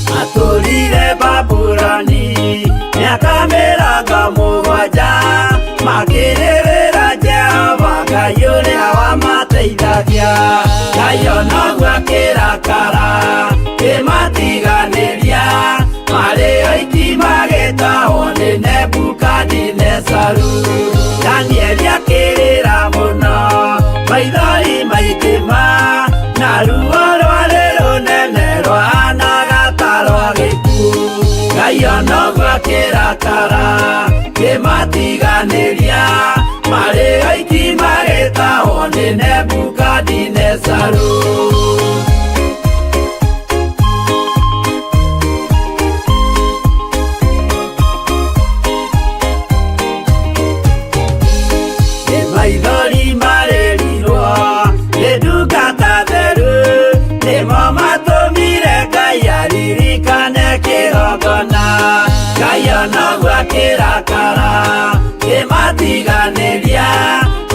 Matũrire Babuloni mĩaka 70, makĩrĩrĩra Jehova Ngai ũrĩa wamateithagia. Ngai ona ũguo akĩrakara kĩmatiganĩria, marĩ oiki magĩtahwo nĩ Nebukadinezaru. Danieli akĩrĩra mũno, maithori maingĩ ma, na ruo rwarĩ rũnene rwahanaga ta rwa gĩkuũ. Ngai ona ũguo akĩrakara kĩmatiganĩria, marĩ oiki magĩtahwo nĩ Nebukadinezaru. Nĩ maithori marĩrirwo nĩ ndungata theru, nĩmo matũmire Ngai aririkane kĩgongona. Ngai ona ũguo akĩrakara kĩmatiganĩria,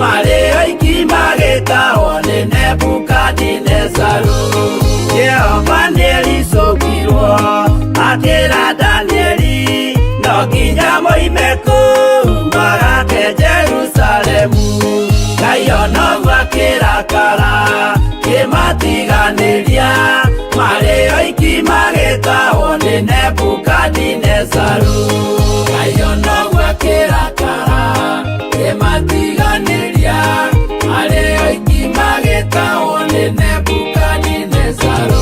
marĩ oiki magĩtahwo nĩ Nebukadinezaru. Jehova nĩericũkirwo akĩra Danieli, no nginya moime kũu magake Jerusalemu. Ngai ona ũguo akĩrakara kĩmatiganĩria, marĩ oiki magĩtahwo nĩ Nebukadinezaru. Ngai ona ũguo akĩrakara kĩmatiganĩria, marĩ oiki magĩtahwo nĩ Nebukadinezaru.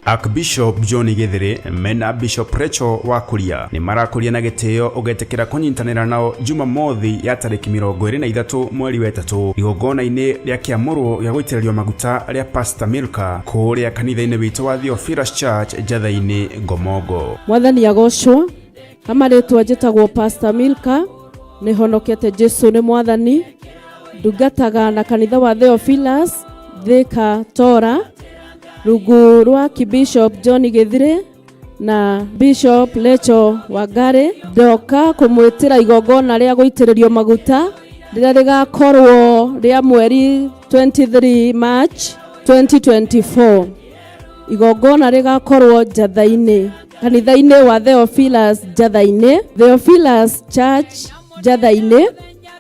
Archbishop John Githiri mena Bishop Rachel Wakuria nĩ marakũria na gĩtĩo ũgetĩkĩra kũnyitanĩra nao Jumamothi ya tarĩki 23 mweri wa 3 igongona-inĩ rĩa kĩamũrwo gĩa gũitĩrĩrio maguta rĩa Pastor Milka kũrĩa kanitha-inĩ witũ wa Theophilus Church Njatha-inĩ Ngomongo. Mwathani agocwo. Kama rĩtwa njĩtagwo Pastor Milka, nĩ honokete Jesu nĩ mwathani, ndungataga na kanitha wa Theophilus Thika Tora, rungu rwa Bishop John Githire na Bishop Lecho Wangari. Ndoka kũmwĩtĩra igongona rĩa gũitĩrĩrio maguta rĩrĩa rĩgakorwo rĩa mweri 23 March 2024. Igongona rĩgakorwo Njatha-inĩ, kanitha-inĩ wa Theophilus Njatha-inĩ, Theophilus Church Njatha-inĩ,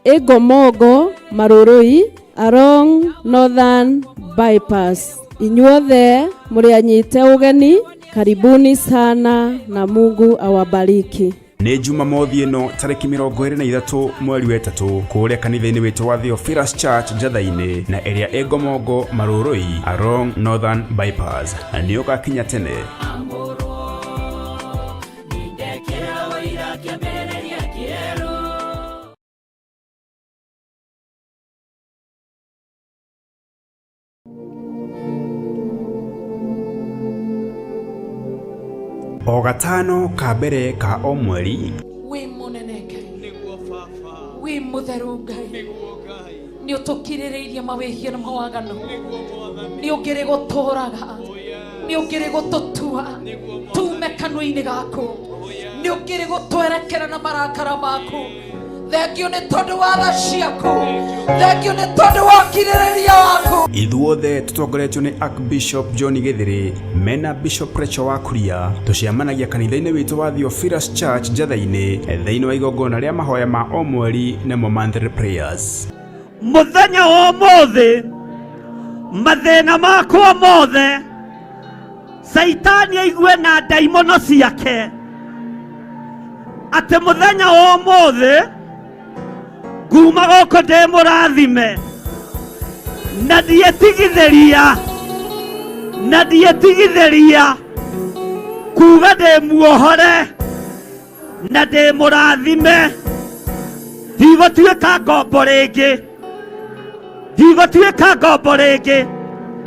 Ĩngomongo Marũrũi, along Northern Bypass. Inyuothe mũrĩ anyite ũgeni. Karibuni sana na Mungu awabariki. Nĩ Jumamothi ĩno tarĩki 23 mweri wa 3 kũrĩa kanitha-inĩ witũ wa Theophilus Church Njatha-inĩ na ĩrĩa ĩ Ngomongo Marũrũi along Northern Bypass, na nĩ ũgakinya tene. O gatano ka mbere ka o mweri, Wĩ mũnene Ngai, wĩ mũtheru Ngai, nĩ ũtũkirĩrĩirie mawĩhia na mawaganu, nĩ ũngĩrĩ gũtũraga, nĩ ũngĩrĩ gũtũtua tume kanua-inĩ gaku, nĩ ũngĩrĩ gũtwerekera na marakara maku. Thengio nĩ tondũ wa tha ciaku, thengio nĩ tondũ wa ũkirĩrĩria waku. Ithuothe tũtongoretio nĩ Archbishop John Gĩthĩrĩ mena Bishop Rachel wa Kuria, tũcemanagia kanitha-inĩ witũ wa Theophilus Church Njatha-inĩ thĩinĩ wa igongona rĩa mahoya ma o mweri nĩmo monthly prayers. Mũthenya wa ũmũthĩ, mathĩna makwa mothe, Caitani aigue na ndaimono ciake atĩ mũthenya wa ũmũthĩ nguma gũkũ ndĩ mũrathime na ndietigithĩria, na ndietigithĩria kuga ndĩ muohore na ndĩ mũrathime. Ndigũtuĩka ngombo rĩngĩ, ndigũtuĩka ngombo rĩngĩ.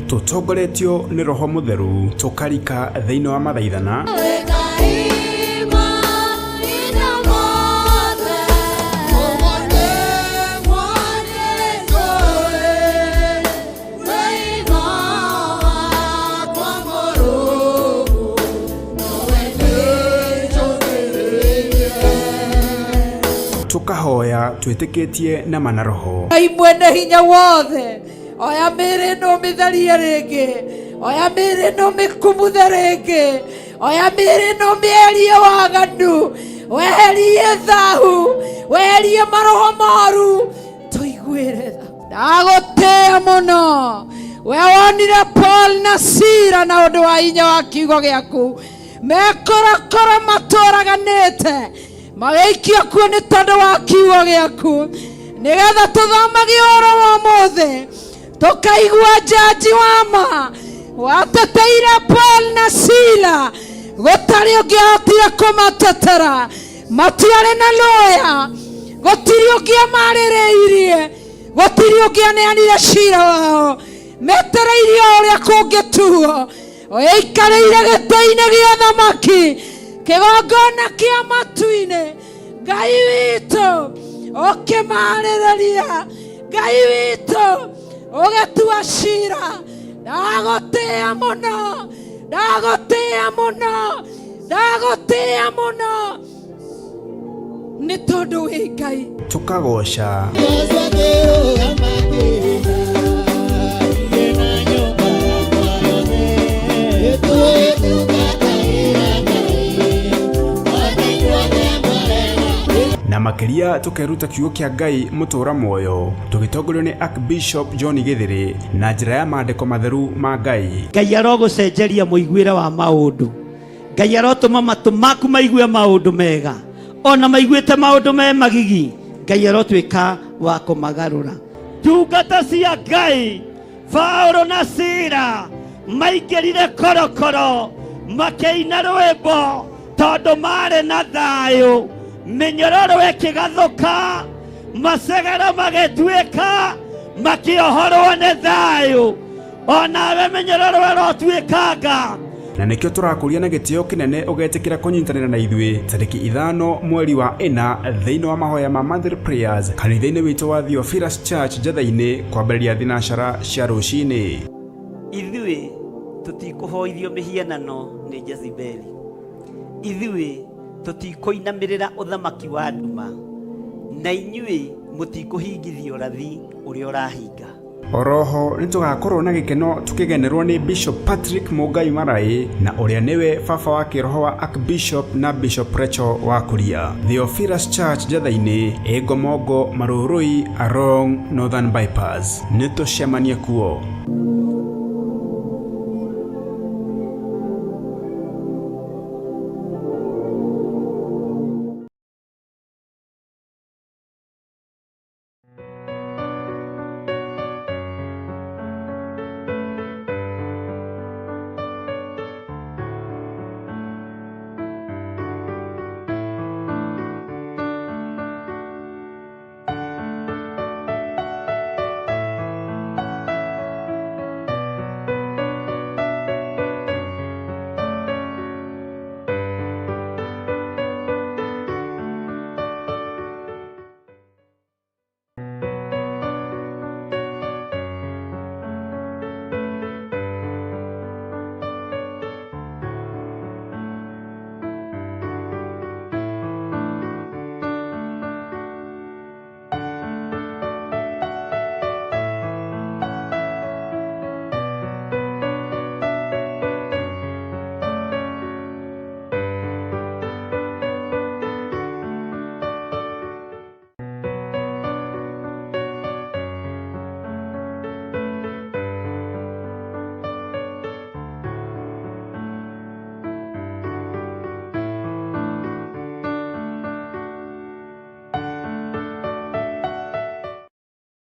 Tũtongoretio nĩ Roho Mũtheru tũkarika thĩinĩ wa mathaithana tũkahoya twĩtĩkĩtie na mana roho. Ngai mwene hinya wothe, oya mĩĩrĩ ĩno ũmĩtherie rĩngĩ, oya mĩĩrĩ ĩno ũmĩkumuthe rĩngĩ, oya mĩĩrĩ ĩno ũmĩeherie waganu, weherie thahu, weherie maroho moru, tũiguĩre tha. Ndagũtĩĩa mũno, we wonire Paul na Sila na ũndũ wa hinya wa kiugo gĩaku, mekorokoro matũraganĩte magĩikio kuo nĩ tondũ wa kiugo gĩaku, nĩgetha tũthomage ũhoro wa ũmũthĩ tũkaigua njanji wa ma wateteire Paul na Sila, gũtarĩ ũngĩahotire kũmatetera, matiarĩ na lawyer, gũtirĩ ũngĩamarĩrĩirie, gũtirĩ ũngĩaneanire cira wao, metereirie o ũrĩa kũngĩtuo. Ũikarĩire gĩtĩ-inĩ gĩa thamaki, kĩgongona kĩa matu-inĩ, Ngai witũ ũkĩmarĩrĩria, Ngai witũ ũgĩtua cira. Ndagũtĩĩa mũno, ndagũtĩĩa mũno, ndagũtĩĩa mũno nĩ tondũ wĩ Ngai. Tũkagoca na makĩria tũkeruta kiugo kĩa Ngai mũtũra muoyo tũgĩtongorio nĩ Archbishop John Gĩthĩrĩ na njĩra ya maandĩko matheru ma Ngai. Ngai arogũcenjeria mũiguĩre wa maũndũ, Ngai arotũma matũ maku maigue maũndũ mega, ona maiguĩte maũndũ me magigi, Ngai arotuĩka wa kũmagarũra. Ndungata cia Ngai Paulo na Sila maingĩrire korokoro makĩina rwĩmbo tondũ marĩ na thayũ, mĩnyororo ĩkĩgathũka, macegero magĩtuĩka, makĩohorwo nĩ thayũ. Onawe mĩnyororo ĩrotuĩkanga. Na nĩkĩo tũrakũria na gĩtĩo kĩnene ũgetĩkĩra kũnyitanĩra na ithuĩ tarĩki 5 mweri wa 4 thĩinĩ wa mahoya ma monthly prayers kanitha-inĩ witũ wa Theophilus Church Njatha-inĩ kwambĩrĩria thinacara cia rũcinĩ. Ithuĩ tũtikũhoithio mĩhianano nĩ Jezebeli, ithuĩ tũtikũinamĩrĩra ũthamaki wa nduma, na inyuĩ mũtikũhingithio ũrathi ũrĩa ũrahinga. Oroho nĩ tũgakorwo na gĩkeno tũkĩgenerwo nĩ Bishop Patrick Mũngai Maraĩ na ũrĩa nĩwe baba wa kĩroho wa Archbishop na Bishop Rachel wa Kuria. Theophilus Church Njatha-inĩ ĩ Ngomongo Marũrũi along Northern Bypass. Nĩ tũcemanie kuo.